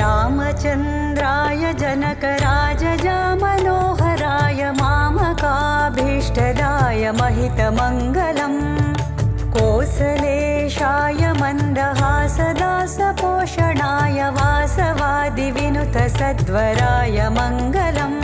रामचन्द्राय जनकराजजामनोहराय मामकाभीष्टदाय महितमङ्गलम् कोसलेशाय मन्दहासदासपोषणाय वासवादिविनुतसद्वराय मङ्गलम्।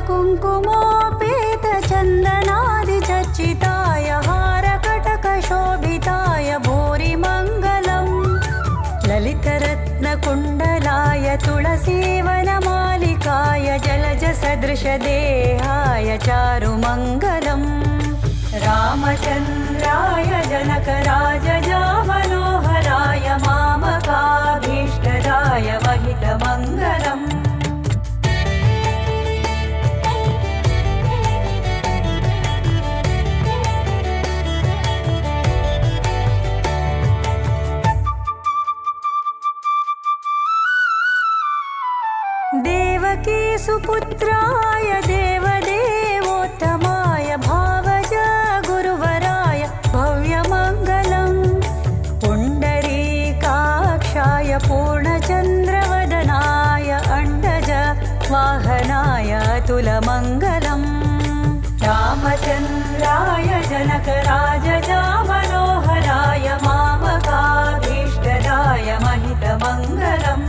कुङ्कुमोपेतचन्दनादिचर्चिताय हारकटकशोभिताय भूरिमङ्गलम् ललितरत्नकुण्डलाय तुलसीवनमालिकाय जलजसदृशदेहाय चारुमङ्गलम्। रामचन्द्राय जनकराजजामनोहराय मामकाभीष्टदाय महितमङ्गलम्। देवकी सुपुत्राय देवदेवोत्तमाय भावज गुरुवराय भव्यमङ्गलम् पुण्डरीकाक्षाय पूर्णचन्द्रवदनाय अण्डज वाहनाय अतुलमङ्गलम्। रामचन्द्राय जनकराजजामनोहराय मामकाभीष्टदाय महितमङ्गलम्।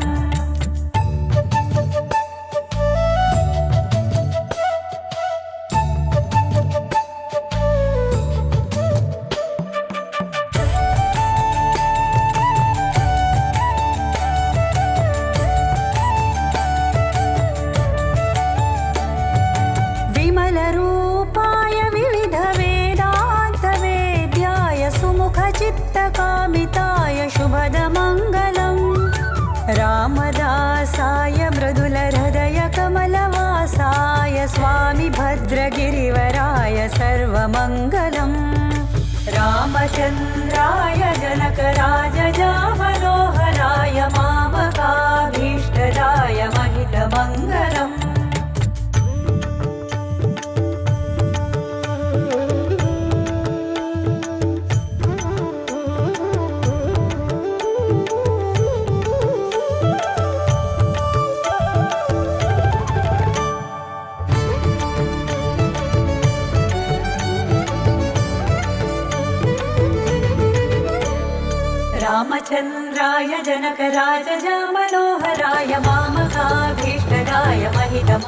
विमलरूपाय विविधवेदान्तवेद्याय सुमुखचित्तकामिताय शुभदमङ्गलम् रामदासाय मृदुलहृदयकमलवासाय स्वामि भद्रगिरिवराय सर्वमङ्गलम्। रामचन्द्राय जनकराजजामनोहराय मामकाभीष्टदाय महितमङ्गलम्। रामचन्द्राय जनकराजजामनोहराय मामकाभीष्टदाय महितम।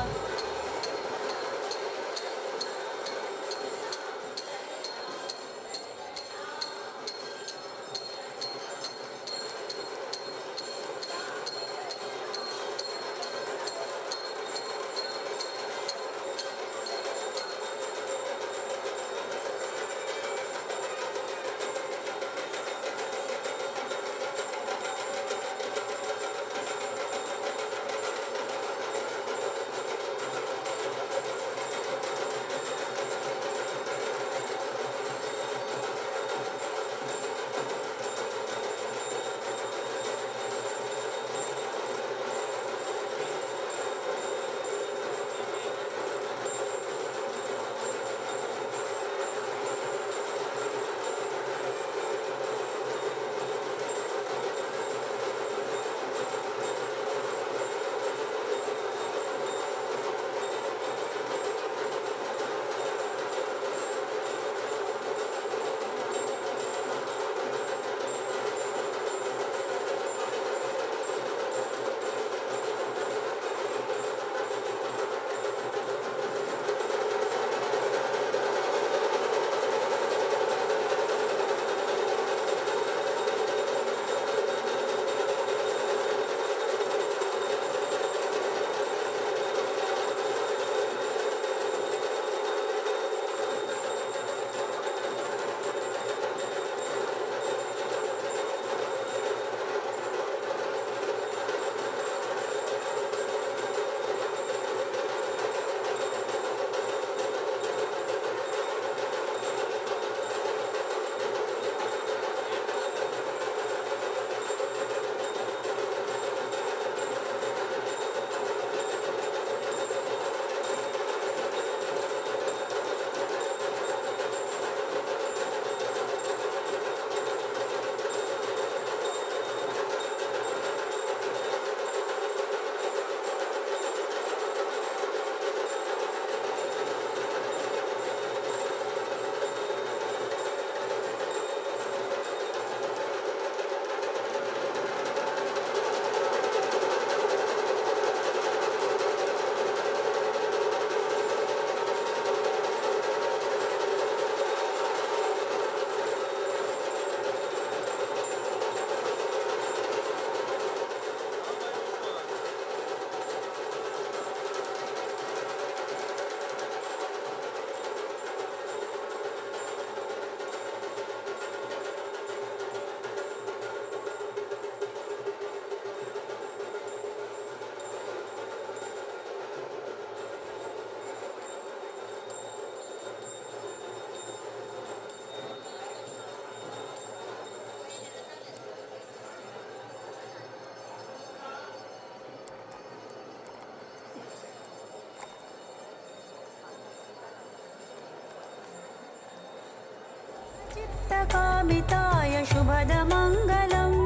चित्तकामिताय शुभदमङ्गलम्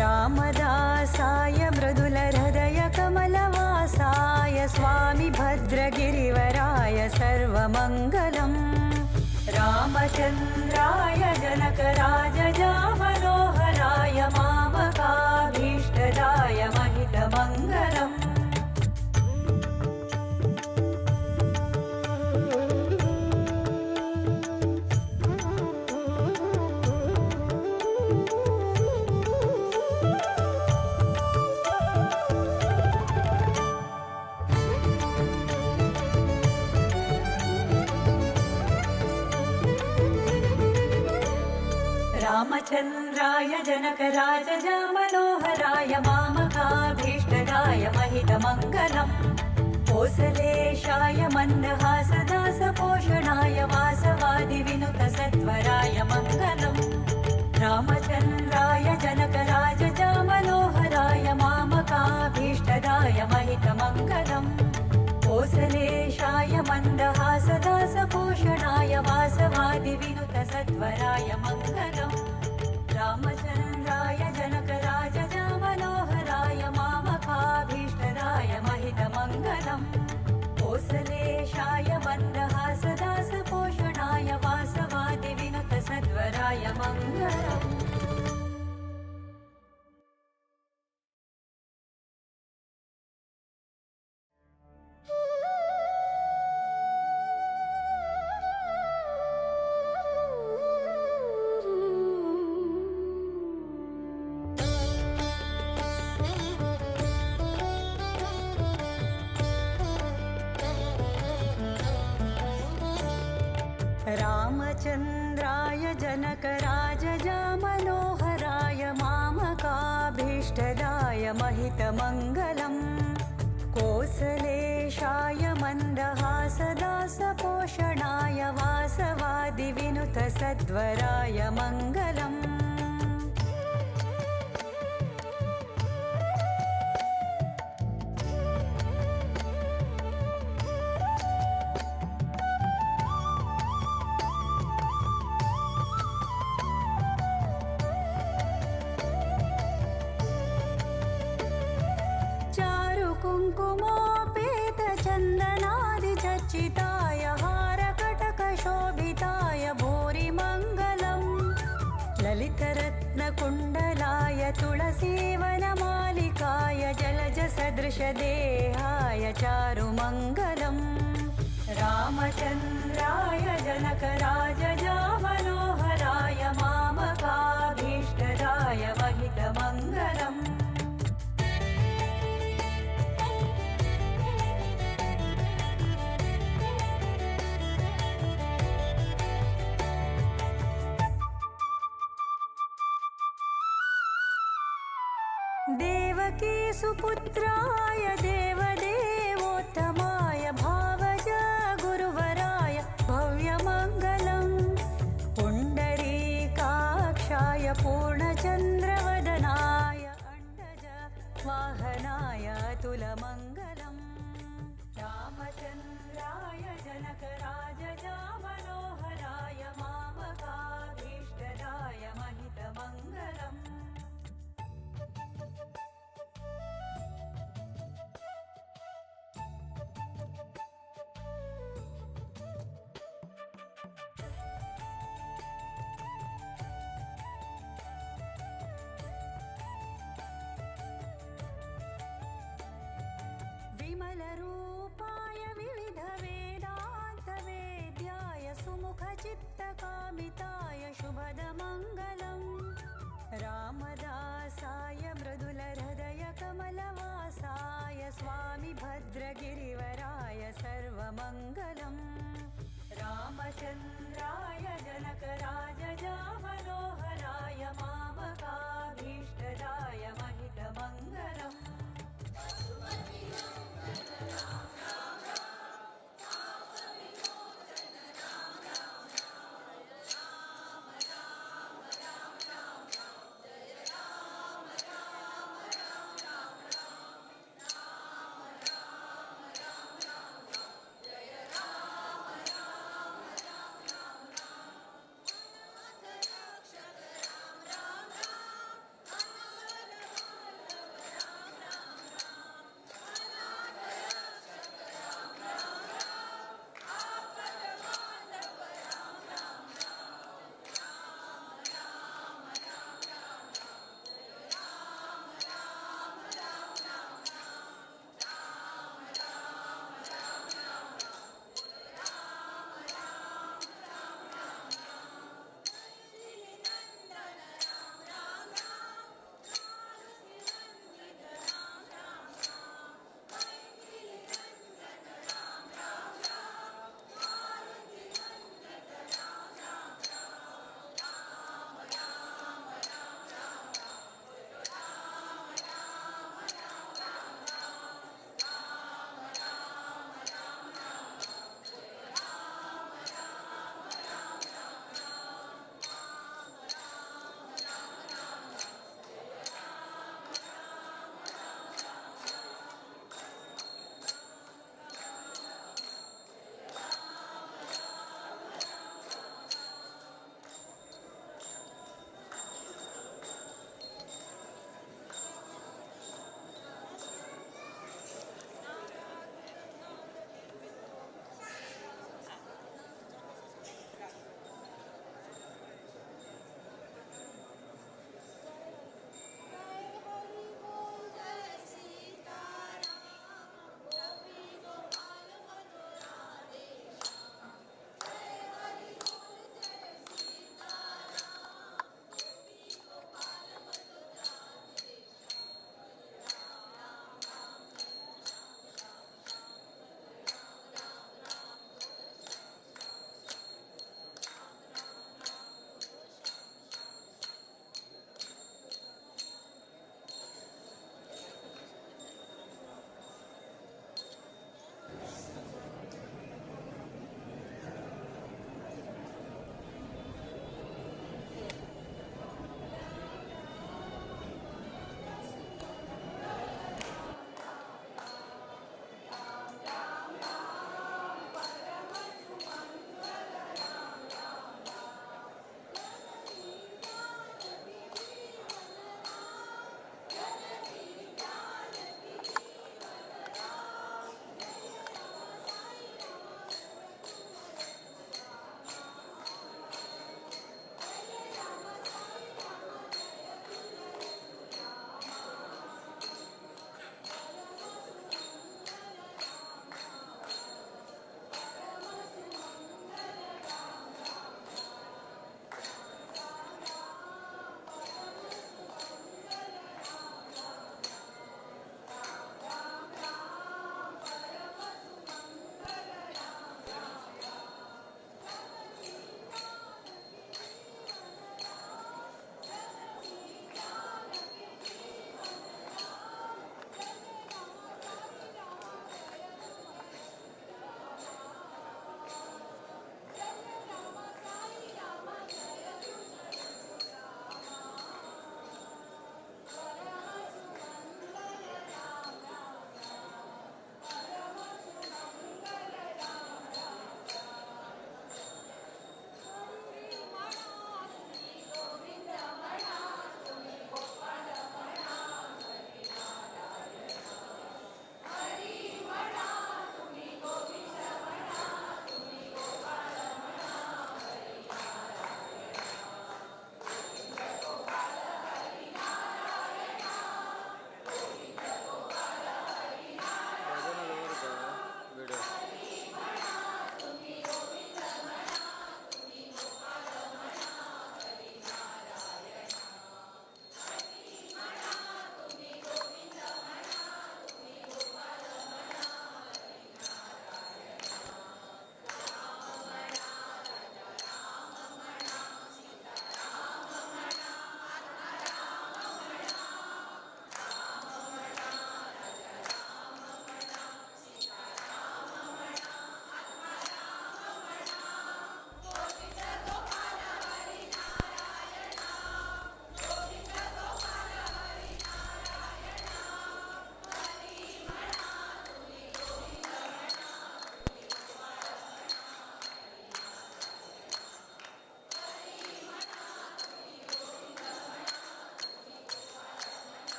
रामदासाय मृदुलहृदय कमलवासाय स्वामि भद्रगिरिवराय सर्वमङ्गलम् रामचन्द्राय जनकराजजामनोहराय मामकाभीष्टदाय महितमङ्गलम्। रामचन्द्राय जनकराजजामनोहराय मामकाभीष्टदाय महितमङ्गलम् कोसलेशाय मन्दहासदासपोषणाय वासवादिविनुतसत्वराय मङ्गलम् रामचन्द्राय जनकराजजामनोहराय मामकाभीष्टदाय महितमङ्गलम् कोसलेशाय मन्दहासदासपोषणाय वासवादिविनुतसत्वराय मङ्गलम् रामचन्द्राय जनकराजजामनोहराय मामकाभीष्टदाय महितमङ्गलम् कोसलेशाय मन्दहासदासपोषणाय वासवादिविनुतसद्वराय मङ्गलम्। रामचन्द्राय जनकराजजामनोहराय मामकाभीष्टदाय महितमङ्गलम् कोसलेशाय मन्दहासदासपोषणाय वासवादिविनुतसद्वराय मङ्गलम्। कुङ्कुमोपेतचन्दनादिचर्चिताय हारकटकशोभिताय भूरिमङ्गलम् ललितरत्नकुण्डलाय तुलसीवनमालिकाय जलजसदृशदेहाय चारुमङ्गलम् रामचन्द्राय जनकराजजामनोहराय मामकाभीष्टदाय महितमङ्गलम्। देवकी सुपुत्राय देवदेवोत्तमाय भावज गुरुवराय भव्यमङ्गलम् पुण्डरीकाक्षाय पूर्णचन्द्रवदनाय अण्डज वाहनाय अतुलमङ्गलम् रामचन्द्राय जनकराजजामनोहराय मामकाभीष्टदाय महितमङ्गलम्। विमलरूपाय विविधवेदान्तवेद्याय सुमुखचित्तकामिताय शुभदमङ्गलम् रामदासाय मृदुलहृदय कमलवासाय स्वामि भद्रगिरिवराय सर्वमङ्गलम् रामचन्द्राय जनकराजजामनोहराय मामकाभीष्टदाय महितमङ्गलम्।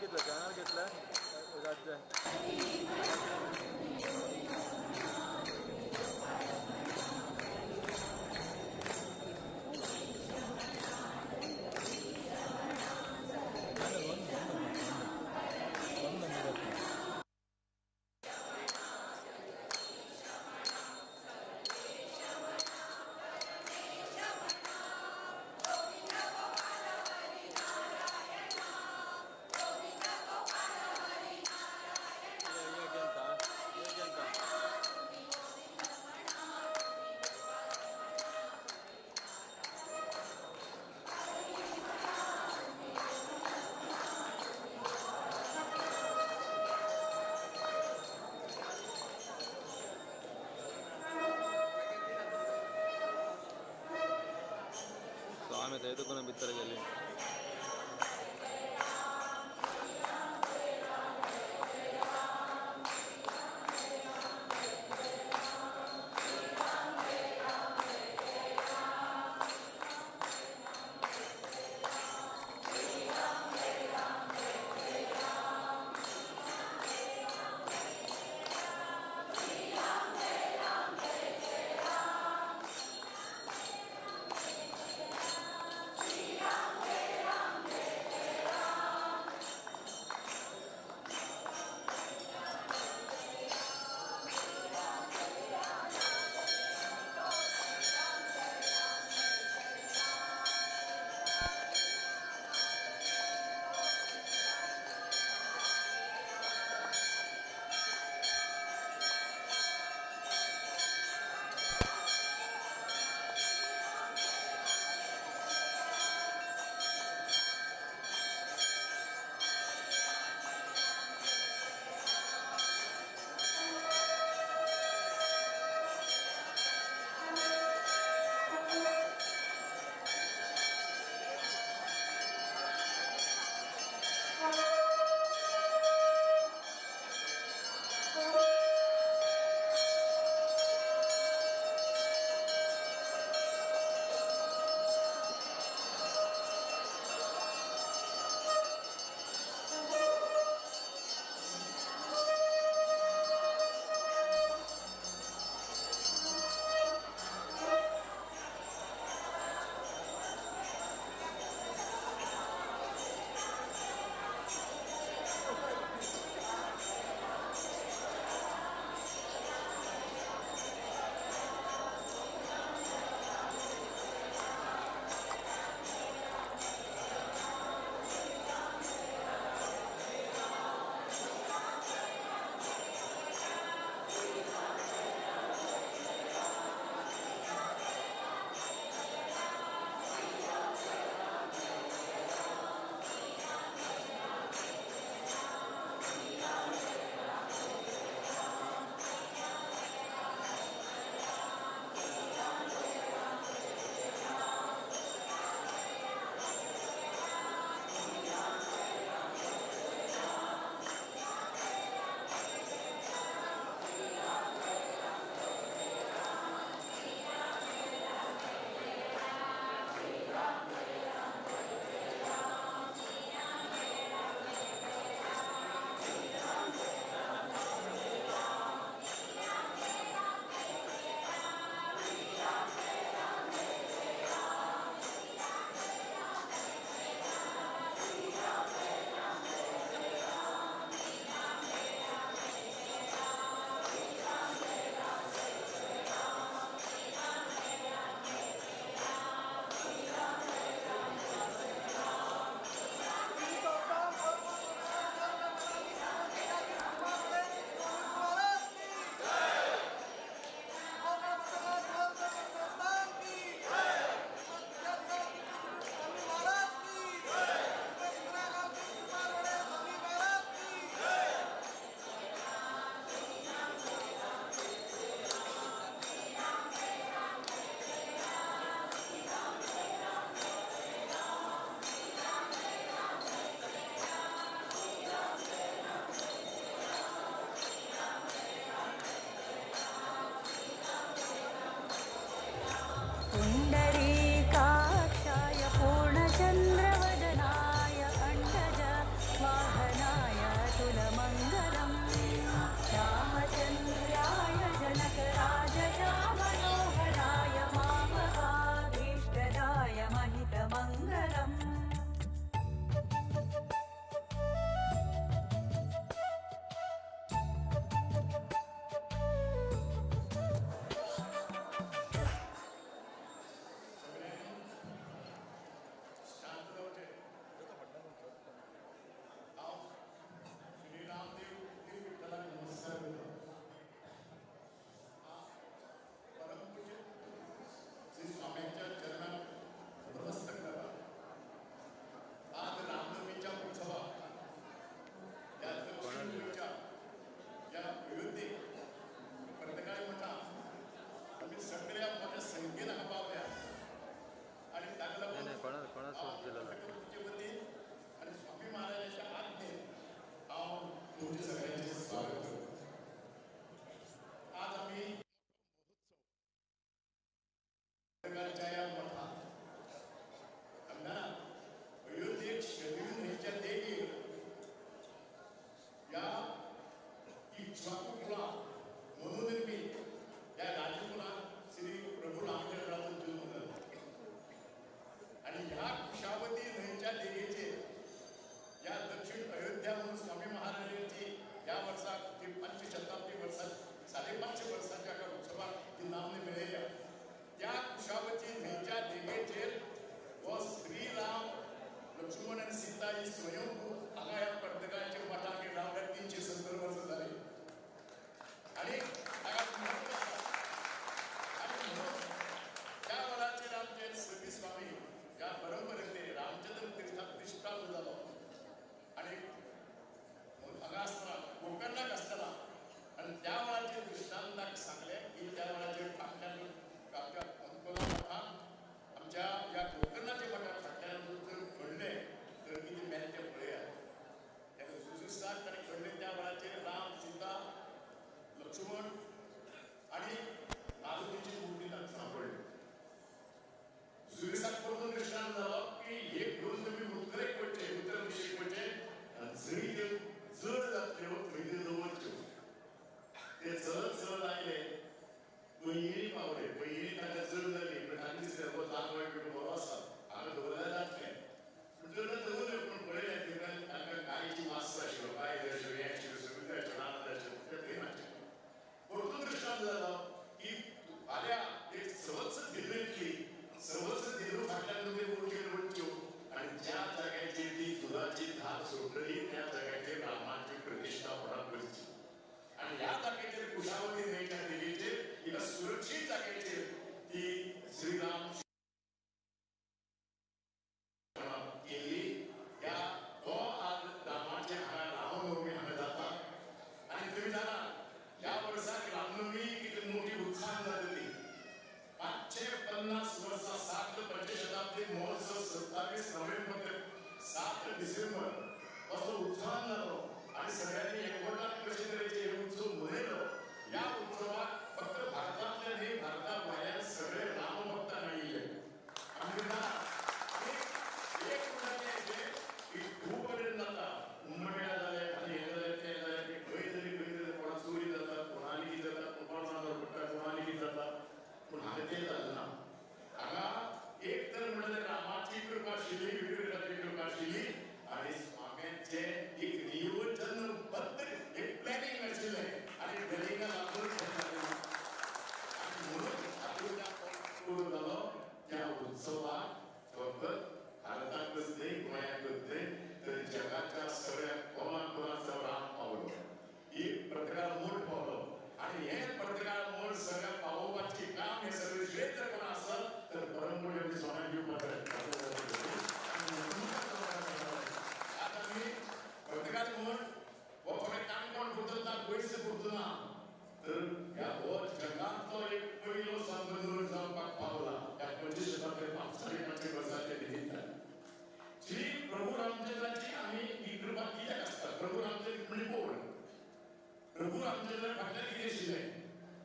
घेतलं, चॅनल घेतलं राज्य. स्वामी तेतुकुन भितर गेली. स्वयंभू हांगा ह्या पर्तगाळच्या मठाक रावल्यार 370 वर्सां जाली आनी हांगा म्हत्व आसा. आनी म्हणून त्या वेळाचेर आमचे सगळी स्वामी ह्या परंपरेंतले रामचंद्र तीर्थाक दृश्टांत जालो आनी हांगा आसतना गोकर्णाक आसतना आनी त्या वेळाचेर दृश्टांताक सांगलें की त्या वेळाचेर फाटल्यान आमच्या अंकोला मठांत आमच्या ह्या गोकर्णाच्या मठांत फाटल्यान जर घडलें तर कितें मेळटा तें पळयात. तेन्ना जुजुसाक ताणें घडलें त्या वेळाचेर राम, सीता, लक्ष्मण आनी मारुतीची मूर्ती तांकां सांपडली. जुजुसाक परतून दृश्टांत जालो की एक घेवन तुमी उत्तरेक वचचें, उत्तर दिशेक वचचें आनी जंय त्यो जड जातल्यो थंय त्यो दवरच्यो. ते चलत चलत आयले, पयली पावले. पयली तांकां जड जाली, पण तांकां दिसलें हो जांवय बिटो बरो आसा, हांगा दवरल्यार जातलें. पूण जड दवरलें, पूण पळयलें तांकां तांकां गायची वास आशिल्लो, गाय जाय आशिल्लो, हें आशिल्लें, सगळें जाय आशिल्लें, रानां जाय आशिल्लें, तें थंय नाशिल्लें. परतून दृश्टांत जालो की फाल्यां एक सवत्स धिरू येतली, सवत्स धिरू फाटल्यान तुमी उडक्यो वचच्यो आनी ज्या जाग्याचेर ती दुदाची धार सोडटली त्या जाग्याचेर रामाची प्रतिश्ठापना करची आनी ह्या जाग्याचेर कुशावती न्हंयच्या देगेचेर एका सुरक्षीत जाग्याचेर ती श्रीराम केली. ह्या हो आज रामाचे हांगा रामनवमी हांगा जाता आनी तुमी जाणा ह्या वर्साक रामनवमी कितली मोठी उत्साहान जातली. 550 वर्सां 7 पंचशताब्दी महोत्सव 27 नोव्हेंबर ते 7 डिसेंबर असो उत्साहान जालो आनी सगळ्यांनी एकवटान कशे तरेचे हे उत्सव मनयलो. ह्या उत्सवाक फक्त भारतांतले न्ही, भारता भायल्यान सगळे रामभक्त आयिल्ले. आमी जाणा आनी एक म्हणटा तें की खूब कडेन जाता, उमट्या जालें आनी हें जालें तें जालें, की खंय तरी खंय तरी कोणा चोरी जाता, कोणाली कितें जाता, कोण कोणाचो पडटा, कोणाली कितें जाता, पूण हांगा तें जालें ना. हांगा एक तर म्हणल्यार रामाची कृपा आशिल्ली, विठ्ठलाची कृपा आशिल्ली आनी स्वाम्यांचें एक नियोजनबद्ध एक प्लॅनिंग आशिल्लें आनी प्लॅनिंगा लागून हें जालें. आनी म्हणून हातूंत सुरू जालो त्या उत्सवाक फकत भारताकच न्ही, गोंयांकच न्ही, तर जगाच्या सगळ्या कोणा कोणाचो राम पावलो, एक पर्तगाळ मोड पावलो आनी हें पर्तगाळ मोड सगळ्या पावोवपाचें काम हें सगळें श्रेय कोण आसत तर परमपूज्य स्वामी दिवपाक जाय. आतां आमी पर्तगाळ मोड हो फकत काणकोण पुरतो ना, पयस पुरतो ना, तर ह्या हो जगांतलो एक पयलो संत जावपाक पावला ह्या 25 शताब्दी 550 वर्साच्या निमित्तान. श्री प्रभू रामचंद्राची आमी ही कृपा कित्याक आसता? प्रभू रामचंद्र म्हणजे कोण? प्रभू रामचंद्र फाटल्यान कितें आशिल्लें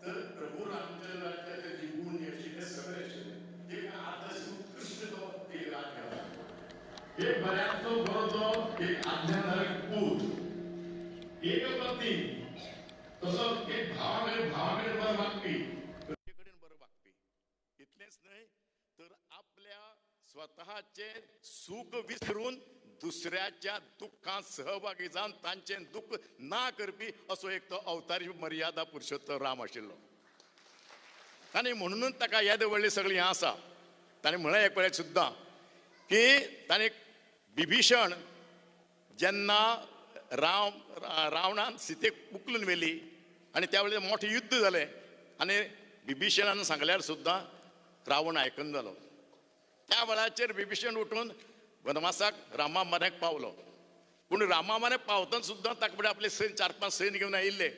तर प्रभू रामचंद्राचे ते जे गुण जे आशिल्ले सगळे आशिल्ले, एक आदर्श उत्कृश्ट तो एक राज घाला, एक बऱ्यांतलो बरो तो एक आज्ञाधारक पूत, एकपत्नी, तसो एक भावाकडे भावाकडे बरो वागपी, कडेन बरो वागपी. इतलेंच न्हय तर आपल्या स्वतःचे सुख विसरून दुसऱ्याच्या दुःखात सहभागी जावन तांचें दुःख ना करपी असो एक तो अवतारी मर्यादा पुरुषोत्तम राम आशिल्लो. आनी म्हणूनच ताका येदे व्हडली सगळी हें आसा. ताणें म्हळें एक वेळार सुद्दां की ताणें बिभीषण जेन्ना राम रावणान सीतेक उखलून व्हेली आनी त्या वेळार मोठें युद्ध जालें आनी बिभीषणान सांगल्यार सुद्दां रावण आयकना जालो. त्या वेळाचेर बिभीषण उठून वनवासाक रामा म्हऱ्याक पावलो. पूण रामा म्हऱ्याक पावतना सुद्दां ताका फुडें आपले सैन्य 4-5 सैन्य घेवन आयिल्ले.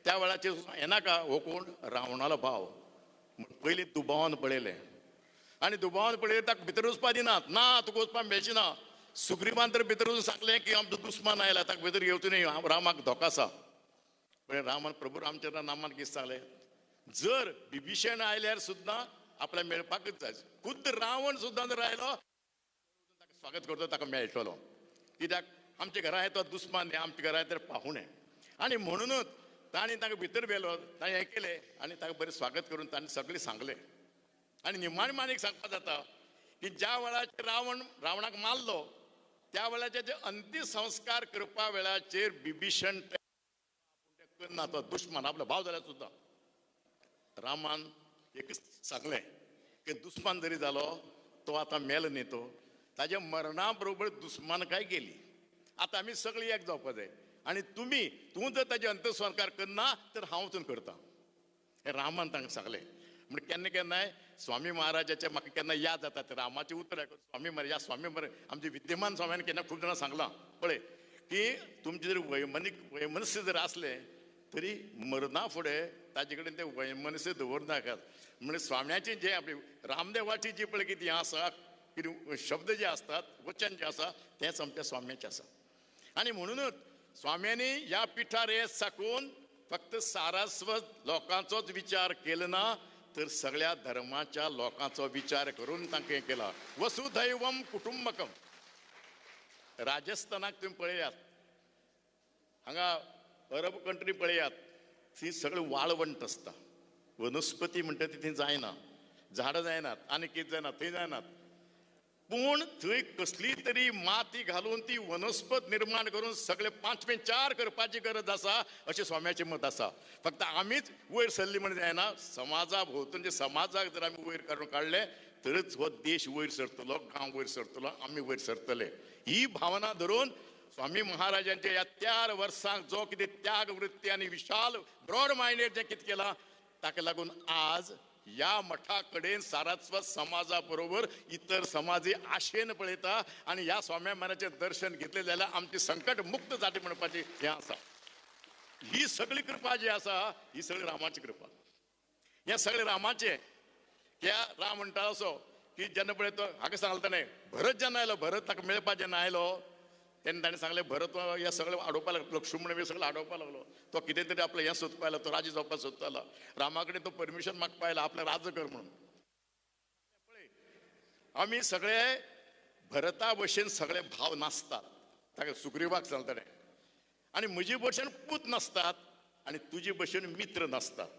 त्या वेळाचेर येनाका हो कोण रावणालो भाव पयलीं दुबावान पळयलें आनी दुबावान पळयलें ताका भितर वचपा दिनात, ना तुका वचपाक मेळचें ना. सुग्रीवान तर भितर वचून सांगलें की आमचो दुस्मान आयला, ताका भितर घेवचो न्ही, रामाक धोको आसा. पण रामान प्रभू रामचंद्र नामान कितें सांगलें, जर बिभीषण आयल्यार सुद्दां आपल्याक मेळपाकच जाय. खुद्द रावण सुद्दां जर आयलो ताका स्वागत करतो, ताका मेळटलो, कित्याक आमच्या घरा येतो दुस्मान न्ही, आमच्या घरा येता पाहुणे. आनी म्हणूनच ताणें ताका भितर व्हेलो, ताणें हें केलें आनी ताका बरें स्वागत करून ताणें सगळें सांगलें. आनी निमाणें मानीक सांगपाक जाता की ज्या वेळाचेर रावण रावणाक मारलो त्या वेळाचेर जे अंतिम संस्कार करपा वेळाचेर बिभीषण करना, तो दुश्मन आपलो भाव जाल्यार सुद्दां रामान एकच सांगलें की दुस्मान जरी जालो तो आतां मेलो न्ही, तो ताज्या मरणा बरोबर दुस्मानकाय गेली. आतां आमी सगळीं एक जावपा जाय आनी तुमी तूं जर ताजे अंत्यसंस्कार करना तर हांव वचून करता. हें रामान तांकां सांगलें. म्हण केन्ना केन्नाय स्वामी महाराजाचे म्हाका केन्ना याद जाता ते रामाचें उतर आयकून स्वामी महाराज, ह्या स्वामी महाराज आमचे विद्यमान स्वाम्यान केन्ना खूब जाणां सांगलां पळय की तुमचें जर वैमनस्य जर आसलें तरी मरना फुडें ताजे कडेन तें वैमनस्य दवरनाकात. म्हणजे स्वाम्याची जे आपली रामदेवाची जी पळय कितें आसा कितें शब्द जे आसतात वचन जें आसा तेंच आमच्या स्वाम्याचें आसा. आनी म्हणूनच स्वाम्यांनी ह्या पिठार येत साकून फक्त सारस्वत लोकांचोच विचार केलो ना तर सगळ्या धर्माच्या लोकांचो विचार करून तांकां हें केला. वसुधैवम कुटुंबकम. राजस्थानाक तुमी पळयात, हांगा अरब कंट्री पळयात, थंय सगळें वाळवंट आसता, वनस्पती म्हणटा ती थंय जायना, झाडां जायनात आनी कितें जायना थंय जायनात, पूण थंय कसली तरी माती घालून ती वनस्पत निर्माण करून सगळे पांचवे चार करपाची गरज आसा अशें स्वाम्याचें मत आसा. फक्त आमीच वयर सरली म्हण जायना, समाजा भोंवतणचे समाजाक जर आमी वयर काडून काडले तरच हो देश वयर सरतलो, गांव वयर सरतलो, आमी वयर सरतले. ही भावना धरून स्वामी महाराजांच्या ह्या 4 वर्सांक जो कितें त्याग वृत्ती आनी विशाल ब्रॉड मायंडेड जें कितें केलां ताका लागून आज ह्या मठा कडेन सारस्वत समाजा बरोबर इतर समाजय आशेन पळयता आनी ह्या स्वाम्या महाराजाचें दर्शन घेतलें जाल्यार आमची संकट मुक्त जाता म्हणपाचें हें आसा. ही सगळी कृपा जी आसा ही सगळी रामाची कृपा. हें सगळें रामाचें. ह्या राम म्हणटा असो की जेन्ना पळय तो हाका सांगता ताणें भरत जेन्ना आयलो, भरत ताका मेळपा जेन्ना आयलो तेन्ना ताणें सांगलें भरत हें सगळें आडोवपा लागलो, लक्ष्मण बी सगळें आडोवपा लागलो, तो कितें तरी आपलें हें सोदपा आयलो, तो राजी जावपाक सोदतालो, रामा कडेन तो परमिशन मागपा आयलो आपलें राज कर म्हणून. पळय आमी सगळे भरता भशेन सगळे भाव नासतात, ताका सुग्रीवाक सांगता ताणें, आनी म्हजे भशेन पूत नासतात आनी तुजे भशेन मित्र नासतात,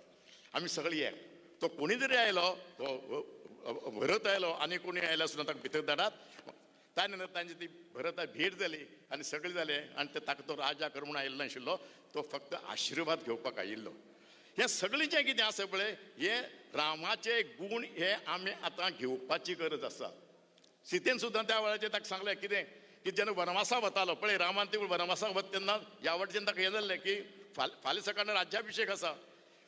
आमी सगळे एक. तो कोणी तरी आयलो, तो भरत आयलो आनी कोणी आयलो आसून ताका भितर धाडात. ताणें नंतर तांची ती भरता भेट जाली आनी सगळें जालें आनी ते ताका तो राजा कर म्हणून आयिल्लो नाशिल्लो, तो फक्त आशिर्वाद घेवपाक आयिल्लो. हें सगळें जें कितें आसा पळय हे रामाचे गूण हे आमी आतां घेवपाची गरज आसा. सीतेन सुद्दां त्या वेळाचेर ताका सांगलें कितें की जेन्ना वनवासाक वतालो पळय रामान ते वनवासाक वता तेन्ना ह्या वटेन ताका हें जाल्लें की फाल्यां सकाळीं राज्याभिशेक आसा,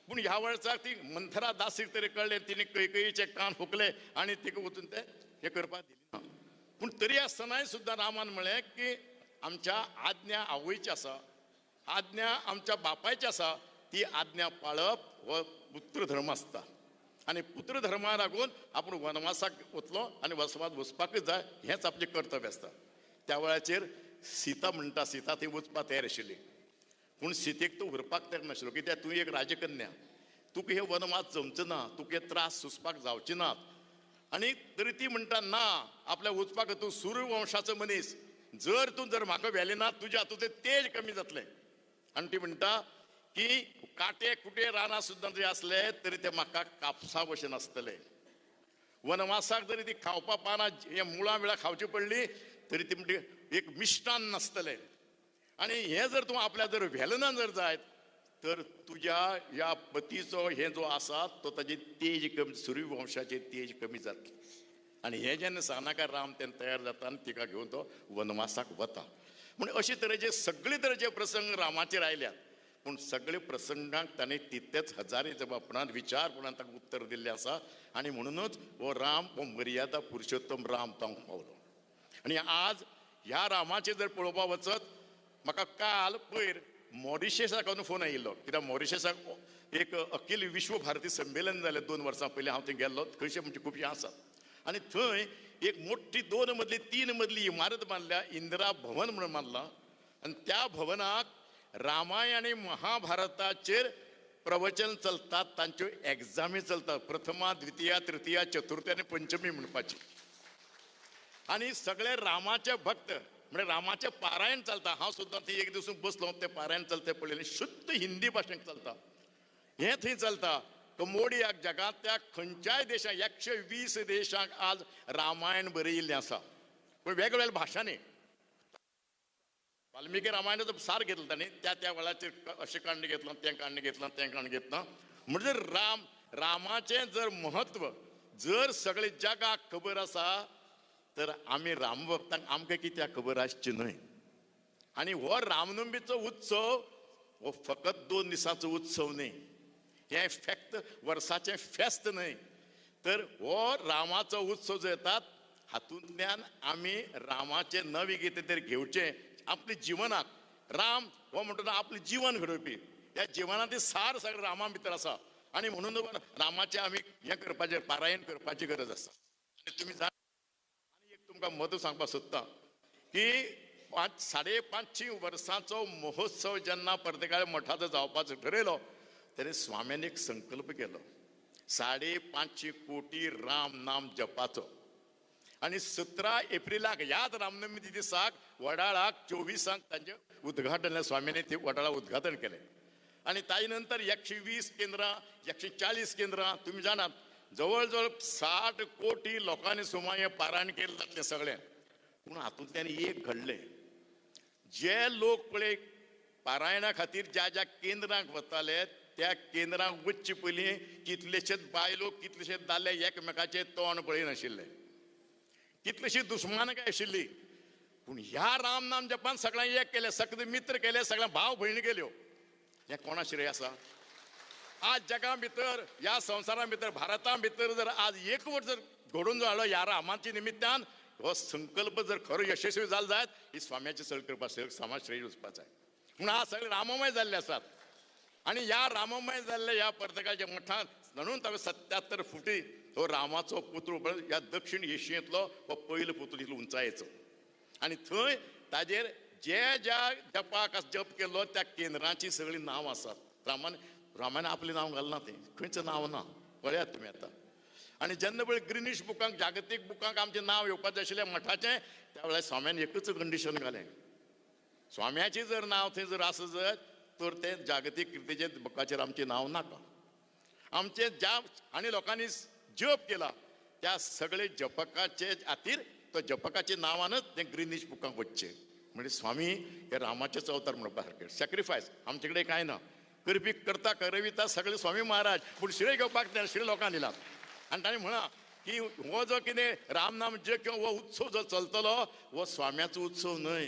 पूण ह्या वर्साक ती मंथरा दासीक तरी कळ्ळें, तिणें कैकेयीचे कान फुकले आनी तिका वचून ते हें करपाक दिली ना. पूण तरी आसतनाय सुद्दां रामान म्हळें की आमच्या आज्ञा आवयची आसा, आज्ञा आमच्या बापायची आसा, ती आज्ञा पाळप हो पुत्रधर्म आसता आनी पुत्रधर्मा लागून आपूण वनवासाक वतलो आनी वनवासाक वचपाकच जाय हेंच आपलें कर्तव्य आसता. त्या वेळाचेर सीता म्हणटा, सीता थंय वचपाक तयार आशिल्ली, पूण सीतेक तो व्हरपाक तयार नाशिल्लो, कित्याक तूं एक राजकन्या, तुका हे वनवास जमचो ना, तुका हे त्रास सोंसपाक जावचे नात. आनी तरी ती म्हणटा ना, आपल्या वचपाक तूं सूर्यवंशाचो मनीस, जर तूं जर म्हाका व्हेलें ना तुज्या हातूंतलें तेज कमी जातलें. आनी ती म्हणटा की कांटे कुटे रानां सुद्दां जरी आसले तरी ते म्हाका कापसा भशेन आसतले. वनवासाक जरी ती खावपा पानां हे मुळां बिळां खावची पडली तरी ती म्हणटा एक मिश्टान नासतलें. आनी हें जर तूं आपल्या जर व्हेलें ना जर जायत तर तुज्या ह्या पतीचो हें जो आसा तो ताजी तेज कमी, सूर्यवंशाचें तेज कमी जातलें. आनी हें जेन्ना सांगनाका राम तेन्ना तयार जाता आनी तिका घेवन तो वनवासाक वता. म्हण अशे तरेचे सगळे तरेचे प्रसंग रामाचेर आयल्यात, पूण सगळे प्रसंगांक ताणें तितलेच हजारी जबाबपणान विचारपणान ताका उत्तर दिल्लें आसा. आनी म्हणुनूच हो राम हो मर्यादा पुरुषोत्तम राम जावंक पावलो. आनी आज ह्या रामाचें जर पळोवपाक वचत, म्हाका काल पयर मॉरिशसाक फोन आयिल्लो, कित्याक मॉरिशसाक एक अखिल विश्व भारती संमेलन जालें 2 वर्सां पयलीं, हांव थंय गेल्लो, थंयचे म्हणजे खुबशें आसात. आनी थंय एक मोठी 2 मदली 3 मदली इमारत बांदल्या, इंदिरा भवन म्हणून बांदलां, आनी त्या भवनाक रामायण आनी महाभारताचेर प्रवचन चलतात, तांच्यो एग्जामी चलतात, प्रथमा द्वितीया तृतीया चतुर्थी आनी पंचमी म्हणपाची. आनी सगळे रामाचे भक्त म्हणजे रामाचें पारायण चलता. हांव सुद्दां थंय एक दीस बसलो, तें पारायण चलता पळयलें, शुद्ध हिंदी भाशेंत चलता हें थंय चलता. कंबोडियाक जगांतल्या खंयच्याय देशांत 120 देशांक आज रामायण बरयिल्लें आसा, पूण वेगवेगळ्या भाशांनी. वाल्मिकी रामायणाचो सार घेतलो तांणी, त्या त्या वेळाचेर अशें काण्ण घेतलां, तें काण्ण घेतलां, तें काण्ण घेतलां. म्हणजे राम रामाचें जर म्हत्व जर सगळे जगाक खबर आसा तर आमी रामभक्तांक आमकां कित्याक खबर आसची न्हय? आनी हो रामनवमीचो उत्सव हो फकत 2 दिसांचो उत्सव न्ही, हें फक्त वर्साचें फेस्त न्हय, तर हो रामाचो उत्सव जो येतात हातूंतल्यान आमी रामाचें नवें कितें तरी घेवचें आपल्या जिवनाक. राम हो म्हणटा आपलें जिवन घडोवपी, ह्या जिवनांत सार सगळें रामा भितर आसा आनी म्हणून रामाचें आमी हें करपाचें पारायण करपाची गरज आसा. आनी तुमी जाणा, आनी एक तुमकां म्हत्व सांगपाक सोदता की 5-5.5 वर्सांचो महोत्सव जेन्ना पर्तगाळ मठाचो जावपाचो ठरयलो तेन्ना स्वाम्यान एक संकल्प केलो 5.5 कोटी राम नाम जपाचो. आनी 17 एप्रिलाक ह्याच रामनवमी दिसाक वडाळाक 24 तांचें उद्घाटन स्वाम्याने ते वडाळा उद्घाटन केलें. आनी ताजे नंतर 120 केंद्रां 140 केंद्रां तुमी जाणात जवळ जवळ 60 कोटी लोकांनी सुमार हें पारायण केलें जातलें सगळें. पूण हातूंतल्यान एक घडलें, जे लोक पळय पारायणा खातीर ज्या ज्या केंद्रांक वताले त्या केंद्रांक वचचे पयलीं कितलेशेच बायलो कितलेशेच दादले एकमेकाचें तोंड पळयनाशिल्ले, कितलीशी दुस्मानकाय आशिल्ली. पूण ह्या राम नाम जपान सगळ्यांक एक केलें, सगळे मित्र केले, सगळ्यांक भाव भयणी केल्यो. हें कोणा श्रेय आसा? आज जगा भितर, ह्या संवसारा भितर, भारता भितर जर आज एकवट जर घडोवन जो हाडलो ह्या रामाच्या निमित्तान, हो संकल्प जर खरो यशस्वी जालो जायत ही स्वाम्याची सगळी कृपा, समाज श्रेय वचपाचो आहे. म्हणून आज सगळे राममय जाल्ले आसात आनी ह्या राममय जाल्ले ह्या पर्तगाळच्या मठांत म्हणून ताका 77 फुटी हो रामाचो पुतळो ह्या दक्षिण एशियेंतलो हो पयलो पुतळो इतलो उंचायेचो. आनी थंय ताजेर जे ज्या जपाक जप केल्लो त्या केंद्रांची सगळीं नांवां आसात. रामान आपलें नांव घालना, तें खंयचें नांव ना, पळयात तुमी आतां. आनी जेन्ना पळय ग्रिनीश बुकांक, जागतीक बुकांक आमचें नांव येवपाचें आशिल्लें मठाचें, त्या वेळार स्वाम्यान एकूच कंडिशन घालें, स्वाम्याचें जर नांव थंय जर आसत जर तर तें जागतीक किर्तेच्या बुकाचेर आमचें नांव नाका. आमचें ज्या आनी लोकांनी जप केला त्या सगळे जपकाचे खातीर तो जपकाच्या नांवानच तें ग्रिनीश बुकांक वचचें. म्हणजे स्वामी हे रामाचेच अवतार म्हणपा सारकें सॅक्रिफायस आमचे कडेन कांय ना, करपी करता करविता सगळे स्वामी महाराज, पूण श्रेय घेवपाक त्या श्रेय लोकांक दिला. आनी ताणें म्हळां की हो जो कितें रामनाम जप किंवा हो उत्सव जो चलतलो हो स्वाम्याचो उत्सव न्हय,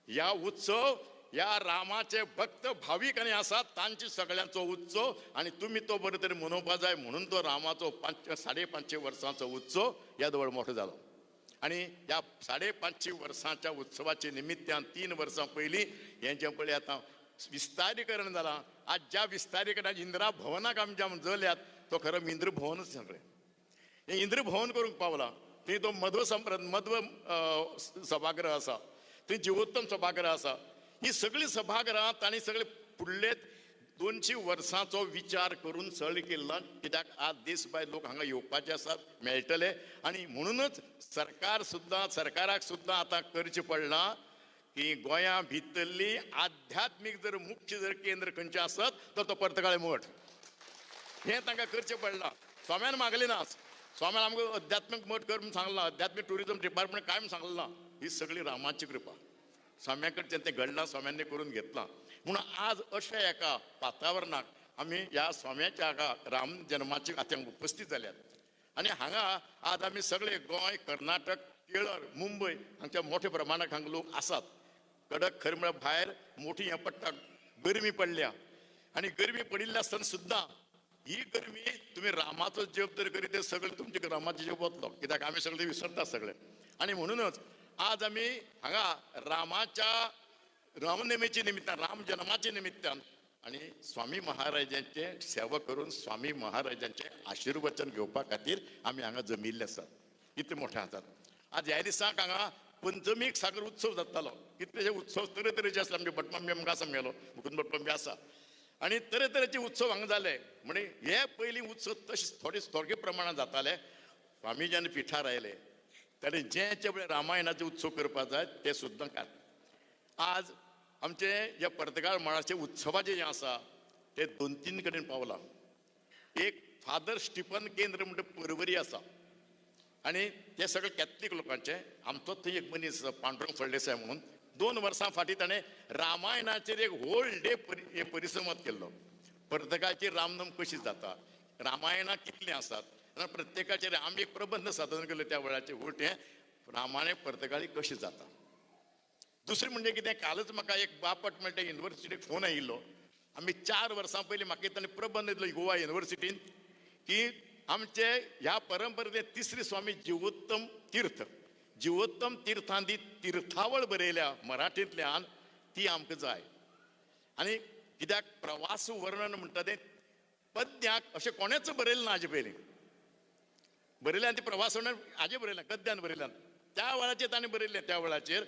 ह्या उत्सव ह्या रामाचे भक्त भावीक आनी आसात तांचे सगळ्यांचो उत्सव आनी तुमी तो बरे तरेन मनोवपा जाय म्हणून तो रामाचो 5-5.5 वर्सांचो उत्सव ह्या जवळ मोठो जालो. आनी ह्या 5.5 वर्सांच्या उत्सवाचे निमित्तान 3 वर्सां पयलीं हें जें पळय आतां विस्तारीकरण जालां. आज ज्या विस्तारीकरणान इंदिरा भवनाक आमी ज्या जल्यात तो खरो इंद्र भवनच सगळें हें इंद्र भवन करूंक पावलां. थंय तो मध्व मध्व सभागृह आसा, थंय जिवोत्तम सभागृह आसा. ही सगळीं सभागृहां तांणी सगळे फुडले 200 वर्सांचो विचार करून सगळें केल्लो, कित्याक आज देश भायर लोक हांगा येवपाचे आसात, मेळटले. आनी म्हणूनच सरकार सुद्दां, सरकाराक सुद्दां आतां करचें पडलां की गोंया भितरली आध्यात्मीक जर मुख्य जर केंद्र खंयचें आसत तर तो पर्तगाळे मठ, हें तांकां करचें पडलां. स्वाम्यान मागलें ना, स्वाम्यान आमकां अध्यात्मीक मठ कर म्हूण सांगलां, अध्यात्मीक ट्युरिजम डिपार्टमेंट कांय म्हूण सांगलें ना. ही सगळी रामाची कृपा, स्वाम्या कडच्यान तें घडलां, स्वाम्यांनी करून घेतलां. म्हणून आज अशा एका वातावरणाक आमी ह्या स्वाम्याच्या हांगा राम जन्माच्या आतां उपस्थीत जाल्यात. आनी हांगा आज आमी सगळे गोंय, कर्नाटक, केरळ, मुंबय हांगच्या मोठ्या प्रमाणात हांगा लोक आसात. कडक खरें म्हळ्यार भायर मोठी हें पडटा, गरमी पडल्या आनी गरमी पडिल्ली आसतना सुद्दां ही गरमी तुमी रामाचो जप जर करीत ते सगळे तुमचे रामाचो जप वतलो, कित्याक आमी सगळे विसरतात सगळे. आनी म्हणूनच आज आमी हांगा रामाच्या रामनवमीच्या निमित्तान, राम जन्माच्या निमित्तान आनी स्वामी महाराजांचे सेवा करून स्वामी महाराजांचे आशिर्वचन घेवपा खातीर आमी हांगा जमिल्ले आसात. इतले मोठे आसात. आज ह्या दिसाक हांगा पंचमीक सागर उत्सव जातालो, कितलेशे उत्सव तरेतरेचे आसले. आमचे भटमाम आमकां आसा, मेलो मुकुंद भटमाम बी आसा आनी तरेतरेचे उत्सव हांगा जाले. म्हणजे हे पयलीं उत्सव तशे थोडे थोडे प्रमाणांत जाताले. स्वामी जेन्ना पिठार आयले ताणें जे जे पळय रामायणाचे उत्सव करपाक जाय ते सुद्दां काड. आज आमचे ह्या पर्तगाळ मळाचे उत्सवाचें जें आसा ते 2-3 कडेन पावलां. एक फादर स्टिफन केंद्र म्हणटा परवरी आसा आनी ते सगळे कॅथलीक लोकांचे. आमचो थंय एक मनीस आसा पांडुरंग फळदेसाय म्हणून, 2 वर्सां फाटीं ताणें रामायणाचेर एक होल डे परिसंवाद केल्लो. पर्तगाळची रामनम कशी जाता, रामायणां कितलीं आसात, प्रत्येकाचेर आमी एक प्रबंध सादर केलो त्या वेळाचेर, उलटें रामायण पर्तगाळी कशी जाता. दुसरें म्हणजे कितें, कालच म्हाका एक बापट म्हणटा युनिवर्सिटीक फोन आयिल्लो. आमी 4 वर्सां पयलीं म्हाका ताणें प्रबंध दिलो गोवा युनिवर्सिटीन की आमचे ह्या परंपरेंतले तिसरी स्वामी जिवोत्तम तीर्थ, जिवोत्तम तीर्थान ती तीर्थावळ बरयल्या मराठींतल्यान, ती आमकां जाय. आनी कित्याक प्रवास वर्णन म्हणटा तें पद्याक अशें कोणेच बरयलें ना हाजे पयलीं, बरयलें आनी तें प्रवास वर्णन हाजें बरयलें, गद्यान बरयलें त्या वेळाचेर ताणें बरयलें. त्या वेळाचेर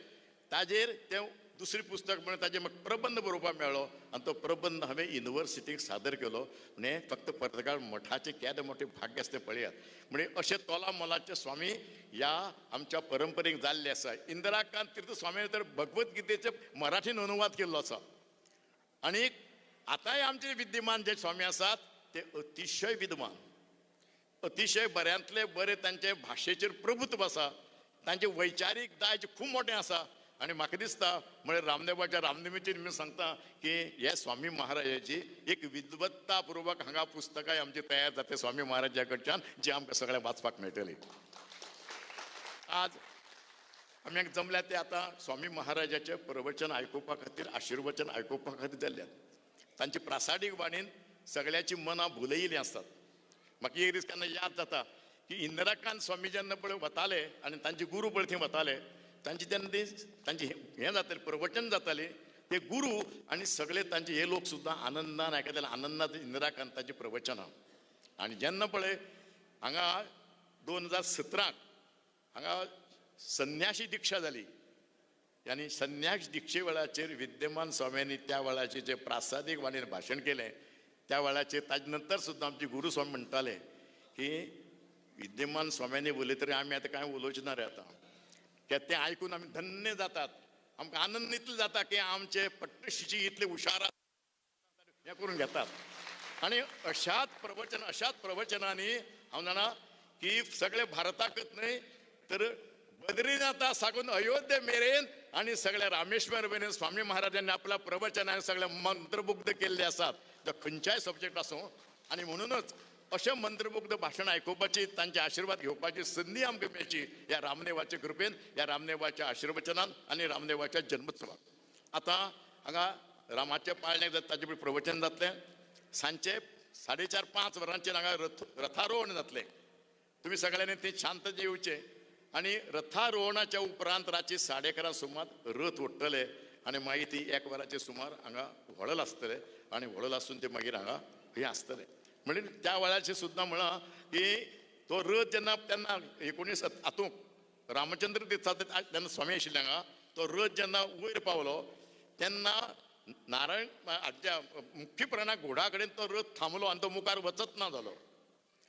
ताजेर तें दुसरें पुस्तक म्हणून ताजेर म्हाका प्रबंध बरोवपाक मेळ्ळो आनी तो प्रबंध हांवें युनिवर्सिटीक सादर केलो. म्हणजे फक्त पर्तगाळ मठाचें केदें मोठें भाग्य आसा तें पळयात. म्हणजे अशें तोला मोलाचे स्वामी ह्या आमच्या परंपरेक जाल्ले आसा. इंदिराकांत तीर्थ स्वामी तर भगवद्गीतेचें मराठीन अनुवाद केल्लो आसा. आनी आतांय आमचे विद्यमान जे स्वामी आसात ते अतिशय विद्वान, अतिशय बऱ्यांतले बरे, तांचे भाशेचेर प्रभुत्व आसा, तांचें वैचारीक दायज खूब मोठें आसा. आनी म्हाका दिसता म्हळ्यार रामदेवाच्या रामनमीचेर मी सांगता की हे स्वामी महाराजाची एक विद्वत्ता पूर्वक हांगा पुस्तकां आमची तयार जाता स्वामी महाराजा कडच्यान, जी आमकां सगळ्यांक वाचपाक मेळटली. आज आमी जमल्या ते आतां स्वामी महाराजाचें प्रवचन आयकुपा खातीर, आशिर्वचन आयकुपा खातीर जाल्ल्यात. तांची प्रासादीक वाणीन सगळ्याची मनां भुलयिल्लीं आसतात. म्हाका एक दीस केन्ना याद जाता की इंदिराकांत स्वामी जेन्ना पळय वताले आनी तांचे गुरू पळय थंय वताले, तांची तेन्ना ती तांची हें जातालें, प्रवचन जातालें, ते गुरू आनी सगळे तांचे हे लोक सुद्दां आनंदान आयकताले, आनंदान इंदिराकांताचीं प्रवचनां. आनी जेन्ना पळय हांगा 2017 हांगा संन्यासी दिक्षा जाली आनी संन्यास दिक्षे वेळाचेर विद्यमान स्वाम्यांनी त्या वेळाचेर जें प्रासादीक वाणीन भाशण केलें त्या वेळाचेर ताजे नंतर सुद्दां आमचे गुरू स्वामी म्हणटाले की विद्यमान स्वाम्यांनी उलयत तरी आमी आतां कांय उलोवचें ना रे आतां, कित्याक तें आयकून आमी धन्य जातात, आमकां आनंद इतलो जाता की आमचे पट्टशिशी इतले हुशार हें करून घेतात. आनी अशाच प्रवचन अशाच प्रवचनांनी हांव जाणा की सगळे भारताकच न्हय तर बद्रीनाथा साकून अयोध्ये मेरेन आनी सगळ्या रामेश्वर मेरेन स्वामी महाराजांनी आपल्या प्रवचनान सगळे मंत्रमुग्ध केल्ले आसात, तो खंयच्याय सब्जेक्ट आसूं. आनी म्हणूनच अशें मंत्रमुग्ध भाशण आयकुपाची, तांचे आशिर्वाद घेवपाची संदी आमकां मेळची ह्या रामदेवाचे कृपेन, ह्या रामदेवाच्या आशिर्वचनान आनी रामदेवाच्या जन्मोत्सवाक. आतां हांगा रामाचें पाळणें जाता, ताजे प्रवचन जातलें. सांजचे 4:30-5 वरांचेर हांगा रथारोहण जातलें. तुमी सगळ्यांनी तें शांत येवचें आनी रथारोहणाच्या उपरांत रातची 11:30 सुमार रथ ओडटले आनी मागीर ती 1 वराचे सुमार हांगा व्हडल आसतलें आनी व्हडल आसून ते मागीर हांगा हें आसतलें. म्हणजे त्या वेळाचेर सुद्दां म्हळां की तो रथ जेन्ना तेन्ना 19 हातूंत रामचंद्र दिसा तेन्ना स्वामी आशिल्ले हांगा, तो रथ जेन्ना वयर पावलो तेन्ना नारायण हाच्या मुख्य प्राणा घोडा कडेन तो रथ थांबलो आनी तो मुखार वचत ना जालो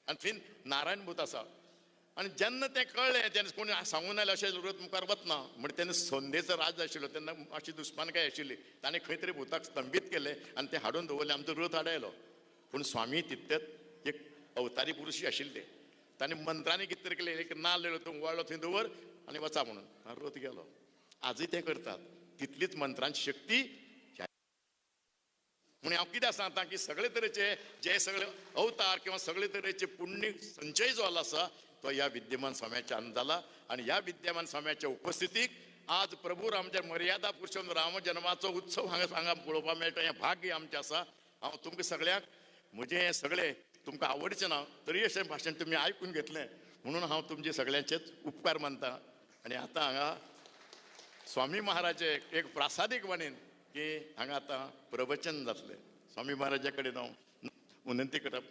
आनी थंय नारायण भूत आसा. आनी जेन्ना तें कळ्ळें तेन्ना कोणी सांगून आयलें अशें रथ मुखार वतना, म्हणजे तेन्ना संदेचो राज आशिल्लो, तेन्ना अशी दुस्मानकाय आशिल्ली, ताणें खंय तरी भुताक स्तंभीत केलें आनी तें हाडून दवरलें, आमचो रथ आडायलो. पूण स्वामी तितलेच एक अवतारी पुरुशी आशिल्ले, ताणें मंत्रांनी कितें तरी केलें, एक नाल्ल येयलो तो वळ्ळो थंय दवर आनी वचा म्हणून रथ गेलो. आजूय तें करतात, तितलीच मंत्रांची शक्ती. म्हणून हांव कित्याक सांगता की सगळे तरेचे जे सगळे अवतार किंवा सगळे तरेचे पुण्य संचय जो आसा तो ह्या विद्यमान स्वाम्याच्या जाला. आनी ह्या विद्यमान स्वाम्याच्या उपस्थितीक आज प्रभू रामच्या मर्यादा पुरुषोत्तम राम जन्माचो उत्सव हांगा हांगा पळोवपाक मेळटा, हें भाग्य आमचें आसा. हांव तुमकां सगळ्यांक म्हजें हें सगळें तुमकां आवडचें ना तरी अशें भाशण तुमी आयकून घेतलें म्हणून हांव तुमचे सगळ्यांचेच उपकार मानता. आनी आतां हांगा स्वामी महाराजे एक प्रासादीक वाणीन की हांगा आतां प्रवचन जातलें. स्वामी महाराजा कडेन हांव विनंती करप.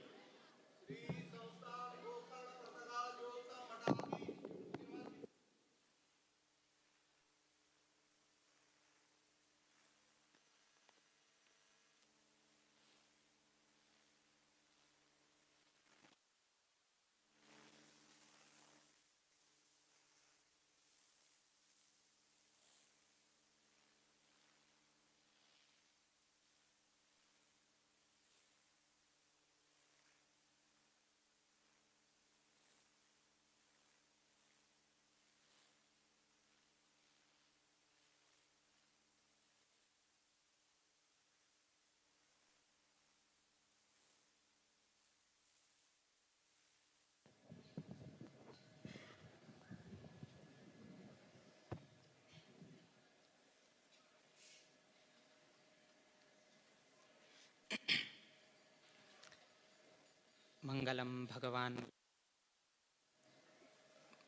मंगलं भगवान्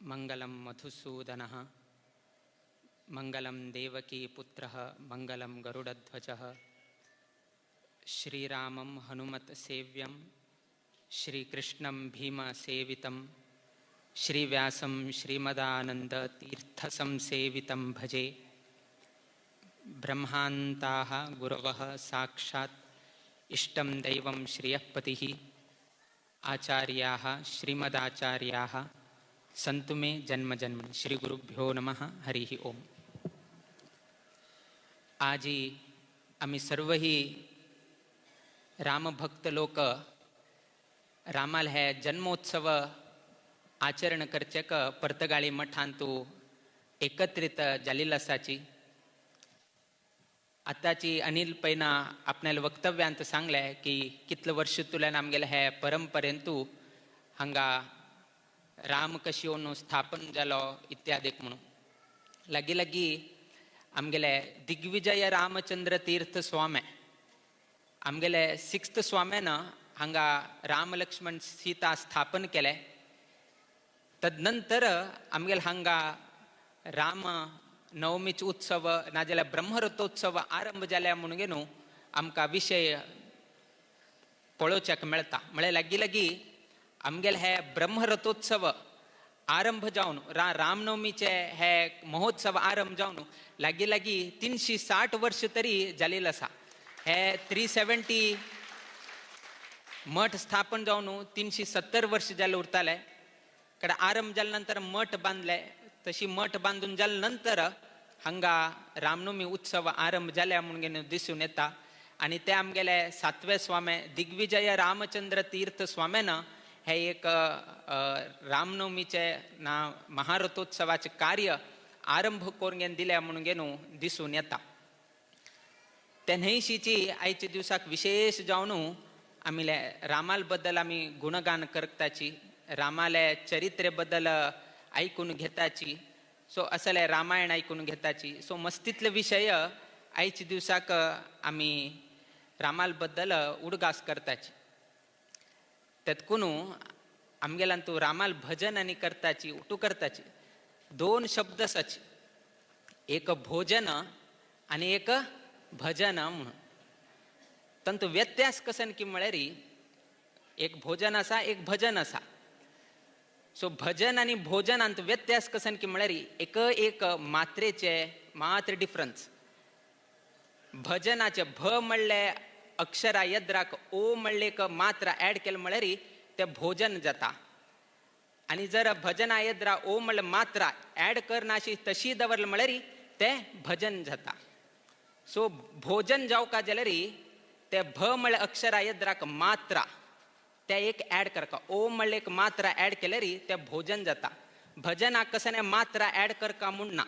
मंगलं मधुसूदनः मंगलं देवकी पुत्रः मंगलं गरुडध्वजः। श्रीरामं हनुमत्सेव्यं श्रीकृष्णं भीमसेवितं श्रीव्यासं श्रीमदानन्दतीर्थसंसेवितं भजे। ब्रह्मान्ताः गुरवः साक्षात् इष्टं दैवं श्रियःपतिः आचार्याः श्रीमदाचार्याः सन्तु मे जन्म जन्मनि। श्री गुरुभ्यो नमः। हरिः ओम। आजी आम्ही सर्वही रामभक्त लोक रामाल हे जन्मोत्सव आचरण करचेक पर्तगाळी मठांतू एकत्रित जालेली आसाची। आताची अनिल पैना आपल्याला वक्तव्यांत सांगले की कितले वर्ष तुल्यान आमगेले हे परंपरेंतू हांगा राम कशी येवन स्थापन जालो इत्यादी म्हणून लागीं लागीं आमगेले दिग्विजय रामचंद्र तीर्थ स्वामी आमगेले सिक्स्थ स्वाम्यान हांगा राम लक्ष्मण सीता स्थापन केले। तदनंतर आमगेले हांगा राम नवमीच उत्सव नाजाल्यार ब्रह्मरथोत्सव आरंभ जाल्या म्हणून न्हू आमकां विशय पळोवच्याक मेळटा। म्हळ्यार लागीं लागीं आमगेले हे ब्रह्मरथोत्सव आरंभ जावन रामनवमीचे हे महोत्सव आरंभ जावन लागीं लागीं 360 वर्ष तरी जालेले आसा। हे 370 मठ स्थापन जावन 370 वर्ष जाले उरताले। कडेन आरंभ जाले नंतर मठ बांदले, तशी मठ बांदून जाले नंतर हांगा रामनवमी उत्सव आरंभ जाल्या म्हणून दिसून येता। आनी ते आमगेले सातवे स्वामी दिग्विजय रामचंद्र तीर्थ स्वाम्यान हे एक रामनवमीचे ना महारथोत्सवाचे कार्य आरंभ करून दिल्या म्हणून दिसून येता। ते न्हयशीची आयच्या दिवसाक विशेष जावन आमी रामाल बद्दल आमी गुणगान करताची, रामाले चरित्रे बद्दल आयकून घेताची, सो असले रामायण आयकून घेताची। सो मस्तीतले विशय आयच्या दिवसाक आमी रामाल बद्दल उडगास करताची। तेतकून आमगेल्यान तूं रामाल भजन आनी करताची उटू करताची। दोन शब्द आसाची, एक भोजन आनी एक भजन म्हणून। तांतूं व्यत्यास कसन की म्हळ्यार एक भोजन आसा एक भजन आसा। सो भजन आनी भोजनांत व्यत्यास कसन की म्हळ्यार एक एक मात्रेचे मात्र डिफरन्स। भजनाचे भ म्हणले अक्षरा यद्राक ओ म्हणले एक मात्रा ऍड केले म्हळ्यार ते भोजन जाता। आनी जर भजना यद्रा ओ म्हणले मात्रा ऍड करनाशी तशी दवरले म्हळ्यार ते भजन जाता। सो भोजन जावका जाल्यार ते भ म्हणले अक्षरा यद्राक मात्रा ते एक ऍड करका, ओ म्हणले एक मात्रा ऍड केल्यार ते भोजन जाता। भजनाक कसने मात्रा ऍड करका म्हूण ना।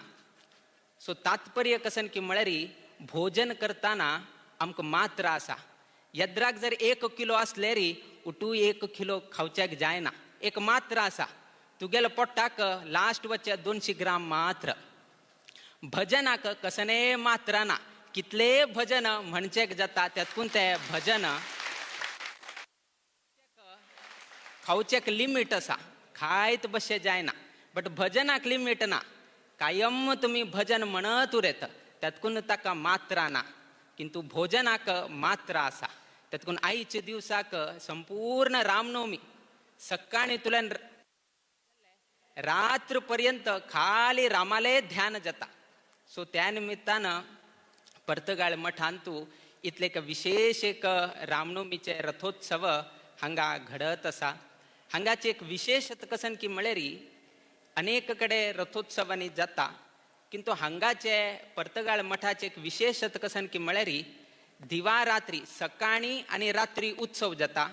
सो तात्पर्य कसन की म्हळ्यार भोजन करताना आमकां मात्रा आसा। यद्राक जर 1 किलो आसल्यार उटू 1 किलो खावच्याक जायना, एक मात्रा आसा। तुगेलो पोटाक लास्ट वचचे 200 ग्राम मात्र। भजनाक कसने मात्रा ना, कितले भजन म्हणचेक जाता त्यातून ते भजन खावचेक लिमीट आसा, खायत बशे जायना। बट भजनाक लिमीट ना, कायम तुमी भजन म्हणत उरयत त्यातकून ताका मात्रा ना, किंतु भोजनाक मात्रा आसा। त्यातकून आयच्या दिवसाक संपूर्ण रामनवमी सकाळी तुल्यान रात्र पर्यंत खाली रामाले ध्यान जाता। सो त्या निमित्तान पर्तगाळ मठांतू इतले एक विशेष एक रामनवमीचे रथोत्सव हांगा घडत आसा। हांगाची एक विशेषता कसन की म्हळ्यार अनेक कडे रथोत्सवांनी जाता, किंतु हांगाचे पर्तगाळ मठाचे एक विशेषता कसन की म्हळ्यार दिवारात्री सकाळी आनी रात्री उत्सव जाता,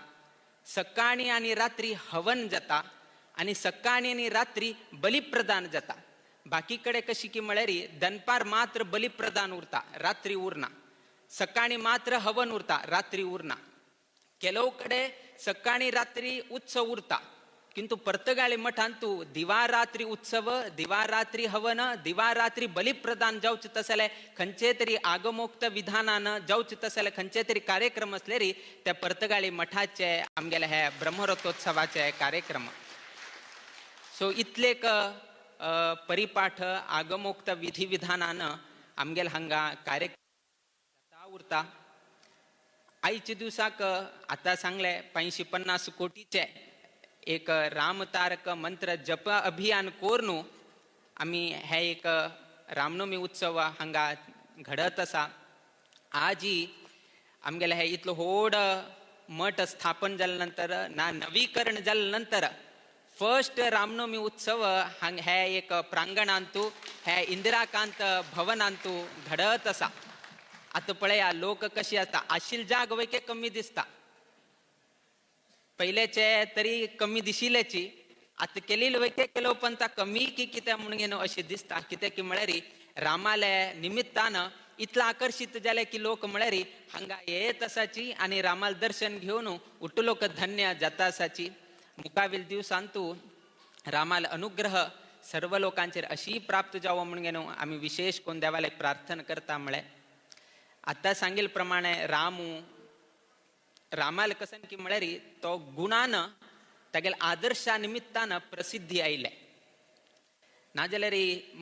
सकाळी आनी रात्री हवन जाता आनी सकाळी आनी रात्री बलिप्रदान जाता। बाकी कडे कशी की म्हळ्यार दनपार मात्र बलिप्रदान उरता, रात्री उरना। सकाळी मात्र हवन उरता, रात्री उरना। ಕೆಲವು ಕಡೆ ಸಕಾಣಿ ರಾತ್ರಿ ಉತ್ಸವ ಉರ್ತಾ, किंतु पर्तगाळी मठांतू दिवारात्री उत्सव, दिवारात्री हवन, दिवारात्री बलिप्रदान जावचे तसले खंयचे तरी आगमोक्त विधानान जावचे तसले खंयचे तरी कार्यक्रम असले री त्या पर्तगाळी मठाचे आमगेले हे ब्रह्मरथोत्सवाचे कार्यक्रम. सो इतलेक परिपाठ आगमोक्त विधी विधानान आमगेले हांगा कार्यक्रम उरता. आयच्या दिवसाक आतां सांगले 550 कोटीचे एक रामतारक मंत्र जप अभियान कोरून आमी हे एक रामनवमी उत्सव हांगा घडत आसा. आजी आमगेले हे इतलो व्हड मठ स्थापन जाले नंतर ना नवीकरण जाले नंतर फर्स्ट रामनवमी उत्सव हांग हे एक प्रांगणांतू हे इंदिराकांत भवनांतू घडत आसा. आतां पळया लोक कशी आसता, आशिल जाग वैके कमी दिसता, पयलेचे तरी कमी दिशिल्ल्याची, आतां केलेली वैके केलो पण ता कमी की कितें म्हणून घेवन अशें दिसता. कितें की म्हळ्यार रामाले निमित्तान इतलो आकर्शीत जाले की लोक म्हळ्यार हांगा येत आसाची आनी रामाल दर्शन घेवन उठलोक धन्य जाता आसाची. मुखावेल दिवसांतू रामाल अनुग्रह सर्व लोकांचेर अशी प्राप्त जावो म्हणून घेवन आमी विशेष कोण देवाले प्रार्थना करता. म्हळ्यार आतां सांगिल प्रमाणे रामू रामाल कसन की म्हळ्यार तो गुणान तागेल्या आदर्शा निमित्तान प्रसिद्धी आयले. नाजाल्यार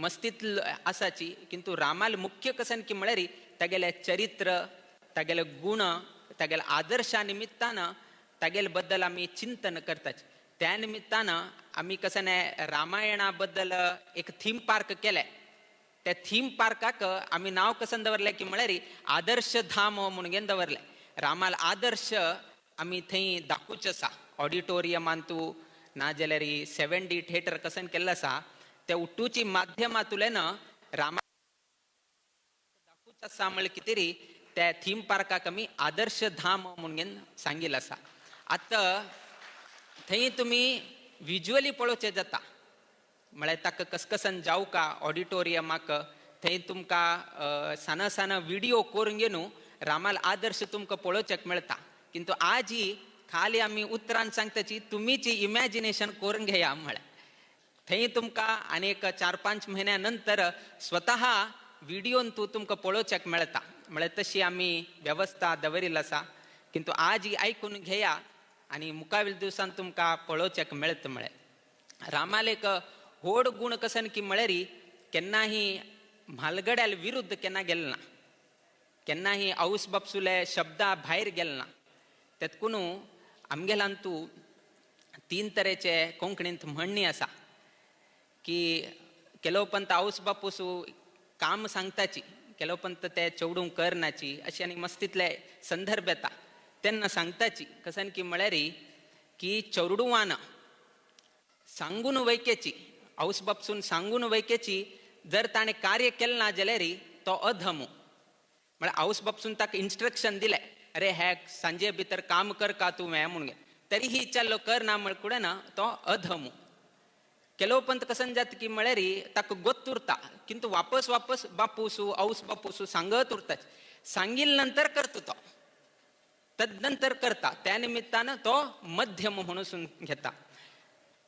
मस्तीत आसाची किंतु रामाल मुख्य कसन की म्हळ्यार तागेले चरित्र, तागेले गुण, तागेल्या आदर्शा निमित्तान तागेले बद्दल आमी चिंतन करतात. त्या निमित्तान आमी कसन रामायणा बद्दल एक थीम पार्क केले. त्या थीम पार्काक आमी नांव कसन दवरलें की म्हळ्यार आदर्श धाम म्हणून दवरलें. रामाल आदर्श आमी थंय दाखोवचें आसा. ऑडिटोरियमांतू नाजाल्यार 7D theatre कसन केल्लें आसा त्या उट्टूची माध्यमांतल्यान रामा दाखोवचें आसा म्हळ्यार कितें री त्या थीम पार्काक आमी आदर्श धाम म्हणून सांगिल्लें आसा. आतां थंय तुमी विज्युअली पळोवचें जाता, म्हळ्यार ताका कसकसन जावका ऑडिटोरियमाक थंय तुमकां सान सान विडियो करून घेवन रामाल आदर्श तुमकां पळोवच्याक मेळटा. किंतु आजी खाली आमी उतरान सांगताची तुमीची इमॅजिनेशन करून घेया. म्हळ्यार थंय तुमकां आनी एक 4-5 म्हयन्या नंतर स्वतः विडियोन तूं तुमकां पळोवच्याक मेळटा. म्हळ्यार तशी आमी वेवस्था दवरिल्ली आसा. किंतु आजी आयकून घेया आनी मुखावेल दिवसान तुमकां पळोवच्याक मेळटा. म्हळ्यार रामाल एक व्हड गुण कसन की म्हळ्यार केन्नाही म्हालगड्याल विरुद्ध केन्ना गेले ना, केन्नाही आवस बापसुले शब्दा भायर गेले ना. तेतकून आमगेल्यान 3 तरेचे कोंकणींत म्हणणी आसा की केलो पंत आवस बापूस काम सांगताची, केलो पंत ते चेवडूंक करनाची अशी आनी मस्तीतले संदर्भ येता तेन्ना सांगताची कसन की म्हळ्यार की चेरडुवान सांगून वैकेची आवस बापसून सांगून वैकेची जर ताणें कार्य केलें ना जाल्यार तो अधम. म्हळ्यार आवस बापसून ताका इन्स्ट्रक्शन दिलें, अरे हे सांजे भितर काम कर का तूं हें म्हणून, तरी ही इच्छा कर ना म्हळ्यार ना तो अधम. केलो पंत कसन जाता की म्हळ्यार ताका गोत्त उरता किंतु वापस वापस बापूसू आवस बापूसू सांगत उरता, सांगिल नंतर करता तो, तदनंतर करता. त्या निमित्तान तो मध्यम म्हणून घेता.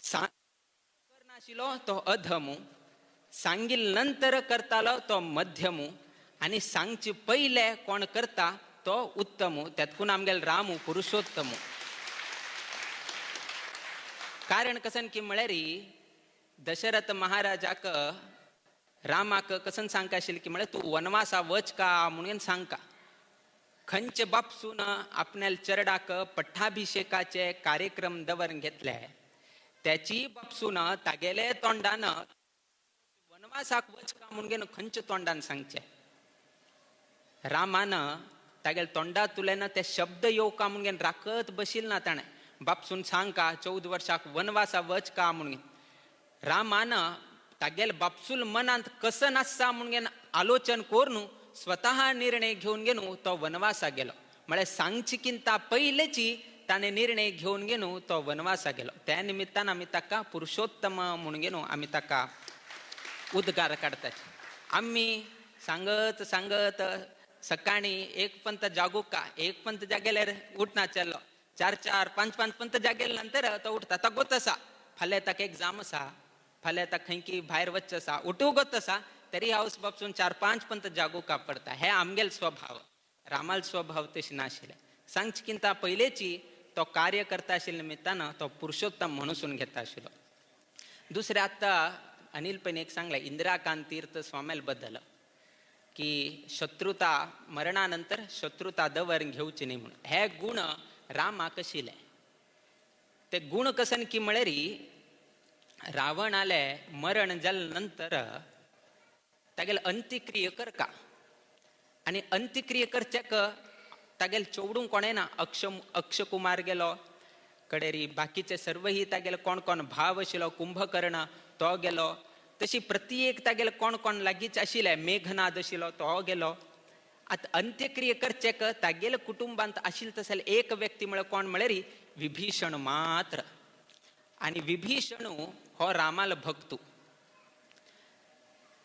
करनाशिल्लो तो अधम, सांगिल नंतर करतालो तो मध्यम, आनी सांगचे पयले कोण करता तो उत्तम. त्यातकून आमगेले रामू पुरुषोत्तम. कारण कसन की म्हळ्यार दशरथ महाराजाक रामाक कसन सांगका आशिल्लें की म्हळ्यार तूं वनवासा वच का म्हणून सांगका. खंयचे बापसून आपल्या चरडाक पट्टाभिषेकाचे कार्यक्रम दवरून घेतले त्याची बापसून तागेले तोंडान वनवासाक वच का म्हणून खंयच्या तोंडान सांगचे. रामान तागेले तोंडांतल्यान ते शब्द येवका म्हणून राखत बशिल ना ताणें. बापसून सांगका 14 वर्साक वनवासा वच का म्हणून. रामान तागेले बापसूल मनांत कसन आसता म्हणून आलोचन करून स्वतः निर्णय घेवन घेवन तो वनवासा गेलो. म्हळ्यार सांगची किंता पयलेची ताणें निर्णय घेवन घेवन तो वनवासा गेलो. त्या निमित्तान आमी ताका पुरुषोत्तम म्हणून घेवन आमी ताका उद्गार काडतात. आमी सांगत सांगत सकाळी एक पंत जागू का, एक पंत जागेल्यार उठना चल्लो, 4-4 5-5 पंत जागेल्या नंतर तो उठता. तो गोत आसा फाल्यां ताका एग्जाम आसा, फाल्यां ताका खंय की भायर वच्चें आसा, उठूंकच आसा तरी हांव बापसून 4-5 पंत जागोवका पडटा. हे आमगेल स्वभाव, रामाल स्वभाव तशें नाशिल्लें. सांगची किंता पयलेची तो कार्य करता आशिल्ल्या निमित्तान तो पुरुषोत्तम म्हणून घेता आशिल्लो. दुसरें आतां अनिल पैन एक सांगलें इंदिराकांत तीर्थ स्वाम्याल बद्दल की शत्रुता मरणानंतर शत्रुता दवर घेवची न्ही म्हणून. हे गुण रामाक आशिल्ले. ते गुण कसन की म्हळ्यार रावणाले मरण जाले नंतर तागेले अंत्यक्रिया करका आनी अंत्यक्रिया करच्याक तागेले चेवडूंक कोणें ना. अक्षकुमार गेलो कडेरी, बाकीचे सर्वही तागेले कोण कोण भाव आशिल्लो कुंभकर्ण तो गेलो, तशी प्रत्येक तागेले कोण कोण लागींच आशिल्ले मेघनाद आशिल्लो तो गेलो. आतां अंत्यक्रिया करचेक तागेले कुटुंबांत आशिल्ले तसले एक व्यक्ती म्हळ्यार कोण म्हळ्यार विभीषण मात्र. आनी विभीषण हो रामाल भक्तू.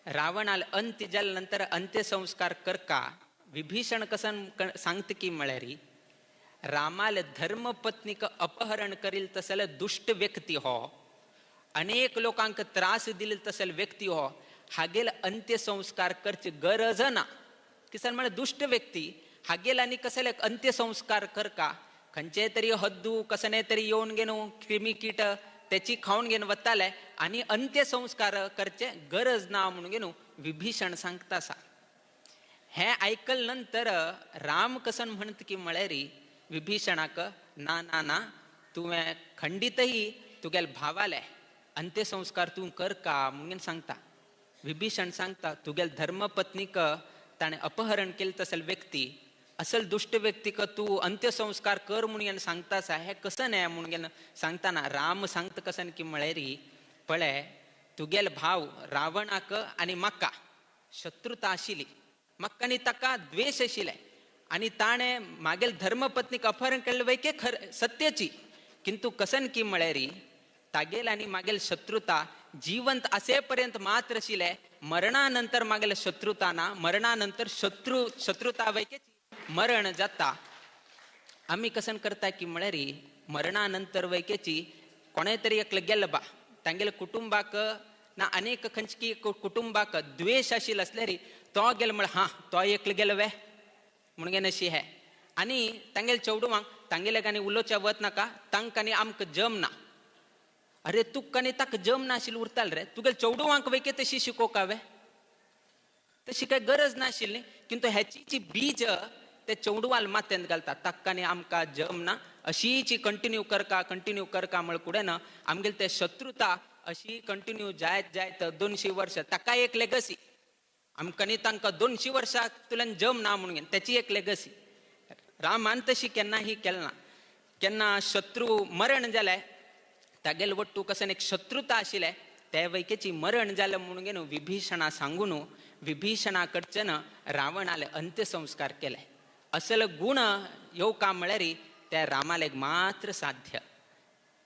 रावणाल अंत्य जाले नंतर अंत्यसंस्कार करका विभीषण कसन सांगता की म्हळ्यार रामाल धर्मपत्नीक अपहरण करील तसले दुश्ट व्यक्ती हो, अनेक लोकांक त्रास दिले तसले व्यक्ती हो, हागेल अंत्यसंस्कार करची गरज ना. किसान म्हळ्यार दुश्ट व्यक्ती हागेल आनी कसले अंत्यसंस्कार करका, खंयचे तरी हद्दू कसने तरी येवन घेवन क्रिमी कीट त्याची खावन घेवन वताले आनी अंत्यसंस्कार करचे गरज ना म्हणून घेवन विभीषण सांगता आसा. हें आयकल नंतर राम कसन म्हणत की म्हळ्यार विभीषणाक ना ना ना तुवें खंडीतही तुगेले भावाले अंत्यसंस्कार तूं कर का म्हणून सांगता. विभीषण सांगता तुगेले धर्मपत्नीक ताणें अपहरण केलें तसले व्यक्ती असल दुश्ट व्यक्तीक तूं अंत्यसंस्कार कर म्हणून सांगता आसा, हें कसन हें म्हणून सांगतना राम सांगता कसन की म्हळ्यार पळय तुगेले भाव रावणाक आनी म्हाका शत्रुता आशिल्ली, म्हाका आनी ताका द्वेश आशिल्ले आनी ताणें मागेल धर्मपत्नीक अपहरण केल्लें वैके खर सत्याची, किंतु कसन की म्हळ्यार तागेल आनी मागेल शत्रुता जिवंत असे पर्यंत मात्र आशिल्ले, मरणानंतर मागेल शत्रुता ना, मरणानंतर शत्रुता वैकेची मरण जाता. आमी कसन करता की म्हळ्यार मरणानंतर वैकेची कोणें तरी एकले गेले बा तांगेले कुटुंबाक ना अनेक खंयची कुटुंबाक द्वेश आशिल्लो आसल्यार तो गेलो म्हळ्यार हां तो एकले गेलो वे म्हणून अशी हे आनी तांगेले चेडवांक तांगेले आनी उलोवच्या वत नाका, तांकां आनी आमकां जम ना. अरे तुका आनी ताका जम नाशिल्लें उरतालें रे, तुगेले चेडवांक वैके तशी शिकोवका वे, तशी काय गरज नाशिल्ली. किंतु हेची जी बीज ते चेडवाल माथ्यांत घालता, ताका आनी आमकां जम ना, अशीची कंटिन्यू करका कंटिन्यू करका म्हळ्यार कुडें ना आमगेले ते शत्रुता अशी कंटिन्यू जायत जायत 200 वर्सां ताका एक लेगसी, आमकां न्ही तांकां 200 वर्सां तुल्यान जम ना म्हणून त्याची एक लेगसी. रामान तशी केन्नाही केलें ना. केन्ना शत्रू मरण जालें तागेले वट्टू कसन एक शत्रुता आशिल्लें ते वैकेची मरण जालें म्हणून घेवन विभीषणा सांगून विभीषणा कडच्यान रावणाले अंत्यसंस्कार केले. असले गुण येवका म्हळ्यार त्या रामाले मात्र साध्य.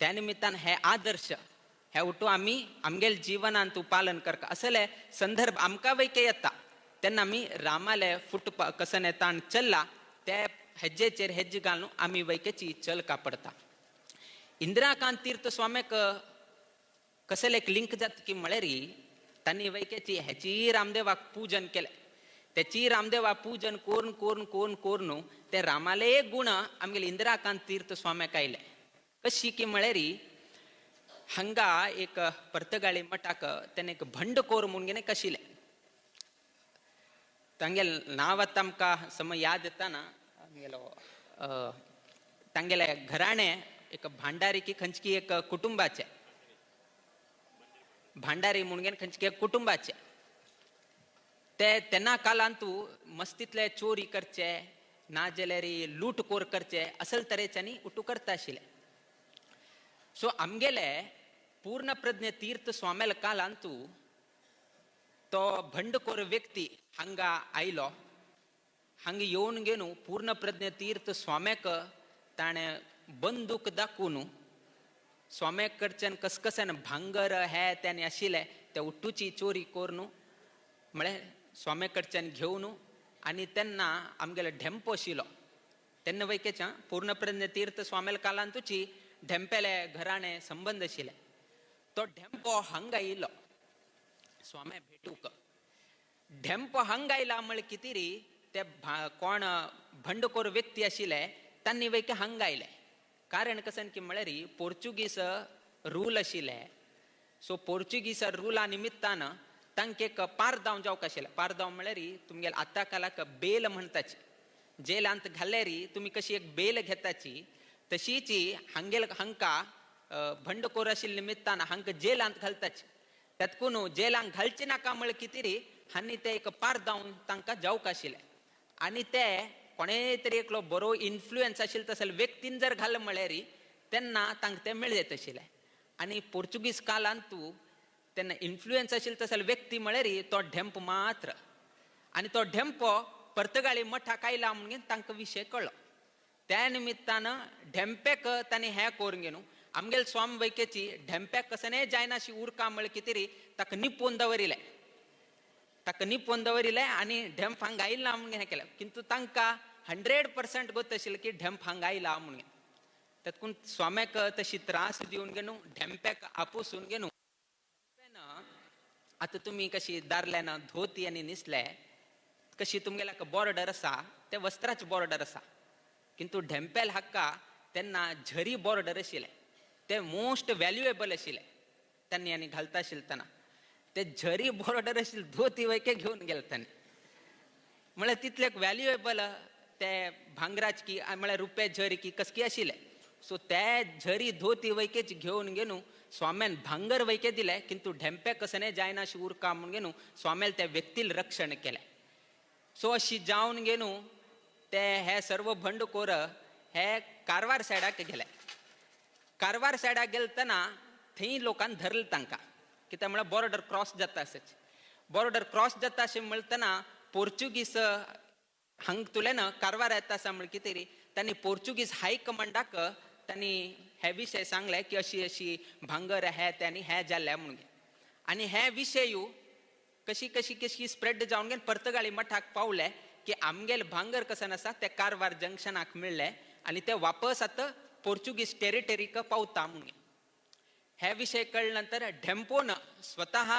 त्या निमित्तान हे आदर्श हे उठू आमी आमगेले जिवनांत तूं पालन करका असले संदर्भ आमकां वैके येता तेन्ना आमी रामाले फुट कसन ताण चल्ला ते हेज्जेचेर हेज्जे घालून आमी वैकेची चलका पडता. इंदिराकांत तीर्थ स्वाम्याक कसले एक लिंक जाता की म्हळ्यार तांणी वैकेची हेची रामदेवाक पूजन केलें, त्याची रामदेवा पूजन करून करून करून करून ते रामाले एक गुण आमगेले इंदिराकांत तीर्थ स्वाम्याक आयले. कशी की म्हळ्यार हांगा एक पर्तगाळी मठाक तेणें एक भंडकोर म्हणून कितें आशिल्लें, तांगेलें नांव आतां आमकां समज याद येता ना, आमगेलो तांगेलें घराणें एक भांडारी की खंयची एक कुटुंबाचें, भांडारी म्हणून खंयची एक कुटुंबाचें, ते तेन्ना कालांतू मस्तींतले चोरी करचे ना जाल्यार लूटकोर करचे असल तरेच्यांनी उटू करता आशिल्ले. सो आमगेले पूर्णप्रज्ञ तीर्थ स्वाम्याल कालांतू तो भंडकोर व्यक्ती हांगा आयलो, हांगा येवन घेवन पूर्णप्रज्ञ तीर्थ स्वाम्याक ताणें बंदूक दाखोवन स्वाम्या कडच्यान कसकसान भांगर हे तेणे आशिल्लें ते उट्टूची चोरी करून म्हळ्यार स्वाम्या कडच्यान घेवन आनी तेन्ना आमगेलो ढेंपो आशिल्लो तेन्ना वैकेच्या पूर्णप्रज्ञ तीर्थ स्वाम्याल कालांतूची ढेंपेले घराणे संबंद आशिल्ले. तो ढेंपो हांगा येयलो स्वाम्या भेटूक. ढेंपो हांगा आयला म्हळ कितें ते कोण भंडखोर व्यक्ती आशिल्ले तांणी वैके हांगा आयले. कारण कशें की म्हळ्यार पोर्चुगीस रूल आशिल्ले. सो पोर्चुगीस रुला निमित्तान तांकां एक पारदांव जावंक आशिल्लें. पारदांव म्हळ्यार तुमगेले आतां कालाक बेल म्हणटाची. जेलांत घाल्यार तुमी कशी एक बेल घेताची तशीच हांगेल हांकां भंडखोर आशिल्ले निमित्तान हांकां जेलांत घालताची. तातूंत जेलांत घालचे नाका म्हळ्यार कितें हांणी ते एक पारदांव तांकां जावंक आशिल्लें. आनी ते कोणेय तरी एकलो बरो इन्फ्लुयन्स आशिल्लो तसो व्यक्तीन जर घाल म्हळ्यार तेन्ना तांकां तें मेळत आशिल्लें. आनी पोर्चुगीज कालांत तूं तेन्ना इन्फ्लुयन्स आशिल्लो तसो व्यक्ती म्हळ्यार तो ढेंप मात्र. आनी तो ढेंपो पर्तगाळी मठाक आयला म्हणून तांकां विशय कळ्ळो. त्या निमित्तान ढेंप्याक तांणी हें करून घेवन आमगेले स्वामी वैकेची ढेंप्याक कसनेय जायना अशी उरका म्हळ्यार कितें ताका निपोवन दवरिलें. ताका निपोवन दवरिलें आनी ढेंप हांगा आयला म्हणून हें केलें. किंतु तांकां 100% गोत आशिल्लें की ढेंप हांगा आयला म्हणून. तातूंत स्वाम्याक तशी त्रास दिवन घेवन ढेंप्याक आपोसून घेवन आतां तुमी कशी दारल्यान धोती आनी न्हिसले कशी तुमगेल्याक बॉर्डर आसा ते वस्त्राची बॉर्डर आसा. किंतु ढेंपेल हाका तेन्ना झरी बॉर्डर आशिल्लें. ते मोस्ट व्हॅल्युएबल आशिल्लें तांणी आनी घालता आशिल्लें तेन्ना ते झरी बॉर्डर आशिल्ले धोती वैके घेवन गेले तांणी. म्हळ्यार तितले व्हॅल्युएबल ते भांगराच की म्हळ्यार रुपया झरी की कसकी आशिल्ले. सो ते झरी धोती वैकेच घेवन घेवन स्वाम्यान भांगर वैके दिले. किंतु ढेंपे कसने जायना अशी उरका म्हणून घेवन स्वाम्यान त्या व्यक्तील रक्षण केलें. सो अशी जावन घेवन ते हे सर्व भंडखोर हे कारवार सायडाक गेले. कारवार सायडाक गेलतना थंय लोकान धरले तांकां. कित्याक म्हळ्यार बॉर्डर क्रॉस जाता आसच. बॉर्डर क्रॉस जाता अशें म्हणटना पोर्चुगीस हांगतुल्यान कारवार येता आसा म्हळ्यार कितें तांणी पोर्चुगीज हायकमांडाक तांणी हे विशय सांगले की अशी अशी भांगर हे ते आनी हें जाल्लें म्हणून. आनी हे विशय कशी कशी कशी स्प्रेड जावन घेवन पर्तगाळी मठाक पावले की आमगेले भांगर कशें आसा ते कारवार जंक्शनाक मेळ्ळे आनी ते वापस आतां पोर्चुगीज टेरिटरीक पावता म्हणून. हे विशय कळ्ळे नंतर ढेंपोन स्वतः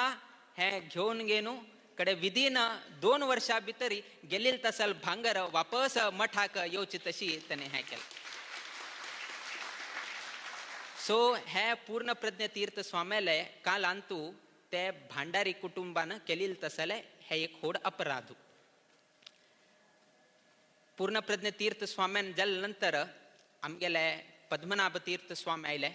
हे घेवन घेवन कडे विदीन 2 वर्षां भितर गेल्ली तसल भांगर वापस मठाक येवची तशी ताणें हें केलें. सो हे पूर्णप्रज्ञ तीर्थ स्वाम्याले कालांतू ते भांडारी कुटुंबान केलेले तसले हे एक व्हड अपराध. पूर्णप्रज्ञ तीर्थ स्वाम्यान जाले नंतर आमगेले पद्मनाभ तीर्थ स्वामी आयले.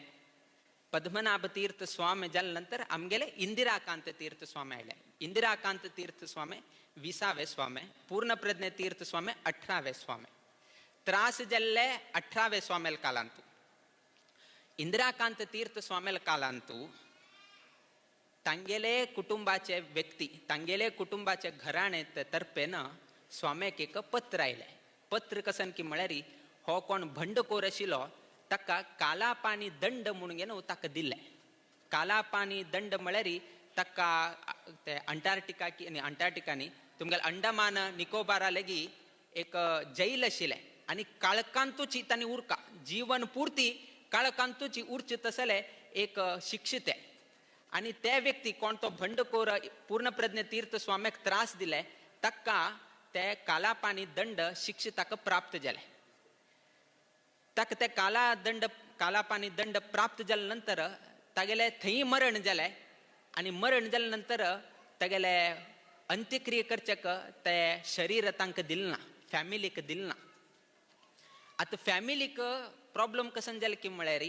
पद्मनाभ तीर्थ स्वामी जाले नंतर आमगेले इंदिराकांत तीर्थ स्वामी आयले. इंदिराकांत तीर्थ स्वामी 20वे स्वामी, पूर्णप्रज्ञ तीर्थ स्वामी 18वे स्वामी. त्रास जाल्ले 18वे स्वामेल कालांतू. इंदिराकांत तीर्थ स्वामेल कालांतू तांगेले कुटुंबाचे व्यक्ती तांगेले कुटुंबाचे घराणे तर्फेन स्वाम्याक एक पत्र आयलें. पत्र कसन की म्हळ्यार हो कोण भंडखोर आशिल्लो ताका कालापानी दंड म्हणून घेवन ताका दिलें. कालापानी दंड म्हळ्यार ताका ते अंटार्क्टिका की न्ही अंटार्क्टिका न्ही तुमगेले अंडमान निकोबारा लेगी एक जैल आशिल्लें आनी काळकांतूची तांणी उरका जीवन पुर्ती काळकांतूची उरची तसले एक शिक्षित. आनी ते व्यक्ती कोण तो भंडखोर पूर्णप्रज्ञ तीर्थ स्वाम्याक त्रास दिले ताका ते कालापानी दंड शिक्षित ताका प्राप्त जाले. ताका ते कालापानी दंड प्राप्त जाले नंतर तागेले थंय मरण जालें. आनी मरण जाले नंतर तागेले अंत्यक्रिया करच्याक ते शरीर तांकां दिलें ना, फॅमिलीक दिलें ना. आतां फॅमिलीक प्रॉब्लम कसन जालें की म्हळ्यार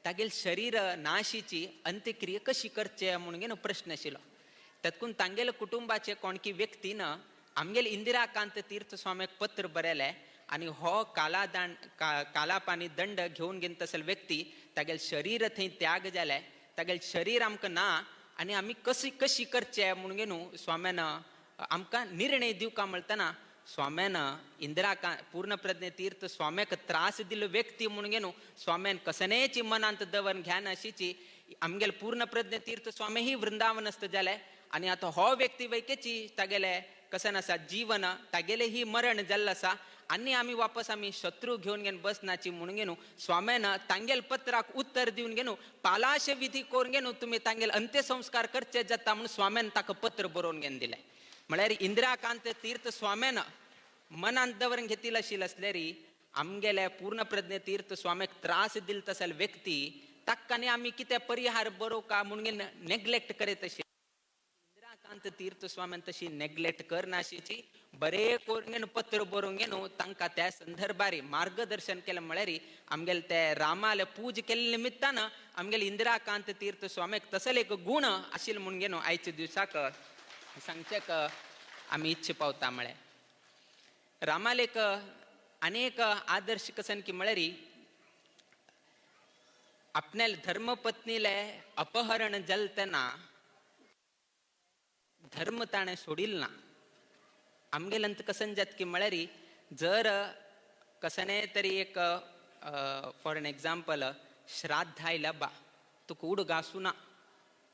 तागेले शरीर नाशीची अंत्यक्रिया कशी करचे म्हणून घेवन प्रश्न आशिल्लो. तातूंत तांगेले कुटुंबाचे कोणकी व्यक्तीन आमगेले इंदिराकांत तीर्थ स्वाम्याक पत्र बरयलें आनी हो कालापानी दंड घेवन घेवन तसले व्यक्ती तागेले शरीर थंय त्याग जालें, तागेले शरीर आमकां ना आनी आमी कशी कशी करचे म्हणून घेवन स्वाम्यान आमकां निर्णय दिवका म्हणटना स्वाम्यान इंदिराकांत पूर्णप्रज्ञ तीर्थ स्वाम्याक त्रास दिल्लो व्यक्ती म्हणून घेवन स्वाम्यान कसनेची मनांत दवर घ्यान अशीची आमगेले पूर्णप्रज्ञ तीर्थ स्वामी ही वृंदावनस्थ जाले. आनी आतां हो व्यक्ती वैकेची तागेले कसन आसा जीवन तागेले ही मरण जाल्लें आसा. आनी आमी वापस आमी शत्रू घेवन घेवन बसनाची म्हणून घेवन स्वाम्यान तांगेल पत्राक उत्तर दिवन घेवन पालाश विधी करून घेवन तुमी तांगेल अंत्यसंस्कार करचे जाता म्हणून स्वाम्यान ताका पत्र बरोवन घेवन दिलें. म्हळ्यार इंदिराकांत तीर्थ स्वाम्यान मनांत दवरून घेतील आशिल्लें आसल्यार आमगेले पूर्णप्रज्ञ तीर्थ स्वाम्याक त्रास दिल तसल व्यक्ती ताका आनी आमी कितें परिहार बरोवका म्हणून नेग्लेक्ट करीत अशी इंदिराकांत तीर्थ स्वाम्यान तशी नेग्लेक्ट करनाशिची बरे करून पत्र बरोवन घेवन तांकां त्या संदर्भार मार्गदर्शन केलें. म्हळ्यार आमगेले ते रामाले पूज केल्ले निमित्तान आमगेले इंदिराकांत तीर्थ स्वाम्याक तसले एक गूण आशिल्ले म्हणून घेवन आयच्या दिवसाक सांगचेक आमी इच्छा पावता. म्हळ्यार रामालेक अनेक आदर्श कसन की म्हळ्यार आपल्या धर्मपत्नीले अपहरण जालें धर्म ताणें सोडील ना. आमगेल्यांत कसन जात की म्हळ्यार जर कसने तरी एक फॉर एन एग्जाम्पल श्राद्ध आयला बा तुका उड घासूं ना,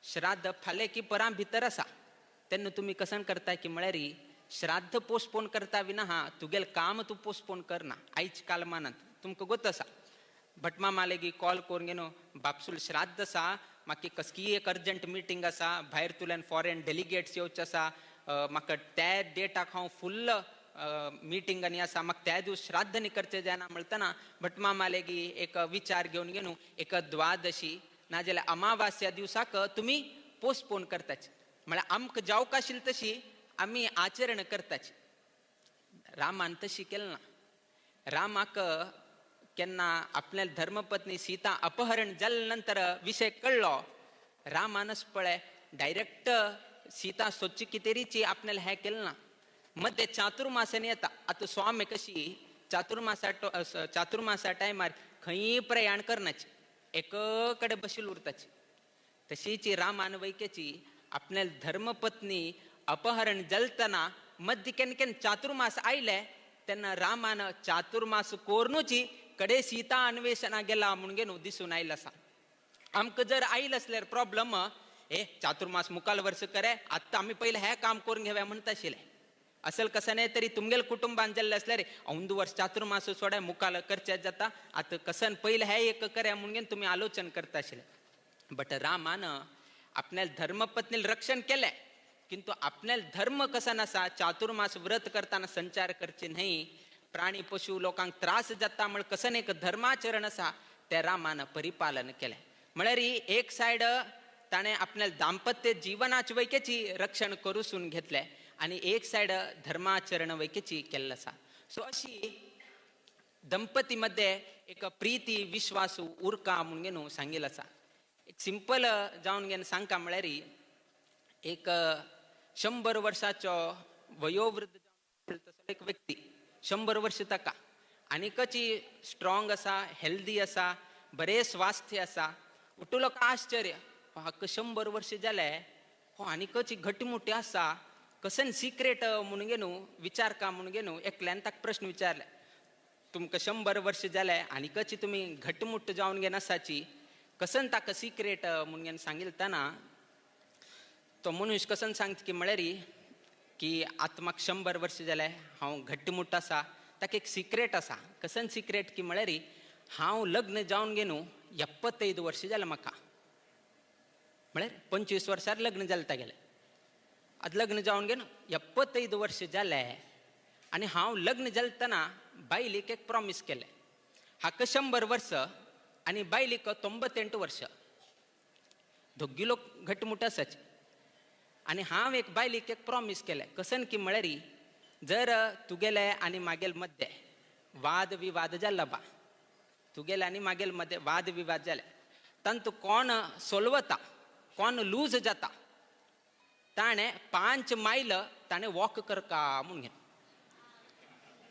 श्राद्ध फाल्यां की परां भितर आसा तेन्ना तुमी कसन करता की म्हळ्यार श्राद्ध पोस्टपोन करता विना हा तुगेलें काम तूं पोस्टपोन करना. आयज कालमानांत तुमकां गोत आसा भटमामालेगी कॉल करून घेवन बापसूल श्राद्ध आसा म्हाका कसलीय एक अर्जंट मिटींग आसा भायर तुल्यान फॉरेन डेलिगेट्स येवचे आसा म्हाका त्या डेटाक हांव फुल्ल मिटींगांनी आसा म्हाका त्या दिवस श्राद्ध न्ही करचें जायना म्हणटना भटमामालेगी एक विचार घेवन घेवन एक द्वादशी नाजाल्यार अमावास्या दिवसाक तुमी पोस्टपोन करताची. म्हळ्यार आमकां जावंक आशिल्ली तशी आमी आचरण करताची. रामान तशी केलें ना. रामाक केन्ना आपल्या धर्मपत्नी सीता अपहरण जाले नंतर विशय कळ्ळो रामानच पळय डायरेक्ट सीता सोदची कितेरीची आपल्याला हें केलें ना. मध्य चातुर्मासांनी येता. आतां स्वामी कशी चातुर्मासा टायमार खंयी प्रयाण करनाची एक कडेन बशील उरताची. तशीच रामान वैकेची आपल्या धर्मपत्नी अपहरण जलतना मध्य केन्ना केन्ना चातुर्मास आयले तेन्ना रामान चातुर्मास कोरनूची कडे सीता अन्वेषणा गेला म्हणून घेवन दिसून आयलो आसा. आमकां जर आयल आसल्यार प्रॉब्लम हे चातुर्मास मुखाल वर्स करे आत्तां आमी पयलें हें काम करून घेवया म्हणटा आशिल्लें. असल कसं नाही तरी तुमगेले कुटुंबान जाल्लें आसल्यार अंदू वर्स चातुर्मास सोडा मुखाल करचें जाता आतां कसन पयलें हें एक करे म्हणून घेवन तुमी आलोचन करता आशिल्लें. बट रामान आपल्या धर्मपत्नीला रक्षण केलें किंतु आपल्या धर्म कसन आसा चातुर्मास व्रत करताना संचार करचे न्हय प्राणी पशु लोकांक त्रास जाता म्हण कसन एक धर्माचरण आसा ते रामान परिपालन केलें. म्हळ्यार एक सायड ताणें आपल्या दाम्पत्य जिवनाच वैकेची रक्षण करूसून घेतलें आनी एक सायड धर्माचरण वैकेची केल्लें आसा. सो अशी दंपती मध्ये एक प्रिती विश्वास उरका म्हणून घेवन सांगिल्लें आसा. एक सिंपल जावन घेवन सांगका म्हळ्यार एक 100 वर्साचो वयोवृद्ध तसो एक व्यक्ती 100 वर्ष ताका आनीकची स्ट्रॉंग आसा हेल्दी आसा बरें स्वास्थ्य आसा. उठलो का आश्चर्य हाका 100 वर्ष जाले हो आनीकची घटमुटे आसा कसन सिक्रेट म्हणून घेवन विचार का म्हणून घेवन एकल्यान ताका प्रश्न विचारले तुमकां 100 वर्ष जाले आनीकची तुमी घटमुट जावन घेवन आसाची कसन ताका सिक्रेट म्हणून घेवन सांगिल्तना तो मनीस कसन सांगता की म्हळ्यार की आतां म्हाका 100 वर्ष जाले हांव घट्टमुट आसा ताका एक सिक्रेट आसा. कसन सिक्रेट की म्हळ्यार हांव लग्न जावन घेवन 75 वर्ष जालें म्हाका म्हळ्यार 25 वर्सार लग्न जालें तागेलें. आतां लग्न जावन घेवन 75 वर्ष जालें आनी हांव लग्न जालतना बायलेक एक प्रॉमीस केलें हाका 100 वर्स आनी बायलेक 98 वर्ष दोगी लोक घटमुट आसाचे. आनी हांव एक बायलेक एक प्रॉमीस केलें कसन की म्हळ्यार जर तुगेले आनी मागेल मध्य वाद विवाद जाल्लो बा तुगेले आनी मागेल मध्य वाद विवाद जाले तांतू कोण सोलवता कोण लूज जाता ताणें 5 मैल ताणें वॉक करका म्हणून घेवन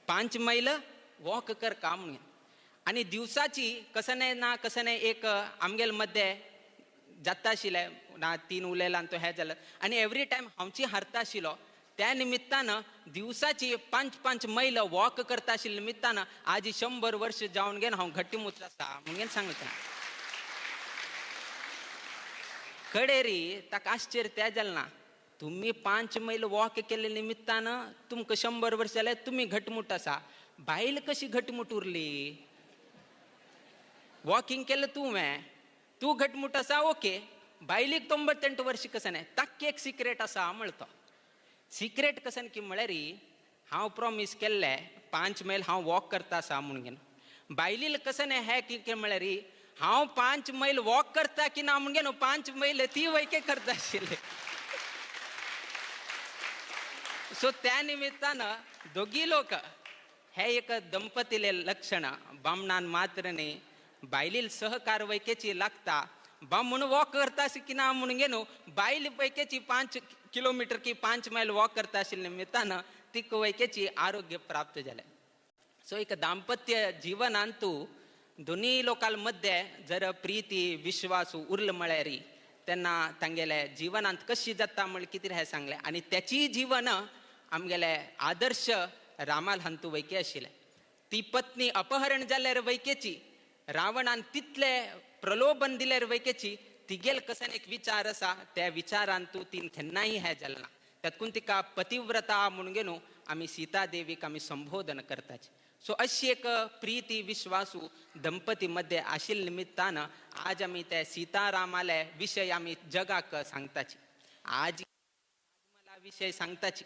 5 मैल वॉक करका म्हणून घेवन आनी दिवसाची कसं ना कसं एक आमगेल मध्ये जाता आशिल्लें ना 3 उलयला आनी तो हें जालें आनी एवरी टायम हांवची हारता आशिल्लो त्या निमित्तान दिवसाची 5-5 मैल वॉक करता आशिल्ल्या निमित्तान आज 100 वर्ष जावन घेवन हांव घट्टीमुट आसा म्हणून सांगता. कडेरी ताका आश्चर्य त्या जालें ना तुमी 5 मैल वॉक केल्ले निमित्तान तुमकां 100 वर्ष जाल्यार तुमी घटमुट आसा बायल कशी घटमूट उरली? वॉकिंग केलं तुवें, तूं घटमूट आसा ओके, बायलीक 98 वर्स कशें न्हय? ताक्की एक सिक्रेट आसा म्हणतो. सिक्रेट कशें की म्हळ्यार हांव प्रॉमीस केल्लें 5 मैल हांव वॉक करता आसा म्हणून. बायलील कशें न्हय हें कितें म्हळ्यार हांव 5 मैल वॉक करता की ना म्हणून 5 मैल ती वैके करता आशिल्ली. सो त्या निमित्तान दोगी लोक हे एक दंपतीले लक्षण बामणान मात्र न्ही बायलील सहकार वैकेची लागता. बामण वॉक करता की ना म्हणून न्हू बायल वैकेची 5 किलोमीटर की 5 मैल वॉक करता आशिल्ले निमित्तान तिका वैकेची आरोग्य प्राप्त जालें. सो एक दाम्पत्य जीवनांतू दोनी लोकां मध्ये जर प्रीती विश्वास उरल म्हळ्यार तेन्ना तांगेले जिवनांत कशी जाता म्हळ्यार कितें हें सांगलें. आनी त्याची जीवन आमगेले आदर्श रामाल हांतू वैके आशिल्लें. ती पत्नी अपहरण जाल्यार वैकेची रावणान तितले प्रलोभन दिल्यार वैकेची तिगेल कसन एक विचार आसा त्या विचारान तूं तीन केन्नाय हें जालें ना. तातूंत तिका पतिव्रता म्हणून न्हू आमी सीता देवीक आमी संबोधन करताची. सो अशी एक प्रीती विश्वासू दंपती मध्ये आशिल्ले निमित्तान आज आमी ते सीतारामाले विशय आमी जगाक सांगताची, आज मला विशय सांगताची.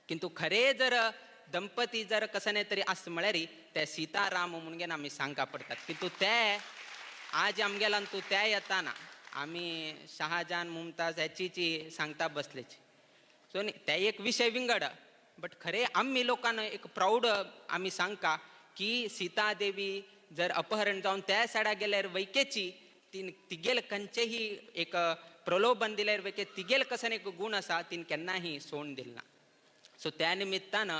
किंतु खरे जर दंपती जर कसं तरी आस म्हळ्यार ते सीताराम म्हणून आमी सांगका पडटात. किंतु ते आज आमगेल्यान तूं ते येताना आमी शहाजहान मुमताज हेची सांगता बसलेची. सो न्ही ते एक विशय विंगड, बट खरे आमी लोकांना एक प्राऊड आमी सांगका की सीता देवी जर अपहरण जावन त्या सायडा गेल्यार वैकेची तीन तिगेल खंयचेही एक प्रलोभन दिल्यार वैके तिगेल कसन एक गुण आसा तीन केन्नाही सोडून दिल ना. सो त्या निमित्तान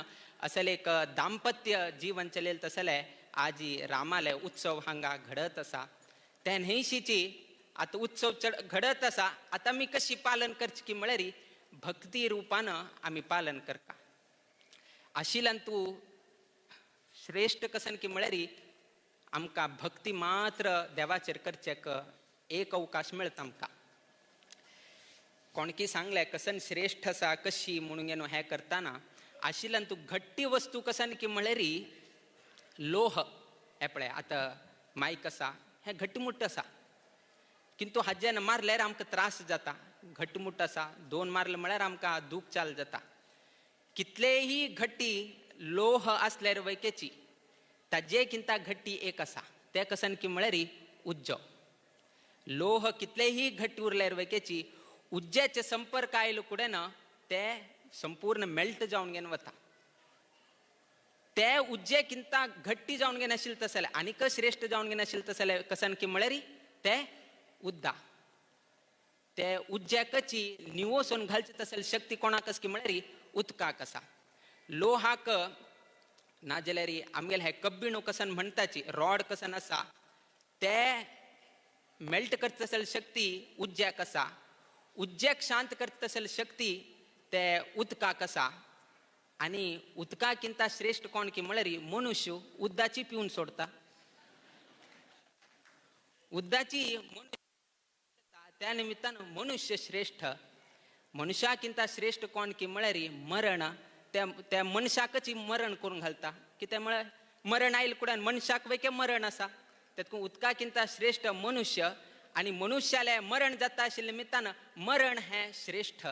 असले एक दाम्पत्य जीवन चलेल तसले आजी रामाले उत्सव हांगा घडत आसा. त्या न्हयशीची आतां उत्सव चड घडत आसा. आतां आमी कशी पालन करची की म्हळ्यार भक्ती रुपान आमी पालन करता. आशिल्ल्यान तूं श्रेश्ठ कसन की म्हळ्यार आमकां भक्ती मात्र देवाचेर करचेक एक अवकाश मेळटा आमकां. कोणकी सांगलें कसन श्रेश्ठ आसा कशी म्हणून न्हू हें करतना आशिल्ल्यान तूं घट्टी वस्तू कसन की म्हळ्यार लोह हें पळय आतां मायक आसा हें घटमूट आसा, किंतु हाज्यान मारल्यार आमकां त्रास जाता. घटमूट आसा 2 मारले म्हळ्यार आमकां दूख चाल जाता. कितलेही घट्टी लोह आसल्यार वैकेची ताजे किंता घट्टी एक आसा ते कसन की म्हळ्यार उज्जो. लोह कितलेही घट्टी उरल्यार वैकेची उज्ज्याचे संपर्क आयलो कुडें ना ते संपूर्ण मेल्ट जावन घेवन वता. ते उज्जे किंता घट्टी जावन घेवन आशिल्ले तसले आनीक श्रेश्ठ जावन घेवन आशिल्ले तसले कसन की म्हळ्यार ते उद्दा. ते उज्ज्याकची निवोसून घालचे तसले शक्ती कोणाक की म्हळ्यार उदकाक आसा. लोहाक नाजाल्यार आमगेले हे कब्बीणो कसन म्हणटाची रॉड कसन आसा ते मेल्ट करता तसले शक्ती उज्ज्याक आसा. उज्ज्याक शांत करता तसले शक्ती ते उदकाक आसा. आनी उदकाकिंता श्रेश्ठ कोण की म्हळ्यार मनुष्य उद्दाची पिवन सोडता. उद्दाची त्या निमित्तान मनुष्य श्रेश्ठ. मनुष्याकिंता श्रेश्ठ कोण की म्हळ्यार मरण. त्या त्या मनशाकच मरण करून घालता. कितें म्हळ्यार मरण आयल कुडान मनशाक वैके मरण आसा. तातूंत उदकाकिंता श्रेश्ठ मनुष्य आनी मनुष्याले मरण जाता आशिल्ले निमित्तान मरण हें श्रेश्ठ.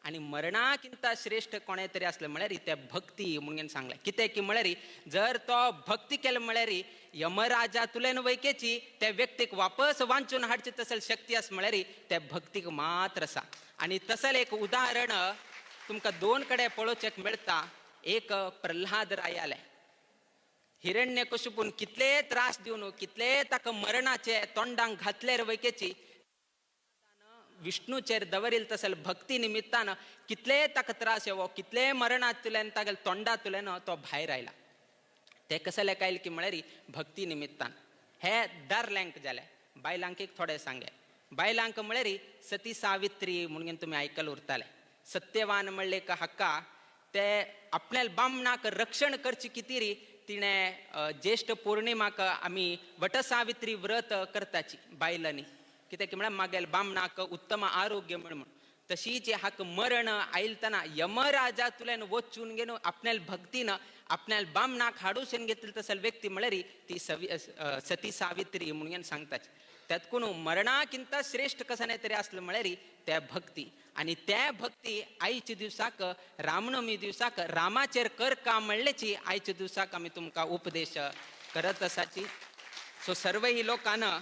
आनी मरणाकिंता श्रेश्ठ कोणें तरी आसलें म्हळ्यार ते भक्ती म्हणून सांगलें. कितें की म्हळ्यार जर तो भक्ती केले म्हळ्यार यमराजा तुलेन वैकेची त्या व्यक्तीक वापस वांचून हाडची तसली शक्ती आसा म्हळ्यार त्या भक्तीक मात्र आसा. आनी तसलें एक उदाहरण तुमकां 2 कडेन पळोवचेक मेळटा. एक प्रल्हाद रायालें हिरण्यकशिपून कितले त्रास दिवन कितले ताका मरणाचे तोंडांक घातल्यार वैकेची विष्णूचेर दवरील तसल भक्ती निमित्तान कितले ताका त्रास येवो कितले मरणांतल्यान तागेले तोंडांतल्यान तो भायर आयला. ते कसले कायल की म्हळ्यार भक्ती निमित्तान. हे दारल्यांक जाले. बायलांक एक थोडे सांगे. बायलांक म्हळ्यार सती सावित्री म्हणून तुमी आयकल उरताले. सत्यवान म्हणले का हक्का ते आपल्या बामणाक रक्षण करची कितीरी तिणें ज्येष्ठ पौर्णिमाक आमी वटसावित्री व्रत करताची बायलांनी. कित्याक म्हळ्यार मागेल बामणाक उत्तम आरोग्य म्हण. तशीच हाक मरण आयलतना यमराजा तुल्यान वचून घेवन आपण्याल भक्तीन आपण्याल बामणाक हाडून घेतले तसल व्यक्ती म्हळ्यार ती सती सावित्री म्हणून सांगताच. त्यात कोण मरणाकिंत श्रेष्ठ कसं नाही तरी असलं म्हळ्यार त्या भक्ती. आणि त्या भक्ती आयच्या दिवसाक रामनवमी दिवसाक रामाचेर कर का म्हणल्याची आयच्या दिवसाक आमी तुमकां उपदेश करत आसाची. सो सर्वही लोकांना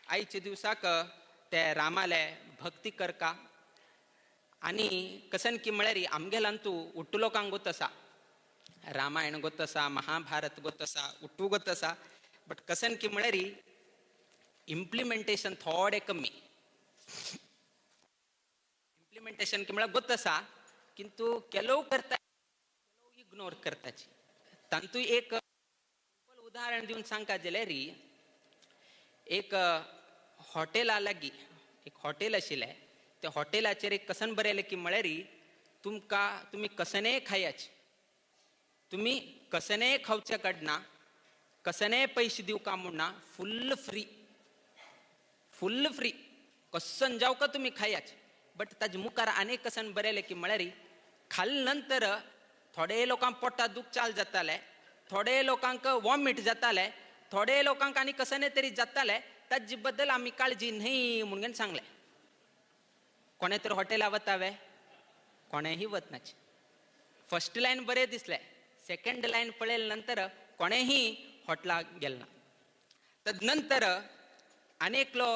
आयच्या दिवसाक ते रामाले भक्ती करका. आनी कसन की म्हळ्यार आमगेलांतू उट्टू लोकांक गोत आसा, रामायण गोत आसा, महाभारत गोत आसा, उट्टू गोत आसा, बट कसन की म्हळ्यार इम्प्लिमेंटेशन थोडें कमी. इम्प्लिमेंटेशन की म्हळ्यार गोत आसा किंतु केलो करता केलो इग्नोर करताची. तांतू एक सिंपल उदाहरण दिवन सांगता जाल्यार एक हॉटेला लागीं एक हॉटेल आशिल्लें. त्या हॉटेलाचेर एक कसन बरयलें की म्हळ्यार तुमकां तुमी कसनेय खायाचे, तुमी कसनेय खावचे कडना, कसनेय पयशे दिवका म्हूण ना, फुल्ल फ्री, फुल्ल फ्री, कसन जावं का तुमी खायाचे. बट ताजे मुखार आनी कसन बरयलें की म्हळ्यार खाल्ले नंतर थोडे लोकांक पोटाक दूख चाल जातालें, थोडे लोकांक वॉमिट जातालें, थोडे लोकांक आनी कसने तरी जातालें, ताजे बद्दल आमी काळजी न्हय म्हणून सांगलें. कोणे तर हॉटेला वतावे, कोणेही वतनाचे. फर्स्ट लायन बरें दिसलें, सेकंड लायन पळयले नंतर कोणेही हॉटेलाक गेल ना. तद नंतर आनी एकलो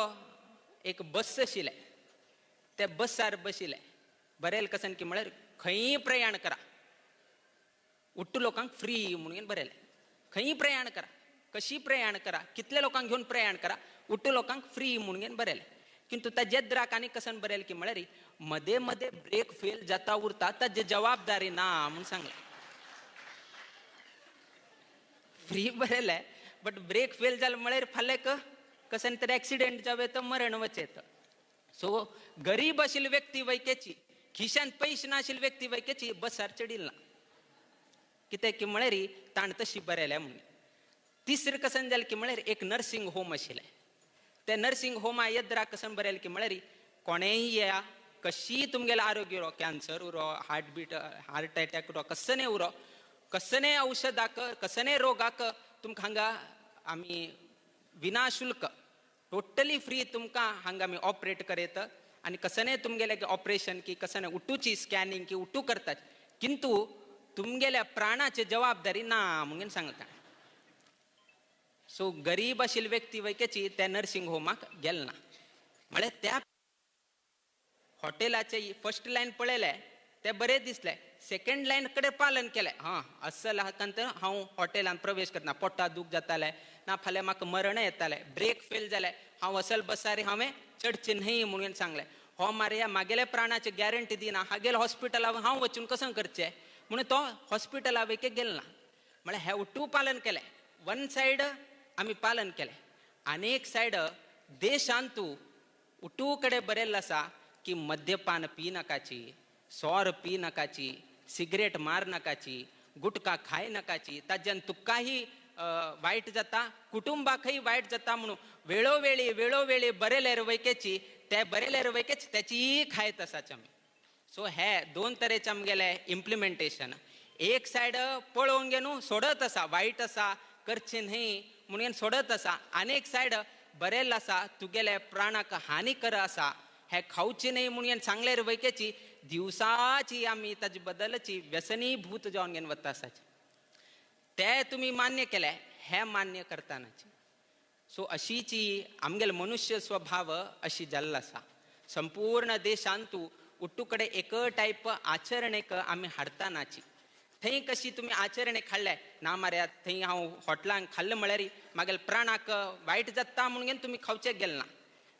एक बस आशिल्लें, त्या बसार बशिल्लें, बरयल कसन की म्हळ्यार खंयी प्रयाण करा, उट्टू लोकांक फ्री म्हणून बरयलें. खंयी प्रयाण करा, कशी प्रयाण करा, कितले लोकांक घेवन प्रयाण करा, उट्टू लोकांक फ्री म्हणून बरयलें. किंतु ताजे द्राक आनी कसन बरयल की म्हळ्यार मदे मदे ब्रेक फेल जाता उरता ताजे जबाबदारी ना म्हणून सांगलें. फ्री बरयलें बट ब्रेक फेल जालें म्हळ्यार फाल्यां कसन तरी एक्सिडेंट जावं येता, मरण वचें येता. सो गरीब आशिल्ली व्यक्ती वैकेची, खिशान पयशे नाशिल्ली व्यक्ती वैकेची बसार चडील ना, कित्याक की म्हळ्यार ताण तशी बरयल्या म्हणून. तिसरें कसन जालें की म्हळ्यार एक नर्सिंग होम आशिल्लें. त्या नर्सिंग होमा येद्रा कसन बरयलें की म्हळ्यार कोणेय येया, कशी तुमगेलें आरोग्य उरो, कॅन्सर उरो, हार्टबीट, हार्ट अटॅक उरो, कसने उरो, कसने औषधाक, कसने रोगाक तुमकां हांगा आमी विनाशुल्क टोटली फ्री तुमकां हांगा आमी ऑपरेट करयत आनी कसने तुमगेलें ऑपरेशन की कसने उठूची स्कॅनिंग की उठू करतात, किंतु तुमगेल्या प्राणाची जबाबदारी ना म्हणून सांगता. सो गरीब आशिल्ली व्यक्ती वैकेची त्या नर्सिंग होमाक गेल ना. म्हळ्यार त्या हॉटेलाचे फर्स्ट लायन पळयलें तें बरें दिसलें, सेकंड लायन कडेन पालन केलें, हां असल हाकान तर हांव हॉटेलान प्रवेश करना, पोटा दूख जातालें ना, फाल्यां म्हाका मरण येतालें, ब्रेक फेल जालें, हांव असल बसार हांवें चडचें न्हय म्हणून सांगलें. हो मारया मागेल्या प्राणाची गॅरंटी दिना, हागेल्या हॉस्पिटला हांव वचून कसं करचें म्हणून तो हॉस्पिटला वयके गेल ना. म्हळ्यार हें उट्टू पालन केलें, वन सायड आमी पालन केलें. आनी एक सायड देशांतू उटू कडेन बरयल्लें आसा की मद्यपान पी नाकाची, सोर पी नाकाची, सिगरेट मार नाकाची, गुटखा खाय नाकाची, ताज्यान तुकाही वायट जाता, कुटुंबाकय वायट जाता म्हणून वेळोवेळी वेळोवेळी बरयले वैकेची ते बरयले वैकेच त्याची खायत आसाच आमी. सो हे दोन तरेचे आमगेले इम्प्लिमेंटेशन. एक सायड पळोवन घेवन सोडत आसा, वायट आसा करचें न्हय म्हणून सोडत आसा, आनी एक सायड बरयल्लें आसा तुगेले प्राणाक हानी कर आसा, हे खावचें न्हय म्हणून सांगले वैकेची दिवसाची आमी ताजे बद्दलची व्यसनीभूत जावन घेवन वता आसाची. ते तुमी मान्य केले, हे मान्य करतानाची. सो अशीची आमगेले मनुष्य स्वभाव अशी जाल्लो आसा. संपूर्ण देशांतू उट्टू कडेन एक टायप आचरणेक आमी हाडतानाची. थंय कशी तुमी आचरणेक हाडले ना मारया, थंय हांव हॉटेलान खाल्लें म्हळ्यार मागेले प्राणाक वायट जाता म्हणून तुमी खावचें गेले ना,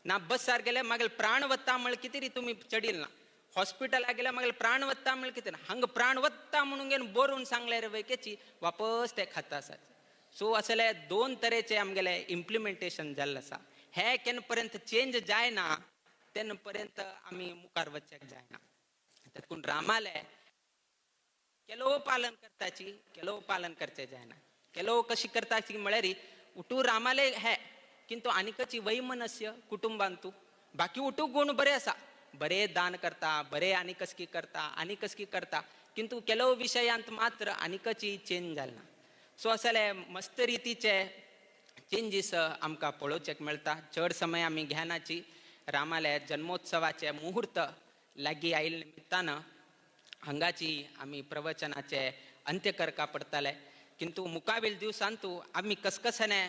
ना बसार गेले मागेले प्राण वता म्हळ्यार कितें तुमी चडील ना, हॉस्पिटला गेल्यार मागेले प्राण वता म्हळ्यार कितें ना, हांगा प्राण वता म्हणून बरोवन सांगले रे वैकेची वापस ते खाता आसात. सो असले दोन तरेचे आमगेले इम्प्लिमेंटेशन जाल्लें आसा. हे केन्ना पर्यंत चेंज जायना तेन्ना पर्यंत आमी मुखार वचपाक जायना. तातूंत रामाले केलो पालन करताची, केलो पालन करचें जायना. केलो कशी करताची म्हळ्यार उठू रामाले हे किंतु आनीकची वैमनस्य कुटुंबांतू, बाकी उठू गुण बरे आसा बरे दान करता, बरे आनी कसकी करता आनी कसकी करता, किंतु ಕೆಲವು विशयांत मात्र आनीकची चेंज जाल ना. सो असले मस्त रितीचे चेंजीस आमकां पळोवचेक मेळटा. चड समय आमी ज्ञानाची रामाले जन्मोत्सवाचे मुहूर्त लागीं आयिल्ले निमित्तान हांगाची आमी प्रवचनाचे अंत्य करका पडटाले. किंतु मुखावेल दिवसांतू आमी कसकसाने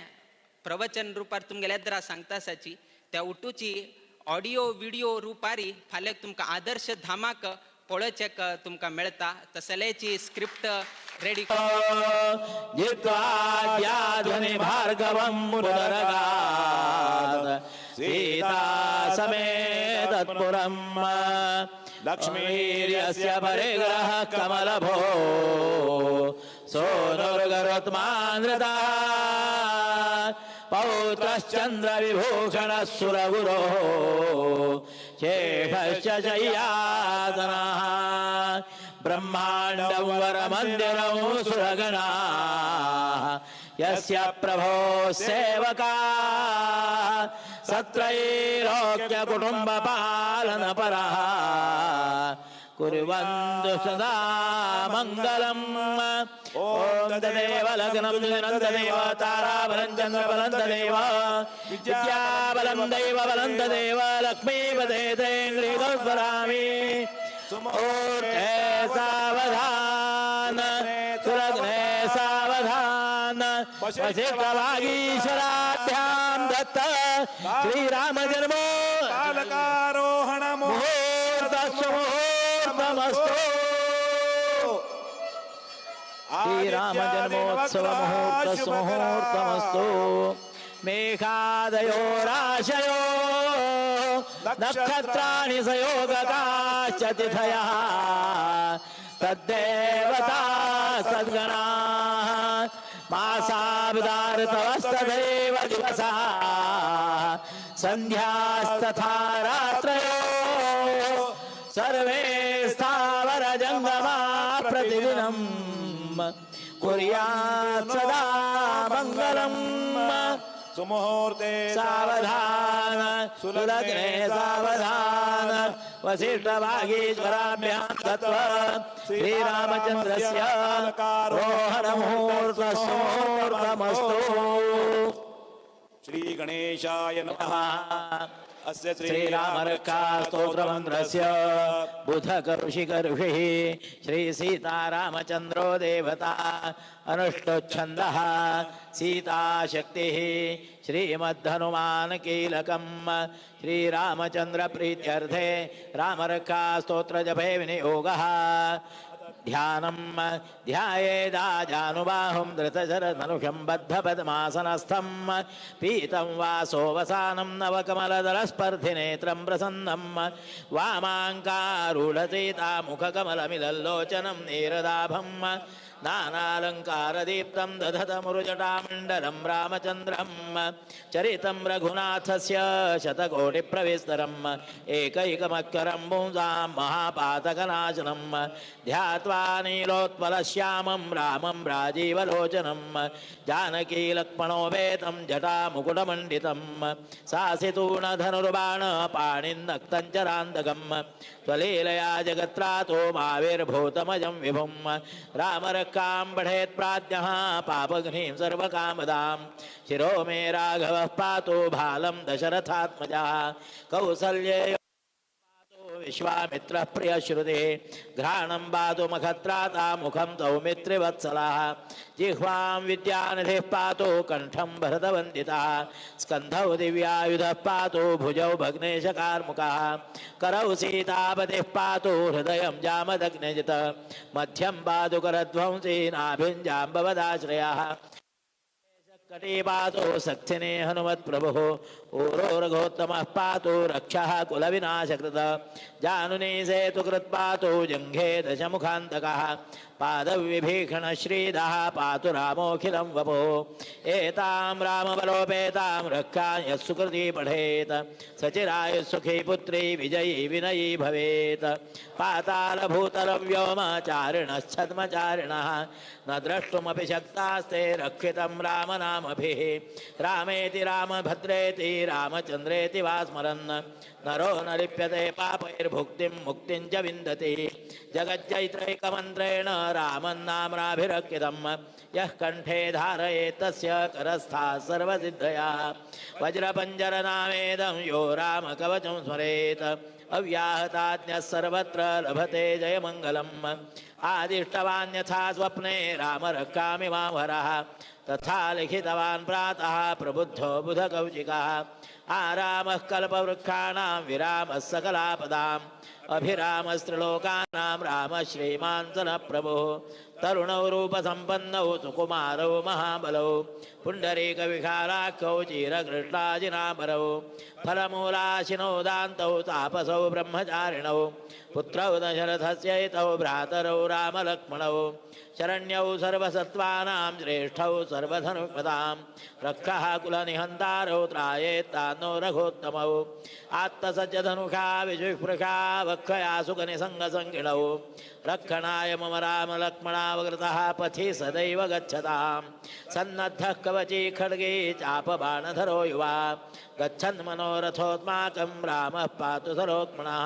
प्रवचन रुपार तुमगेले एदरा सांगता आसाची त्या उटूची ऑडियो विडियो रुपारी फाल्यां तुमकां आदर्श धामाक पळोवचेक तुमकां मेळटा. तसलेची स्क्रिप्ट रेडी जित्वाद्याध्वनि भार्गवं पुनरगात् सीता समेतत्पुरं लक्ष्मीर्यस्य परिग्रह कमलभो सोनुर्गरुत्मानृता पौत्रश्चन्द्र विभूषणः सुरगुरोः शेषश्च शय्यासनः ब्रह्माण्डं वरमन्दिरं सुरगणाः यस्य प्रभो सेवका सत्रैलोक्यकुटुम्बपालनपरः कुर्वन्तु सदा मङ्गलम्. ॐ तदेव लग्नं तदेव ताराबलं चन्द्रबलं तदेव विद्याबलं दैवबलं तदेव लक्ष्मीपदे तेन्द्रियं स्मरामि. ऊर्ध्वे सावधान सुलग्ने सावधान वसिष्ठवागीश्वराभ्यां दत्त श्रीराम जन्मो बालकारोहण मुहूर्तमस्तु. श्रीराम जन्मोत्सव मुहूर्त मुहूर्तमस्तु. मेघादयो राशयो नक्षत्राणि संयोगकाश्च तिथयः तद्देवता सद्गणाः मासाब्दार्तवस्तथैव दिवसाः सन्ध्यास्तथा रात्रयो सर्वे स्थावरजङ्गमा प्रतिदिनं कुर्यात् सदा मङ्गलम्. सुमुहूर्ते सावधान सुलग्ने सावधान वसिष्ठवागीश्वराभ्यां दत्त्वा श्रीरामचन्द्रस्य रोहणमुहूर्तमुहूर्तमस्तु. श्री गणेशाय नमः. अस्य श्रीरामरक्षास्तोत्रमन्त्रस्य बुधकऋषिकऋषिः श्रीसीतारामचन्द्रो देवता अनुष्टुच्छन्दः सीताशक्तिः श्रीमद्धनुमान् कीलकं श्रीरामचन्द्रप्रीत्यर्थे रामरक्षास्तोत्रजपे विनियोगः. ध्यानं ध्यायेदाजानुबाहुं धृतशरधनुषं बद्धपद्मासनस्थं पीतं वासोवसानं नवकमलदलस्पर्धिनेत्रं प्रसन्नं वामाङ्कारूढसीतामुखकमलमिदल्लोचनं नीरदाभं नानालङ्कारदीप्तं दधतमुरुजटामण्डलं रामचन्द्रं चरितं रघुनाथस्य शतकोटिप्रविस्तरम् एकैकमक्षरं पुंसां महापातकनाशनं ध्यात्वा नीलोत्पलश्यामं रामं राजीवलोचनं जानकीलक्ष्मणोपेतं जटामुकुटमण्डितं सासितूणधनुर्बाणपाणिन्नक्तं च रान्तकं स्वलीलया जगत्रातो माविर्भूतमजं विभुं रामरक्षां पठेत् प्राज्ञः पापघ्नीं सर्वकामदां शिरो मे राघवः पातु भालं दशरथात्मजः कौसल्ये विश्वामित्रः प्रियश्रुतिः घ्राणं पातु मखत्राता मुखं सौमित्रिवत्सलः जिह्वां विद्यानिधिः पातु कण्ठं भरतवन्दितः स्कन्धौ दिव्यायुधः पातु भुजौ भग्नेशकार्मुकः करौ सीतापतिः पातु हृदयं जामदग्निजित मध्यं पातु करध्वंसी नाभिं जाम्बवदाश्रयः कटीपातो सक्थिने हनुमत्प्रभुः ऊरो रघोत्तमः पातु रक्षः कुलविनाशकृत जानुनी सेतुकृत्पातु जङ्घे दशमुखान्तकः पादविभीषण श्रीदः पातु रामोऽखिलं वपुः। एतां रामबलोपेतां रक्षां यः सुकृती पठेत् सचिराय सुखी पुत्री विजयी विनयी भवेत्। पातालभूतलं व्योमचारिणश्छद्मचारिणः न द्रष्टुमपि शक्तास्ते रक्षितं रामनामभिः। रामेति रामभद्रेति रामचन्द्रेति वा स्मरन् नरो न लिप्यते पापैर्भुक्तिं मुक्तिं च विन्दति। जगज्जैत्रैकमन्त्रेण रामं नाम्नाभिरक्षितं यः कण्ठे धारयेत् तस्य करस्था सर्वसिद्धयः। वज्रपञ्जरनामेदं यो रामकवचं स्मरेत् अव्याहताज्ञः सर्वत्र लभते जयमङ्गलम्। आदिष्टवान्यथा स्वप्ने राम रक्षामि मां हरः तथा लिखितवान् प्रातः प्रबुद्धो बुधकौशिकः। आरामः कल्पवृक्षाणां विरामः सकलापदाम् अभिरामस्त्रिलोकानां रामः श्रीमान् स नः प्रभुः। तरुणौ रूपसम्पन्नौ सुकुमारौ महाबलौ पुण्डरीकविशालाक्षौ चीरकृष्णाजिनापरौ फलमूलाशिनौ दान्तौ तापसौ ब्रह्मचारिणौ पुत्रौ दशरथस्यैतौ भ्रातरौ रामलक्ष्मणौ शरण्यौ सर्वसत्त्वानां श्रेष्ठौ सर्वधनुपदां रक्षः कुलनिहन्तारौ त्रायेत्तान्नो रघोत्तमौ। आत्तसज्जधनुषा विजुस्पृशा वक्षया सुखनिसङ्गसङ्गिणौ रक्षणाय मम रामलक्ष्मणावकृतः पथि सदैव गच्छतां। सन्नद्धः कवची खड्गे चापबाणधरो युवा गच्छन् मनोरथोऽस्माकं रामः पातु सलोक्मणः।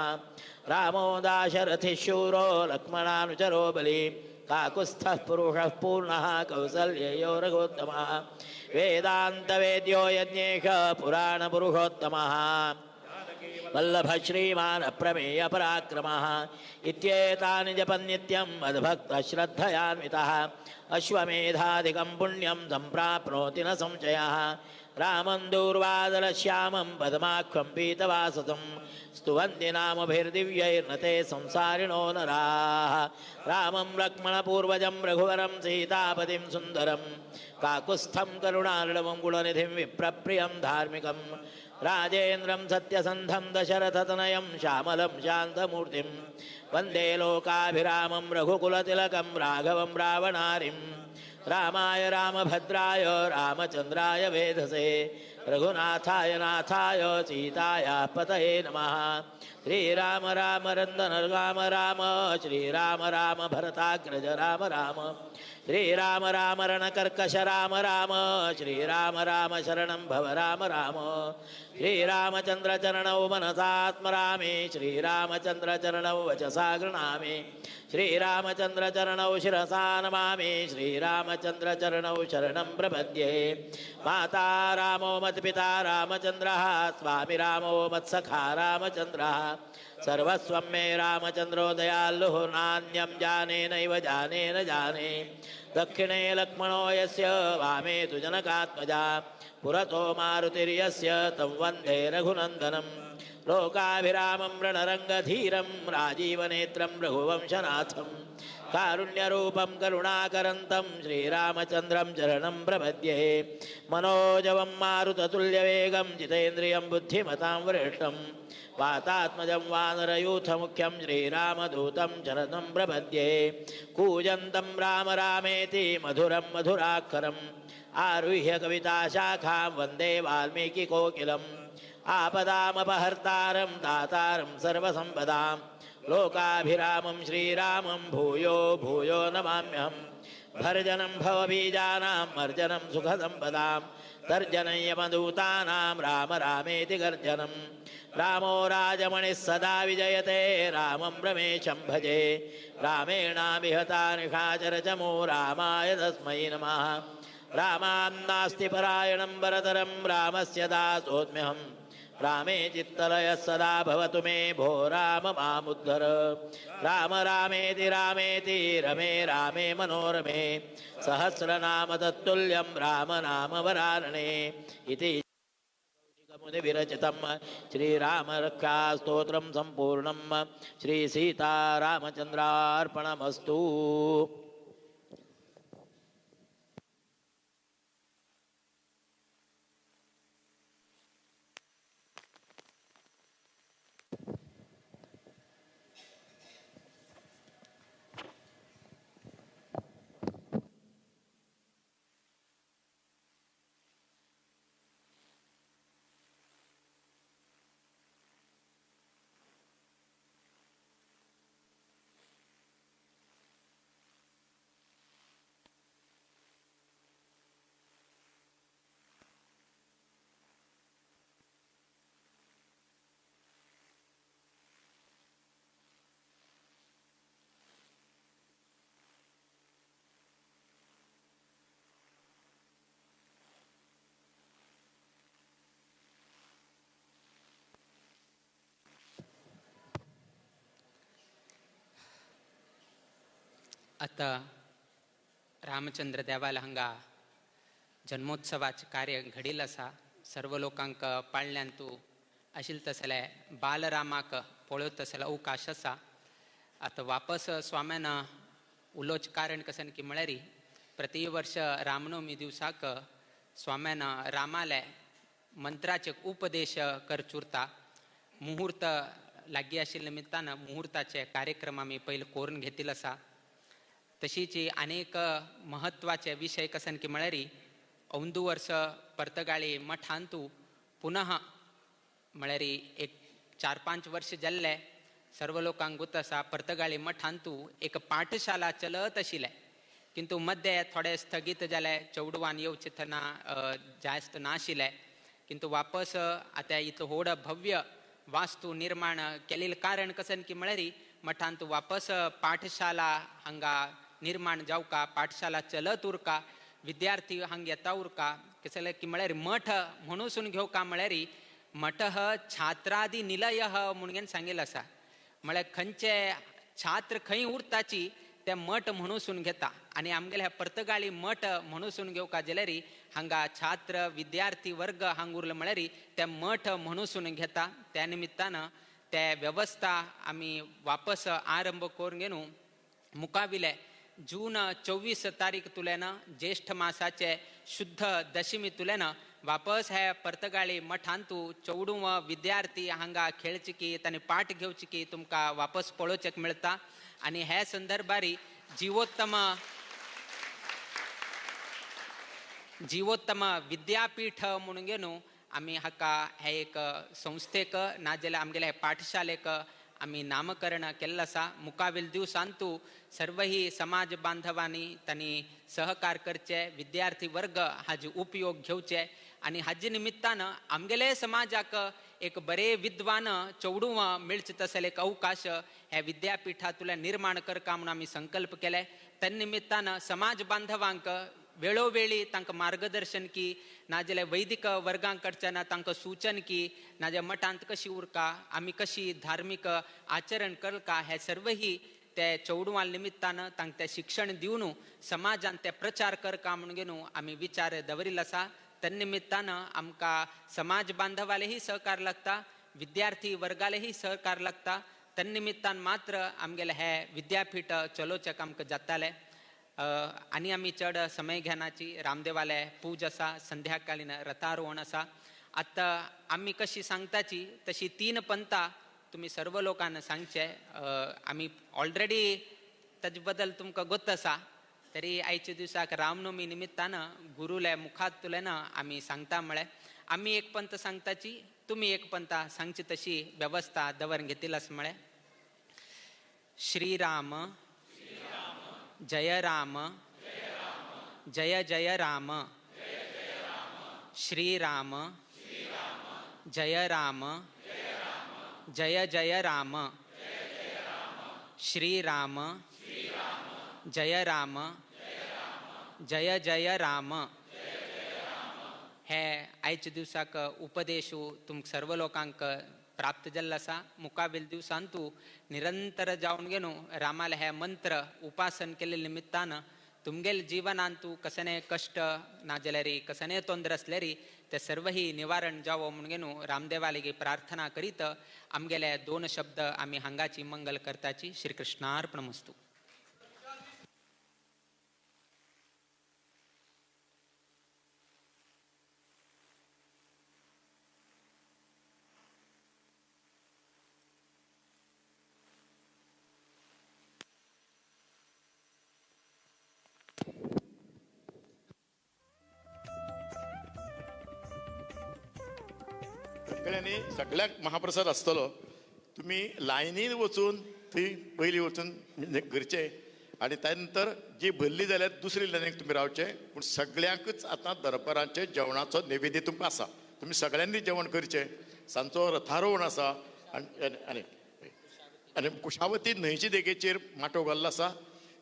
रामो दाशरथिः शूरो लक्ष्मणानुचरो बली काकुत्स्थः पुरुषः पूर्णः कौसल्ययो रघोत्तमः। वेदान्तवेद्यो यज्ञेश पुराणपुरुषोत्तमः वल्लभ श्रीमान् अप्रमेय पराक्रमः। इत्येतानि जपन्नित्यं मद्भक्तश्रद्धयान्वितः अश्वमेधाधिकं पुण्यं सम्प्राप्नोति न संशयः। रामं दूर्वादलश्यामं पद्माक्षं पीतवाससं स्तुवन्ति नामभिर्दिव्यैर्न ते संसारिणो नराः। रामं लक्ष्मणपूर्वजं रघुवरं सीतापतिं सुन्दरं काकुत्स्थं करुणार्णवं गुणनिधिं विप्रप्रियं धार्मिकं राजेन्द्रं सत्यसन्धं दशरथतनयं श्यामलं शान्तमूर्तिं वन्दे लोकाभिरामं रघुकुलतिलकं राघवं रावणारिं। रामाय रामभद्राय रामचन्द्राय वेधसे रघुनाथाय नाथाय सीतायाः पतये नमः। श्रीराम राम रन्दन राम राम श्रीराम राम भरताग्रज राम राम श्रीराम राम रणकर्कश राम राम श्रीराम राम शरणं भव राम राम। श्रीरामचन्द्रचरणौ मनसा स्मरामि श्रीरामचन्द्रचरणौ वचसा गृह्णामि श्रीरामचन्द्रचरणौ शिरसा नमामि श्रीरामचन्द्रचरणौ शरणं प्रपद्ये। माता रामो मत्पिता रामचन्द्रः स्वामी रामो मत्सखा रामचन्द्रः सर्वस्वं मे रामचन्द्रो दयालुः नान्यं जाने नैव जाने न जाने। दक्षिणे लक्ष्मणो यस्य वामे तु जनकात्मजा पुरतो मारुतिर्यस्य तं वन्दे रघुनन्दनं। लोकाभिरामं रणरङ्गधीरं राजीवनेत्रं रघुवंशनाथं कारुण्यरूपं करुणाकरन्तं श्रीरामचन्द्रं चरणं प्रपद्ये। मनोजवं मारुततुल्यवेगं जितेन्द्रियं बुद्धिमतां वरिष्ठं वातात्मजं वानरयूथमुख्यं श्रीरामदूतं शरणं प्रपद्ये। कूजन्तं राम रामेति मधुरं मधुराक्षरम् आरुह्य कविताशाखां वन्दे वाल्मीकिकोकिलम्। आपदामपहर्तारं दातारं सर्वसम्पदां लोकाभिरामं श्रीरामं भूयो भूयो नमाम्यहं। भर्जनं भवबीजानां मर्जनं सुखसम्पदां तर्जनं यमदूतानां राम रामेति गर्जनं। रामो राजमणिः सदा विजयते रामं रमेशं भजे रामेणाभिहता निशाचरचमो रामाय तस्मै नमः। रामान्नास्ति परायणं वरतरं रामस्य दासोऽस्म्यहं रामे चित्तलयः सदा भवतु मे भो राम मामुद्धर। राम रामेति रामेति रमे रामे मनोरमे सहस्रनाम तत्तुल्यं राम नाम वरानने। इति मुनिविरचितं श्रीरामरक्षास्तोत्रं सम्पूर्णं। श्रीसीतारामचन्द्रार्पणमस्तु। आतां रामचंद्र देवाल हांगा जन्मोत्सवाचें कार्य घडिल्लें आसा. सर्व लोकांक पाळण्यान तूं आशिल्लें तसलें बालरामाक पळयत तसलो अवकाश आसा. आतां वापस स्वाम्यान उलोवचें कारण कशें की म्हळ्यार प्रति वर्ष रामनवमी दिवसाक स्वाम्यान रामाले मंत्राचे उपदेश करचे उरता. मुहूर्त लागीं आशिल्ल्या निमित्तान मुहूर्ताचे कार्यक्रम आमी पयलीं करून घेतिल्लो आसा. तशीच अनेक म्हत्वाचे विशय कसन की म्हळ्यार अंदू वर्स पर्तगाळी मठांतू पुनः म्हळ्यार एक 4-5 वर्ष जाल्ले सर्व लोकांक गोत आसा पर्तगाळी मठांतू एक पाठशाला चलत आशिल्लें, किंतु मध्य थोडे स्थगीत जाले, चेडवान येवचे थना जास्त नाशिल्लें, किंतु वापस आतां इतलो व्हड भव्य वास्तू निर्माण केल्लें कारण कसन की म्हळ्यार मठांत वापस पाठशाला हांगा निर्माण जावका, पाठशाला चलत उरका, विद्यार्थी हांग येता उरका. कसले की म्हळ्यार मठ म्हणून घेवका म्हळ्यार मठ छात्रादी निलय म्हणून सांगिल्लें आसा. म्हळ्यार खंयचे छात्र खंय उरताची ते मठ म्हणून घेता आनी आमगेले ह्या पर्तगाळी मठ म्हणून घेवका जाल्यार हांगा छात्र विद्यार्थी वर्ग हांग उरलो म्हळ्यार ते मठ म्हणून घेता. त्या निमित्तान ते वेवस्था आमी वापस आरंभ करून घेवन मुखाविले जून 24 तारीख तुल्यान ज्येष्ठ मासाचे शुद्ध दशमी तुल्यान वापस हे पर्तगाळी मठांतू 14 विद्यार्थी हांगा खेळचे की तांणी पाठ घेवचे की तुमकां वापस पळोवचेक मेळटा. आनी हे संदर्भारी जिवोत्तम विद्यापीठ म्हणून घेवन आमी हाका हे एक संस्थेक नाजाल्यार आमगेले पाठशालेक आमी नामकरण केल्लें आसा. मुखावेल दिवसांतू सर्वही समाज बांधवांनी तांणी सहकार करचे, विद्यार्थी वर्ग हाजे उपयोग घेवचे आनी हाजे निमित्तान आमगेले समाजाक एक बरे विद्वान चेडूं मेळचे तसले एक अवकाश ह्या विद्यापीठांतल्यान निर्माण करका म्हणून आमी संकल्प केले. त्या निमित्तान समाज बांधवांक वेळोवेळी तांकां मार्गदर्शन की, नाजाल्यार वैदिक वर्गांकडच्यान तांकां सूचन की, नाजाल्यार मठांत कशी उरका, आमी कशी धार्मीक आचरण करका, हे सर्वही ते चेडवां निमित्तान तांकां तें शिक्षण दिवन समाजान ते प्रचार करका म्हणून घेवन आमी विचार दवरिल्लो आसा. त्या निमित्तान आमकां समाज बांधवालेही सहकार लागता, विद्यार्थी वर्गालेही सहकार लागता. त्या निमित्तान मात्र आमगेलें हें विद्यापीठ चलोवचें आमकां जातालें. आनी आमी चड समय घेनाची. रामदेवाले पूज आसा, संध्याकालीन रथारोहण आसा. आतां आमी कशी सांगताची तशी 3 पंथा तुमी सर्व लोकांना सांगचे. आमी ऑलरेडी ताजे बद्दल तुमकां गोत आसा, तरी आयच्या दिवसाक रामनवमी निमित्तान गुरुले मुखांतल्यान आमी सांगता म्हळ्यार आमी एक पंथ सांगताची, तुमी एक पंथा सांगची तशी वेवस्था दवर घेतिल्ली आसा. म्हळ्यार श्रीराम जय राम जय जय राम, श्री राम जय राम जय जय राम, श्री राम जय राम जय जय राम. हे आयच्या दिवसाक उपदेश तुमकां सर्व लोकांक प्राप्त जाल्लो आसा. मुखावेल दिवसांतू निरंतर जावन घेवन रामाले हे मंत्र उपासन केल्ले निमित्तान तुमगेले जिवनांतू कसने कश्ट नाजाल्यार कसने तोंदर आसल्यार ते सर्वही निवारण जावो म्हणून घेवन रामदेवाले प्रार्थना करीत आमगेले 2 शब्द आमी हांगाची मंगल करताची. श्रीकृष्णार्पणमस्तु. सगळ्यांनी सगळ्याक महाप्रसाद आसतलो. तुमी लायनीन वचून थंय पयलीं वचून करचे आनी त्या नंतर जी भरली जाल्यार दुसरी लायनीक तुमी रावचे. पूण सगळ्यांकच आतां दनपारांचे जेवणाचो नैवेद्य तुमकां आसा, तुमी सगळ्यांनी जेवण करचें. सांजचो रथारोहण आसा आनी आनी कुशावती न्हंयचे देगेचेर माटोव घाल्लो आसा,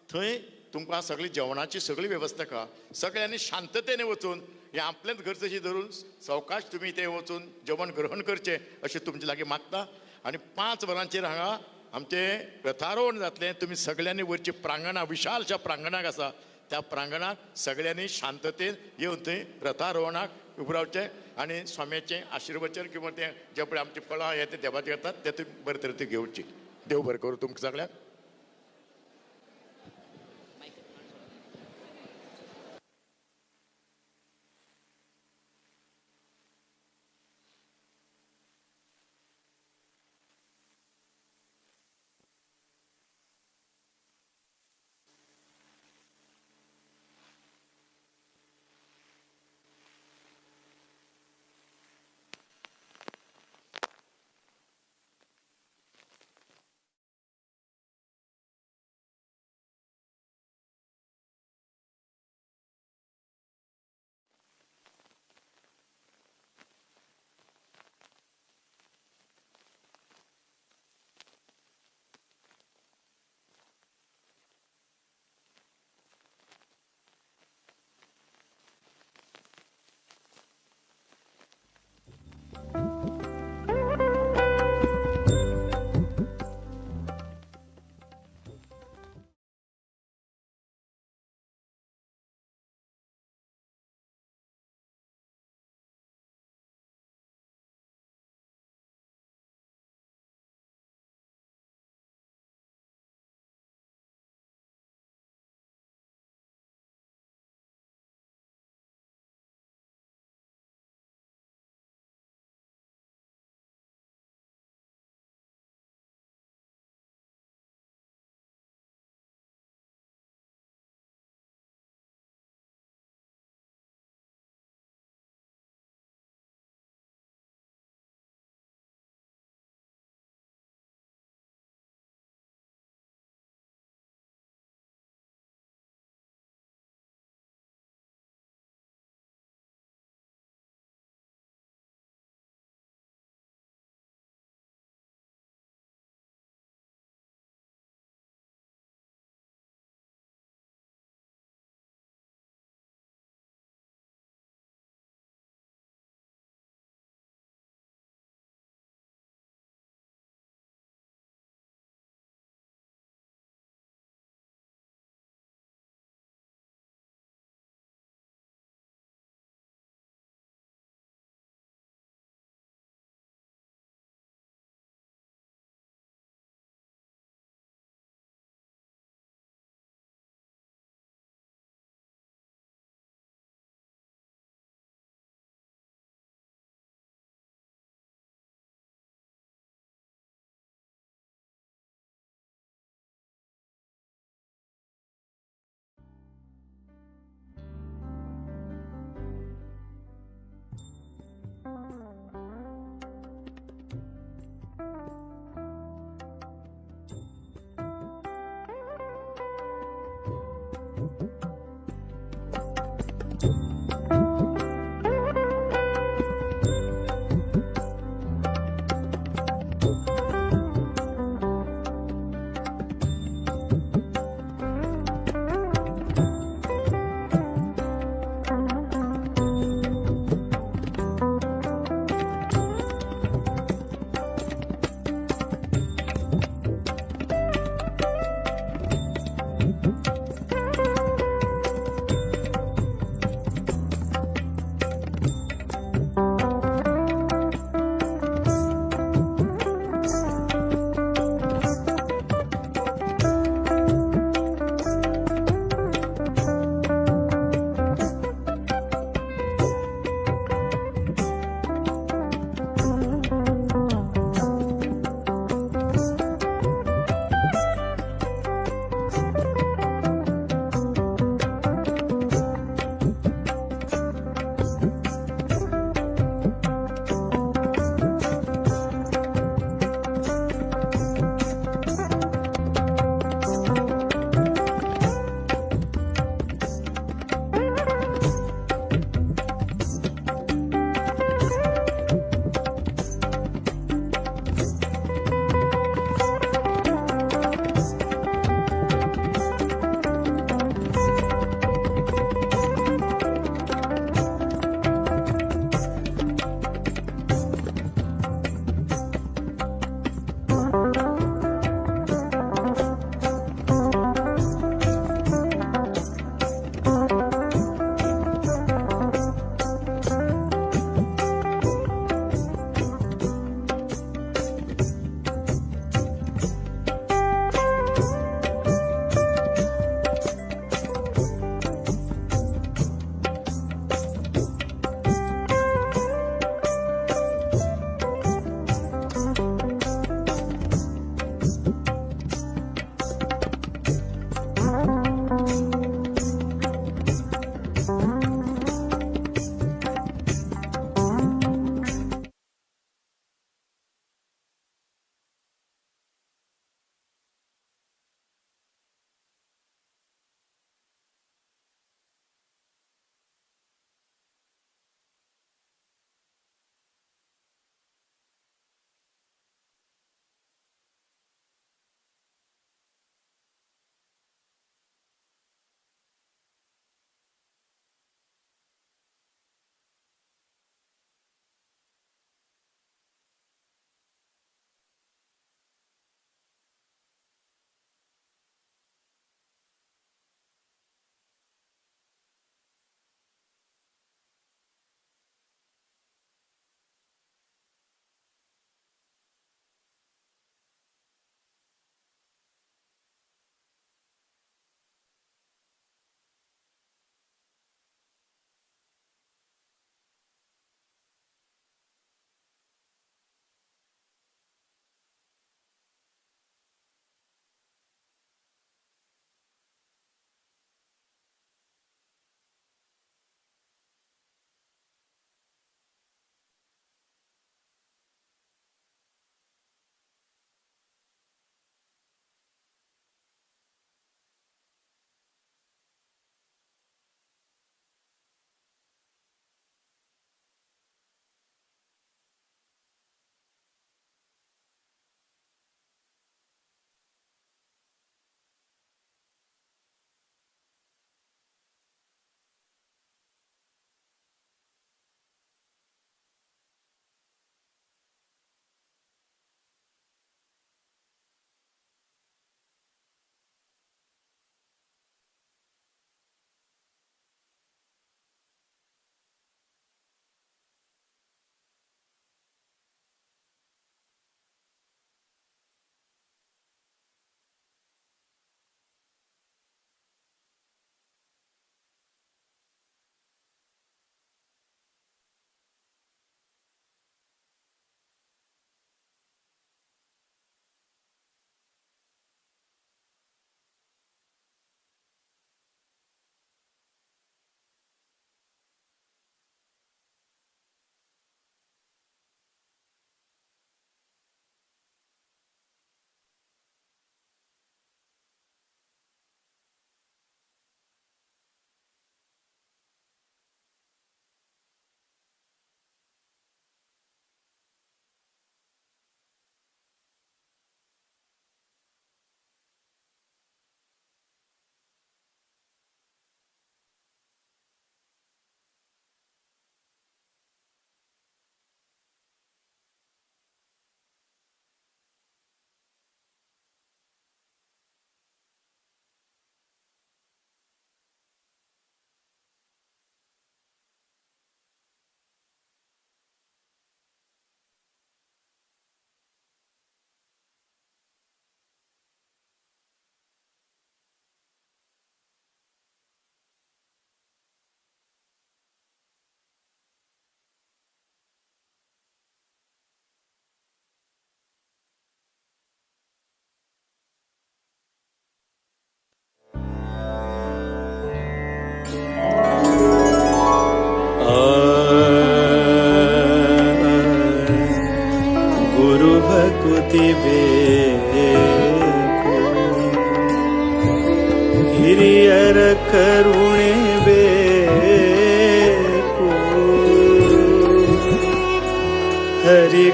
थंय तुमकां सगळी जेवणाची सगळी वेवस्था आसा. सगळ्यांनी शांततेने वचून हें आपलेंच घर जशें धरून सवकाश तुमी ते वचून जेवण ग्रहण करचें अशें तुमचे लागीं मागता. आनी 5 वरांचेर हांगा आमचें रथारोहण जातलें. तुमी सगळ्यांनी वरची प्रांगणां विशालशा प्रांगणाक आसा त्या प्रांगणाक सगळ्यांनी शांततेन येवन थंय रथारोहणाक उबें रावचें आनी स्वाम्याचें आशिर्वचन किंवा तें जे पळय आमची फळां हे ते देवाचें करतात ते तुमी बरे तरेन घेवची. देव बरें करूं तुमकां सगळ्यांक.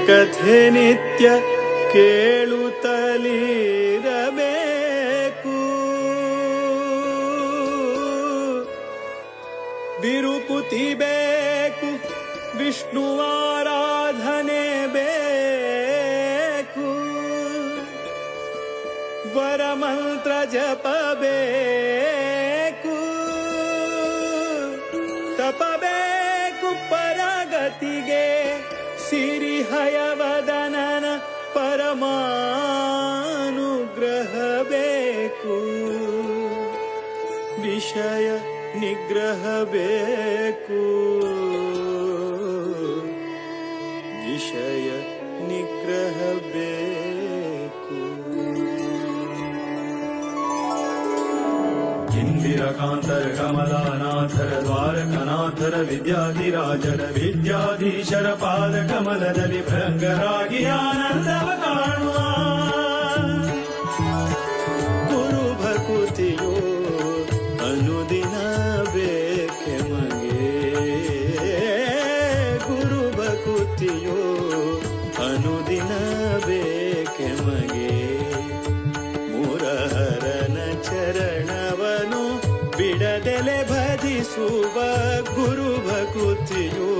ಹರಿಕಥೆ ನಿತ್ಯ ಕೇಳುತ್ತಲಿರಬೇಕು. ಬಿರುಕುತಿ ಬೇಕು, ವಿಷ್ಣುವಾರಾಧನೆ ಬೇಕು, ವರಮಂತ್ರ ಜಪ ಬೇಕು, ತಪಬೇಕು ಪರಗತಿಗೆ, ಸಿರಿ ಹಯವದನನ ಪರಮಾನುಗ್ರಹ ಬೇಕು, ವಿಷಯ ನಿಗ್ರಹ ಬೇಕು, ವಿಷಯ ನಿಗ್ರಹ ಬೇಕು. ಇಂದಿರಕಾಂತರ ಕಮಲಾನಾಥರ ದ್ವಾರಕನಾಥರ ವಿದ್ಯಾಧಿರಾಜರ ವಿದ್ಯಾಧೀಶರ ಪಾದ ಕಮಲದಲ್ಲಿ ಭೃಂಗರಾಗಿ ಆನಂದವ ಕಾಣುವ ಗುರು ಭಕುತಿಯೋ ಅನುದಿನ ಬೇಕೆ ಮಗೆ, ಗುರು ಭಕುತಿಯೋ ಅನುದಿನ ಬೇಕೆ ಮಗೆ, ಮುರಹರನ ಚರಣವನು ಬಿಡದೆಲೆ ಭಜಿಸುವ ಗುರು ಭಕುತಿಯೋ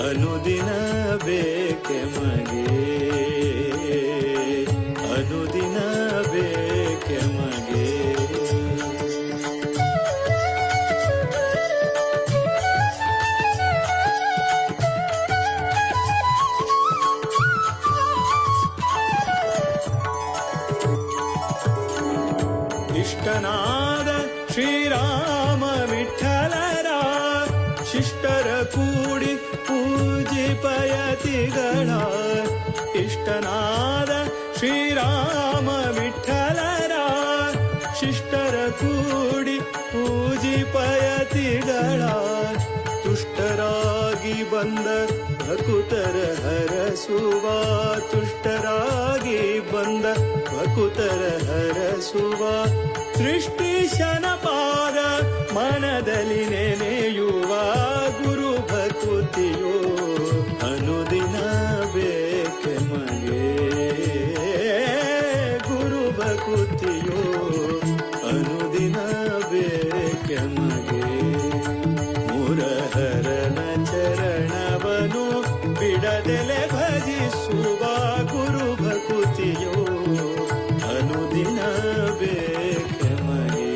ಅನುದಿನ ಬೇಕೆ ಮಗೆ, ಅನುದಿನ ಬೇಕೆ ಮಗೆ. ಇಷ್ಟನಾದ ಶ್ರೀರಾಮ ವಿಠಲರ ಶಿಷ್ಟರ ಕೂಡಿ ಪೂಜಿಪಯತಿಗಳ, ಇಷ್ಟನಾದ ಶ್ರೀರಾಮ ವಿಠಲರ ಶಿಷ್ಟರ ಕೂಡಿ ಪೂಜಿಪಯತಿಗಳ, ತುಷ್ಟರಾಗಿ ಬಂದ ಭಕುತರ ಹರಸುವ, ತುಷ್ಟರಾಗಿ ಬಂದ ಭಕುತರ ಹರಸುವ, ಸೃಷ್ಟಿಶನ ಪಾದ ಮನದಲ್ಲಿ ನೆನೆಯುವ ಗುರು ಭಕುತಿಯೋ ಅನುದಿನ ಬೇಕೆ ಮಗೆ, ಗುರು ಭಕುತಿಯೋ ಅನುದಿನ ಬೇಕೆ ಮಗೆ, ಮುರಹರನ ಚರಣವನು ಬಿಡದೆಲೆ ಭಜಿಸುವ ಗುರು ಭಕುತಿಯೋ ಅನುದಿನ ಬೇಕೆ ಮಗೆ.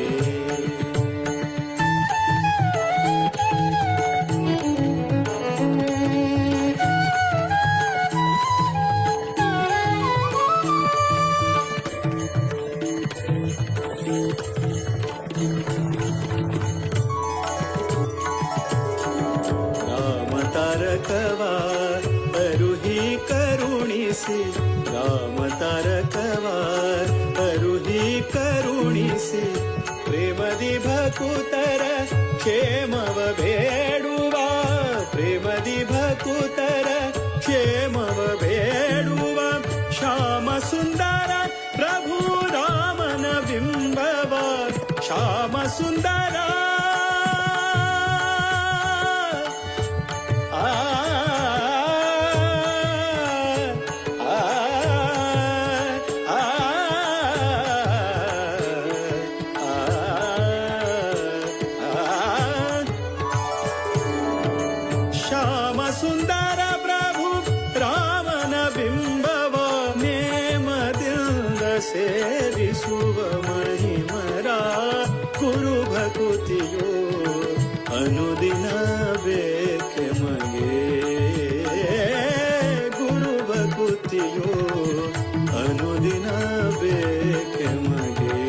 ರಾಮ ತಾರಕವ ಅರುಹಿ ಕರುಣಿಸಿ, ರಾಮ ತಾರಕವ ಅರುಹಿ ಕರುಣಿಸಿ, ಪ್ರೇಮದಿ ಭಕುತರ ಕ್ಷೇಮವ ಬೇಡುವ, ಪ್ರೇಮದಿ ಭಕುತರ ಕ್ಷೇಮವ ಬೇಡುವ, ಶ್ಯಾಮ ಸುಂದರ ಪ್ರಭು ರಾಮನ ಬಿಂಬವ, ಶ್ಯಾಮ ಸುಂದರ ಆ ಆ ಆ ಆ ಶ್ಯಾಮ ಸುಂದರ ಪ್ರಭು ರಾಮನ ಬಿಂಬವ ನೇಮದಿಂದ ಸೇವಿಸುವ ಮಹಿಮರ ಗುರು ಭಕುತಿಯೋ ಅನುದಿನ ಬೇಕೆ ಮಗೆ, ಗುರು ಭಕುತಿಯೋ ಅನುದಿನ ಬೇಕೆ ಮಗೆ,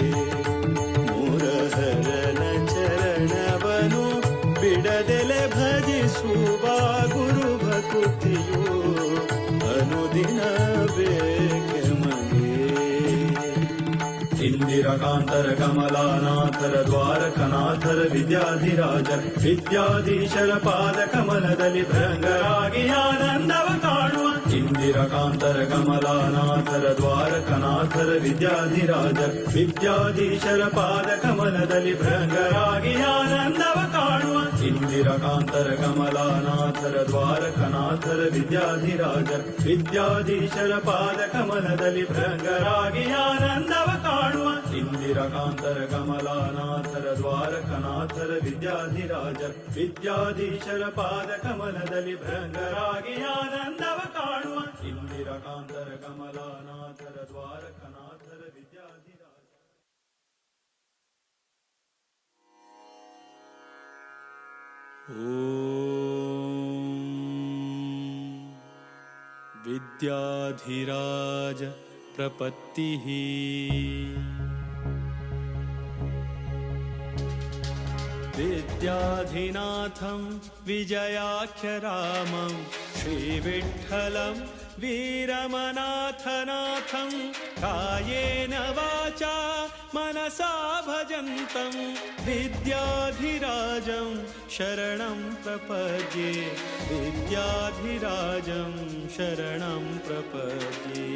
ಮುರಹರನ ಚರಣವನು ಬಿಡದೆಲೆ ಭಜಿಸುವ ಗುರು ಭಕುತಿಯೋ ಅನುದಿನ ಬೇಕೆ ಮಗೆ. ಇಂದಿರಕಾಂತರ ಕಮಲಾನಾಥರ ದ್ವಾರಕನಾಥರ ವಿದ್ಯಾಧಿರಾಜ ವಿದ್ಯಾಧೀಶರ ಪಾದ ಕಮಲದಲ್ಲಿ ಭೃಂಗರಾಗಿ ಆನಂದವ ಕಾಣುವ ಇಂದಿರಕಾಂತರ ಕಮಲಾನಾಥರ ದ್ವಾರಕನಾಥರ ವಿದ್ಯಾಧಿರಾಜ ವಿದ್ಯಾಧೀಶರ ಪಾದ ಕಮಲದಲ್ಲಿ ಭೃಂಗರಾಗಿ ಆನಂದವ ಕಾಣುವ. ಇಂದಿರಕಾಂತರ ಕಮಲಾನಾಥರ ದ್ವಾರಕನಾಥರ ವಿದ್ಯಾಧಿರಾಜರ ವಿದ್ಯಾಧೀಶರ ಪಾದ ಕಮಲದಲ್ಲಿ ಭೃಂಗರಾಗಿ ಆನಂದವ ಕಾಣುವ ಇಂದಿರಕಾಂತರ ಕಮಲಾನಾಥರ ದ್ವಾರಕನಾಥರ ವಿದ್ಯಾಧಿರಾಜರ ವಿದ್ಯಾಧೀಶರ ಪಾದ ಕಮಲದಲ್ಲಿ ಭೃಂಗರಾಗಿ ಆನಂದವ ಕಾಣುವ ಇಂದಿರಕಾಂತರ ಕಮಲಾನಾಥರ ದ್ವಾರಕನಾಥರ ವಿದ್ಯಾಧಿರಾಜ. ॐ विद्याधिराज प्रपत्तिः. विद्याधिनाथं विजयाख्यरामं श्रीविठ्ठलं वीरमनाथनाथं कायेन वाचा मनसा भजन्तं विद्याधिराजं शरणं प्रपद्ये विद्याधिराजं शरणं प्रपद्ये.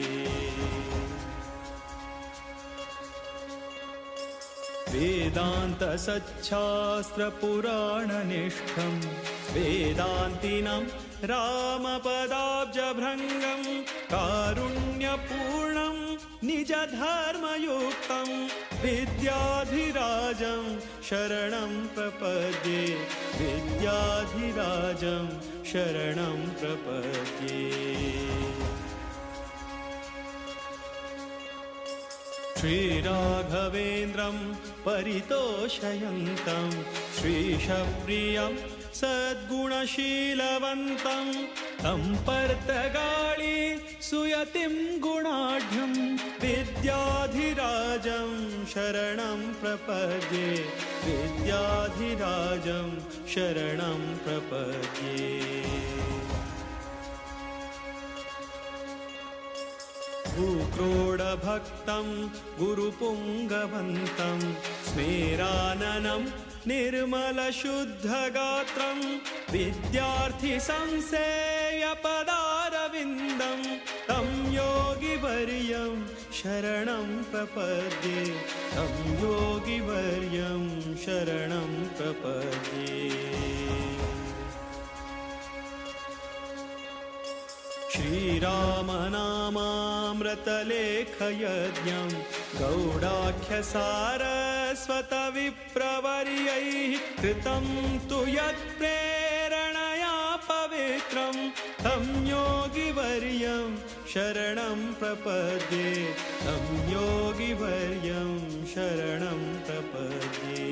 वेदान्तसच्छास्त्रपुराणनिष्ठं वेदान्तिनं रामपदाब्जभृङ्गं कारुण्यपूर्णं निजधर्मयुक्तं विद्याधिराजं शरणं प्रपद्ये विद्याधिराजं शरणं प्रपद्ये. श्रीराघवेन्द्रं परितोषयन्तं श्रीशप्रियं सद्गुणशीलवन्तं तं पर्तगाळि सुयतिं गुणाढ्यं विद्याधिराजं शरणं प्रपद्ये विद्याधिराजं शरणं प्रपद्ये. भूक्रोडभक्तं गुरुपुङ्गवन्तं स्मेराननं निर्मलशुद्धगात्रं विद्यार्थिसंसेयपदारविन्दं तं योगिवर्यं शरणं प्रपद्ये तं योगिवर्यं शरणं प्रपद्ये. श्रीरामनामामृतलेखयज्ञं गौडाख्यसारस्वतविप्रवर्यैः कृतं तु यत्प्रेरणया पवित्रं तं योगिवर्यं शरणं प्रपद्ये तं योगिवर्यं शरणं प्रपद्ये.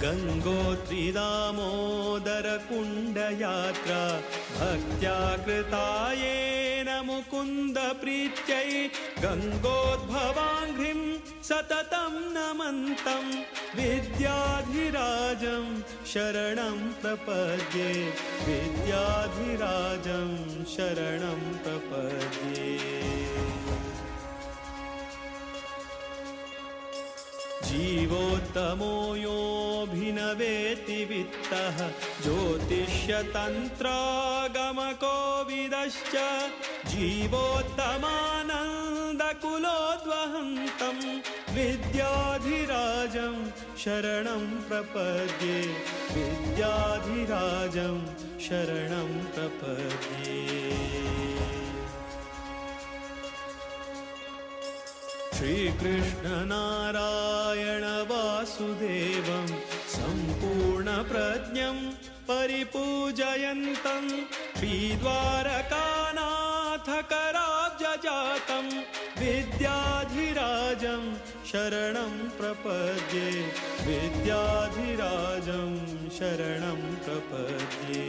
गङ्गोत्रिदामोदरकुण्डयात्रा भक्त्या कृता येन मुकुन्दप्रीत्यै गङ्गोद्भवाङ्घ्रिं सततं नमन्तं विद्याधिराजं शरणं प्रपद्ये विद्याधिराजं शरणं प्रपद्ये. जीवोत्तमो योऽभिनवेति वित्तः ज्योतिष्यतन्त्रागमकोविदश्च जीवोत्तमानन्दकुलोद्वहन्तं विद्याधिराजं शरणं प्रपद्ये विद्याधिराजं शरणं प्रपद्ये. श्रीकृष्णनारायण वासुदेवं सम्पूर्णप्रज्ञं परिपूजयन्तं श्रीद्वारकानाथकराब्जजातं विद्याधिराजं शरणं प्रपद्ये विद्याधिराजं शरणं प्रपद्ये.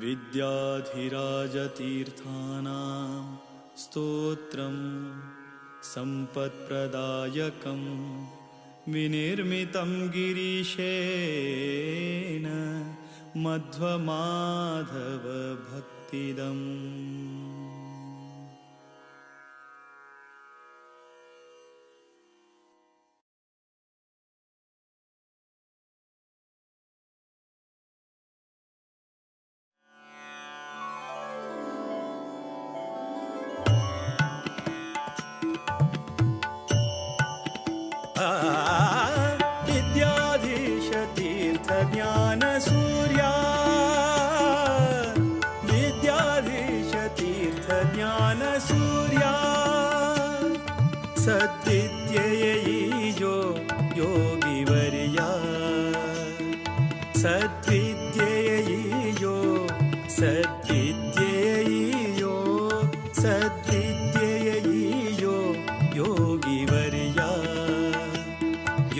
विद्याधिराजतीर्थानां स्तोत्रं सम्पत्प्रदायकं विनिर्मितं गिरीशेन मध्वमाधवभक्तिदम्. ಸದ್ವಿದ್ಯೆಯೀಯೋ ಯೋಗಿವರ್ಯ ಸದ್ವಿದ್ಯೆಯೀಯೋ ಸದ್ವಿದ್ಯೆಯೀಯೋ ಸದ್ವಿದ್ಯೆಯೀಯೋ ಯೋಗಿವರ್ಯ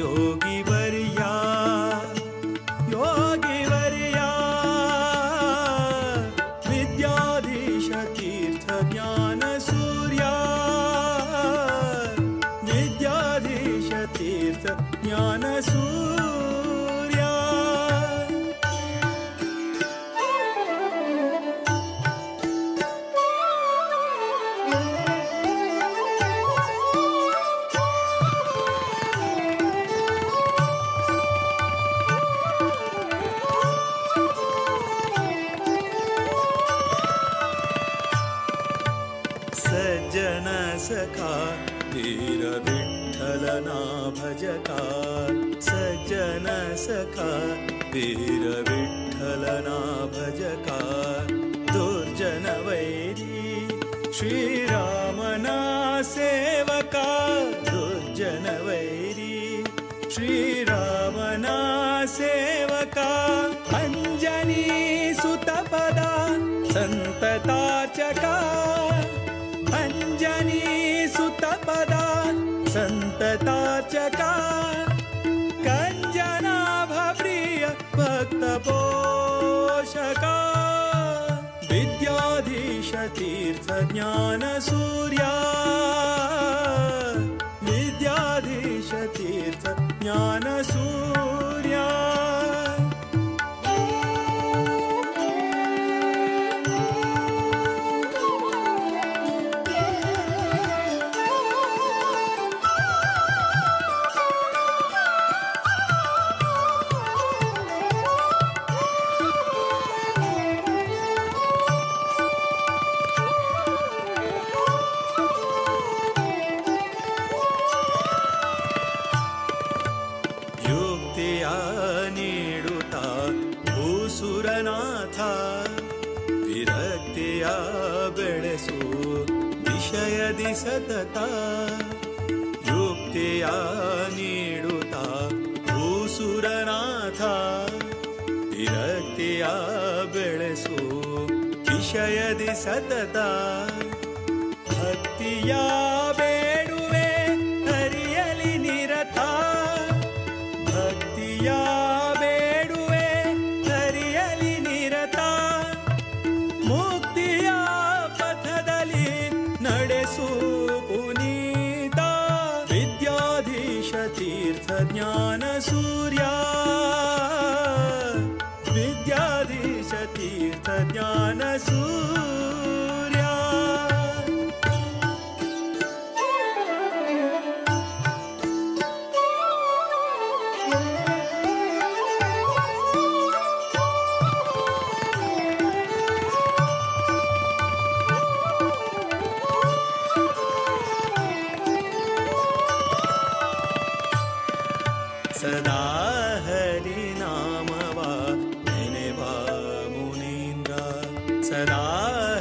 ಯೋಗಿವರ್ಯ ಯೋಗಿವರ್ಯ ವಿದ್ಯಾಧೀಶ ತೀರ್ಥ ಜ್ಞಾನ ಸೂರ್ಯ ವಿದ್ಯಾಧೀಶ ತೀರ್ಥ ಜ್ಞಾನ ಸೂರ್ಯ. सज्जन सखा वीर विठ्ठलना भजका सज्जन सखा वीर विठ्ठलना भजका दुर्जन वैरी श्रीरामना सेवका दुर्जन वैरी श्रीरामना सेवका अंजनी सुतपदा संततार्चका अंजनी सुतपदा संततार्चका कंजनाभ प्रिय भक्त पोषका विद्याधीश तीर्थ ज्ञान सूर्या विद्याधीश तीर्थ ज्ञान सूर्या. ಯುಕ್ತಿಯ ನೀಡುತ್ತಾ ಭೂಸುರನಾಥ ವಿರಕ್ತಿಯ ಬೆಳೆಸು ವಿಷಯದಿ ಸತತ ಯುಕ್ತಿಯ ನೀಡುತ್ತಾ ಭೂಸುರನಾಥ ವಿರಕ್ತಿಯ ಬೆಳೆಸು ವಿಷಯದಿ ಸತತ ಭಕ್ತಿಯ ಬೇಡುವೆ ಹರಿಯಲಿ ನಿರತ ಭಕ್ತಿಯ ಬೇಡುವೆ ಹರಿಯಲಿ ನಿರತ ಮುಕ್ತಿಯ ಪಥದಲ್ಲಿ ನಡೆಸು ಪುನೀತ ವಿದ್ಯಾಧೀಶ ತೀರ್ಥ ಜ್ಞಾನ ಸೂರ್ಯ ವಿದ್ಯಾಧೀಶ ತೀರ್ಥ ಜ್ಞಾನ ಸೂರ್ಯ. सदा हरि नामवा ನೆನೆವಾ ಮುನೀಂದ್ರ ಸದಾ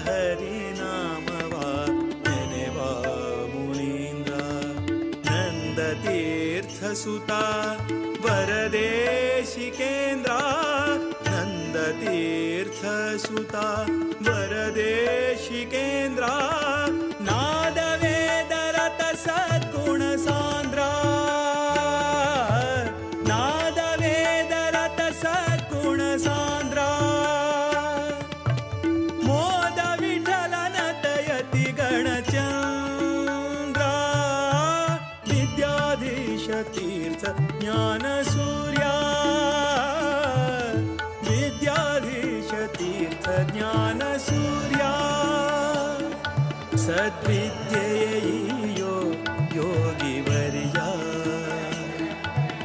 ಹರಿ ನಾಮವಾ ನೆನೆವಾ ಮುನೀಂದ್ರ ನಂದ ತೀರ್ಥ ಸುತ ವರದೇಶಿಕೇಂದ್ರ ನಂದ ತೀರ್ಥ ಸುತ ವರದೇಶಿಕೇಂದ್ರ ನಾದ ವೇದ ರತ ಸದ್ಗುಣ ಸಾಂದ್ರ ನಾದ ವೇದ ರತ ಸದ್ಗುಣ ಸಾಂದ್ರ ಮೋದ ವಿಠಲನ ತಯತಿ ಗಣಚಂದ್ರ ವಿದ್ಯಾಧೀಶ ತೀರ್ಥ ಜ್ಞಾನ ಸೂರ್ಯ ವಿದ್ಯಾಧೀಶ ತೀರ್ಥ ಜ್ಞಾನ ಸೂರ್ಯ ಸದ್ವಿದ್ಯೆಯೋ ಯೋಗಿವರ್ಯ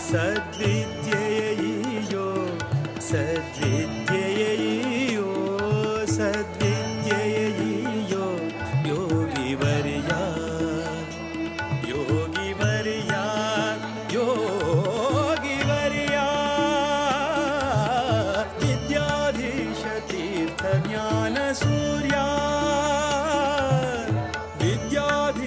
ಸದ್ವಿದ್ಯೆಯೋ ಸದ್ವಿದ್ಯೆಯೋ ಸದ್ವಿದ್ಯೆಯೋ ಯೋಗಿವರ್ಯ ಯೋಗಿವರ್ಯ ಯೋಗಿವರ್ಯ ವಿದ್ಯಾಧೀಶ ತೀರ್ಥ ಜ್ಞಾನ ಸೂರ್ಯ ವಿದ್ಯಾಧೀಶ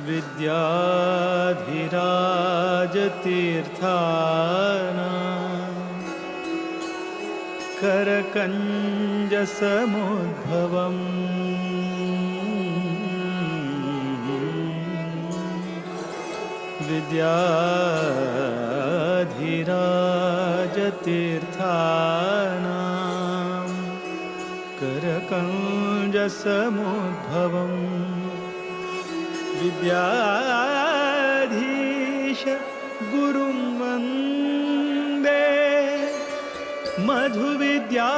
विद्याधिराजतीर्थानां करकञ्जसमुद्भवम्। विद्याधिराजतीर्थानां करकञ्जसमुद्भवम्। विद्याधीश गुरुं वन्दे मधुविद्या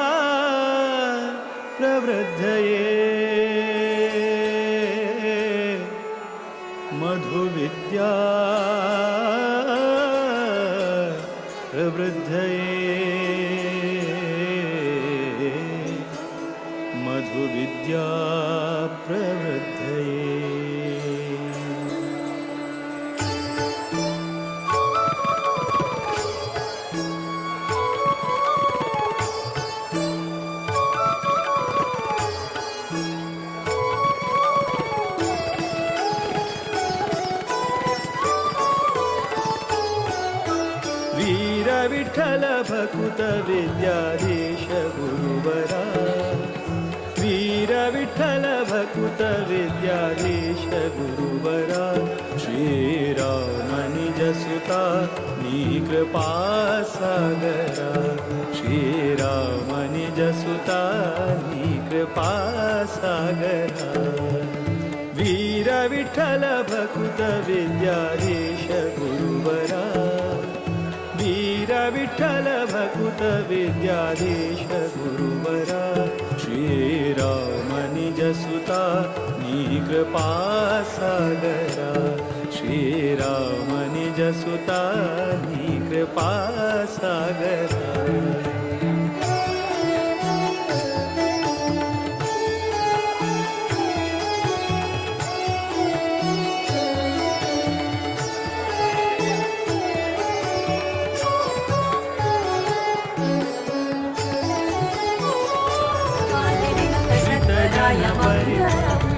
प्रवृद्धये। मधुविद्या प्रवृद्धये। मधुविद्या प्रवृद्धये। वीर विठ्ठल भकुत विद्याधीश गुरुवरा। वीर विठ्ठल भकुत विद्याधीश गुरुवरा। श्रीराम निजसुता नी कृपा सागरा। श्रीराम निजसुता नी कृपा सागरा। वीर विठ्ठल भकुत विद्याधीश गुरुवरा। वीर विठ्ठल भकुत विद्याधीश गुरुवरा। श्रीराम निजसुता नी कृपा सागरा। श्रीराम निजसुता नी कृपा सागरा। सद्वराय मङ्गलम्।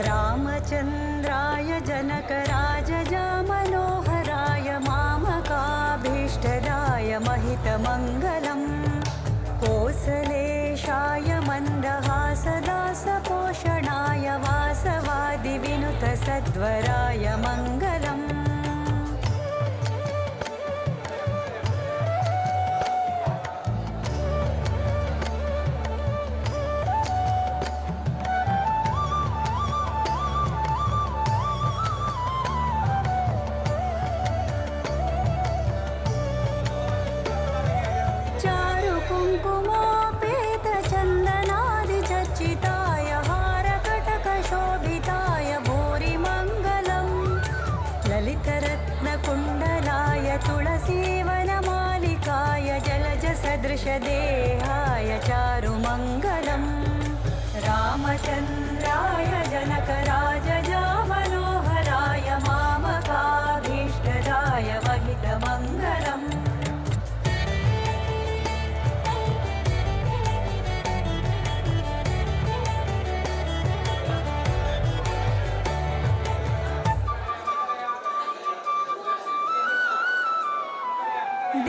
रामचन्द्राय जनकराजजामनोहराय मामकाभीष्टदाय महितमङ्गलम्। कोसलेशाय मन्दहासदासपोषणाय वासवादिविनुतसद्वराय मङ्गलम्। चारुकुङ्कुमोपेतचन्दनादिचर्चिताय हारकटकशोभिताय भूरिमङ्गलम्। ललितरत्नकुण्डलाय तुलसीवनमालिकाय जलजसदृशदेहाय चारुमङ्गलम्। रामचन्द्राय जनकराजजामनोहराय मामकाभीष्टदाय महितमङ्गलम्।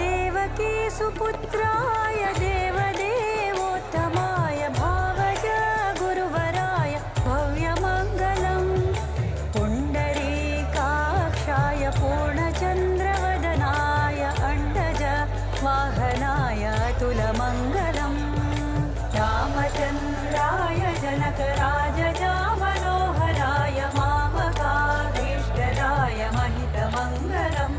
देवकी सुपुत्राय देवदेवोत्तमाय भावज गुरुवराय भव्यमङ्गलम्। पुण्डरीकाक्षाय पूर्णचन्द्रवदनाय अण्डज वाहनाय अतुलमङ्गलम्। रामचन्द्राय जनकराजजामनोहराय मामकाभीष्टदाय महितमङ्गलम्।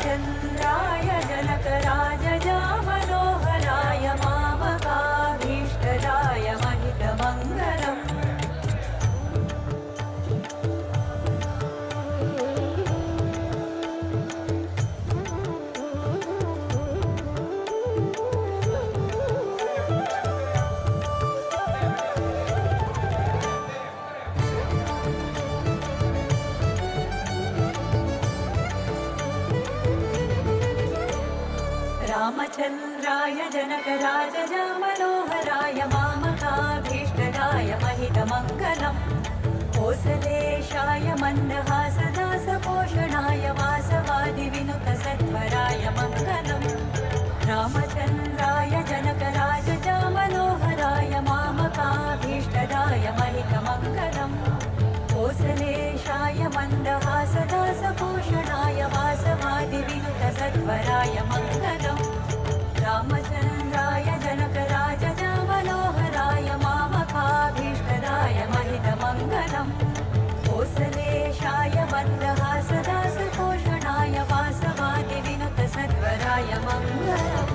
रामचन्द्राय जनकराजजा मनोहराय मामकाभीष्टदाय महितमङ्गलम्। रामचन्द्राय जनकराजजा मनोहराय मामकाभीष्टदाय महितमङ्गलम्। कोसलेशाय मन्दहासदासपोषणाय वासवादिविनुतसत्वराय मङ्गलम्। रामचन्द्राय जनकराजजा मनोहराय मामकाभीष्टदाय महितमङ्गलम्। कोसलेशाय मन्दहासदासपोषणाय वासवादिविनुतसत्वराय मङ्गलम्। रामचन्द्राय जनकराजजा मनोहराय मामकाभीष्टदाय महितमङ्गलम्। कोसलेशाय मन्दहासदासपोषणाय वासवादिविनुतसत्वराय मङ्गलम्।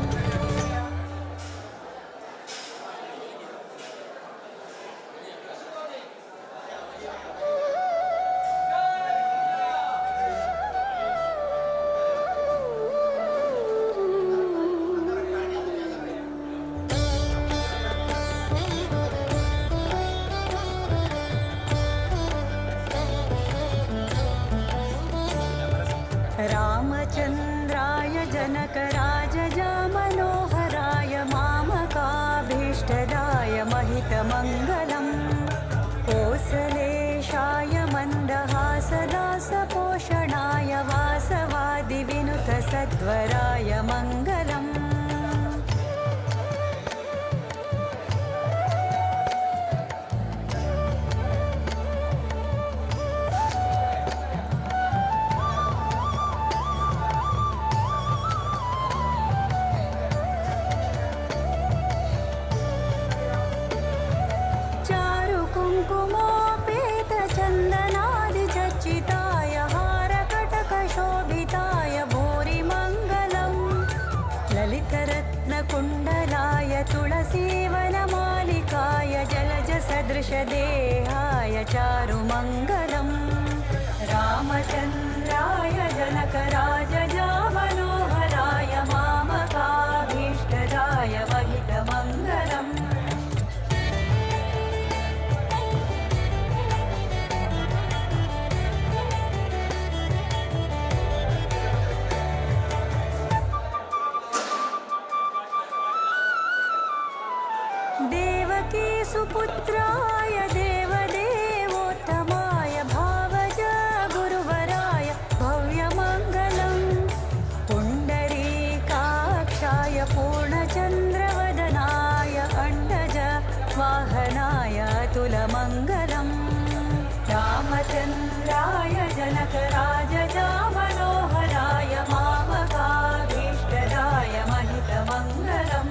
रामचन्द्राय जनकराजजा मनोहराय मामकाभीष्टदाय महितमङ्गलम्। कोसलेशाय मन्दहासदासपोषणाय वासवादिविनुतसत्वराय मङ्गलम्। कुङ्कुमोपेतचन्दनादिचर्चिताय हारकटकशोभिताय भूरिमङ्गलम्। ललितरत्नकुण्डलाय तुलसीवनमालिकाय जलजसदृशदेहाय चारुमङ्गलम्। रामचन्द्राय जनकराजजा मनोहराय मामकाभीष्टदाय महितमङ्गलम्। देवकी सुपुत्राय देवदेवोत्तमाय भावज गुरुवराय भव्यमङ्गलम्। पुण्डरीकाक्षाय पूर्णचन्द्रवदनाय अण्डज वाहनाय अतुलमङ्गलम्। रामचन्द्राय जनकराजजा मनोहराय मामकाभीष्टदाय महितमङ्गलम्।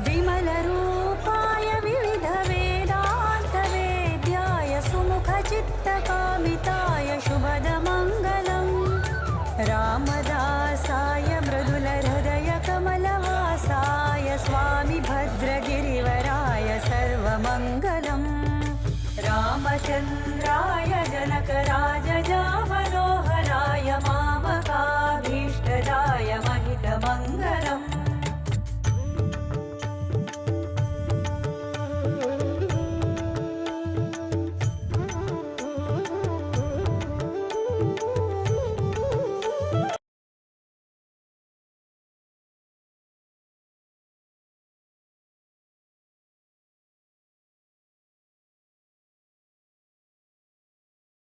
विमलरूपाय विविधवेदान्तवेद्याय सुमुखचित्तकामिताय शुभदमङ्गलम्। रामदासाय मृदुलहृदयकमलवासाय स्वामि भद्रगिरिवराय सर्वमङ्गलम्। रामचन्द्राय जनकराजजा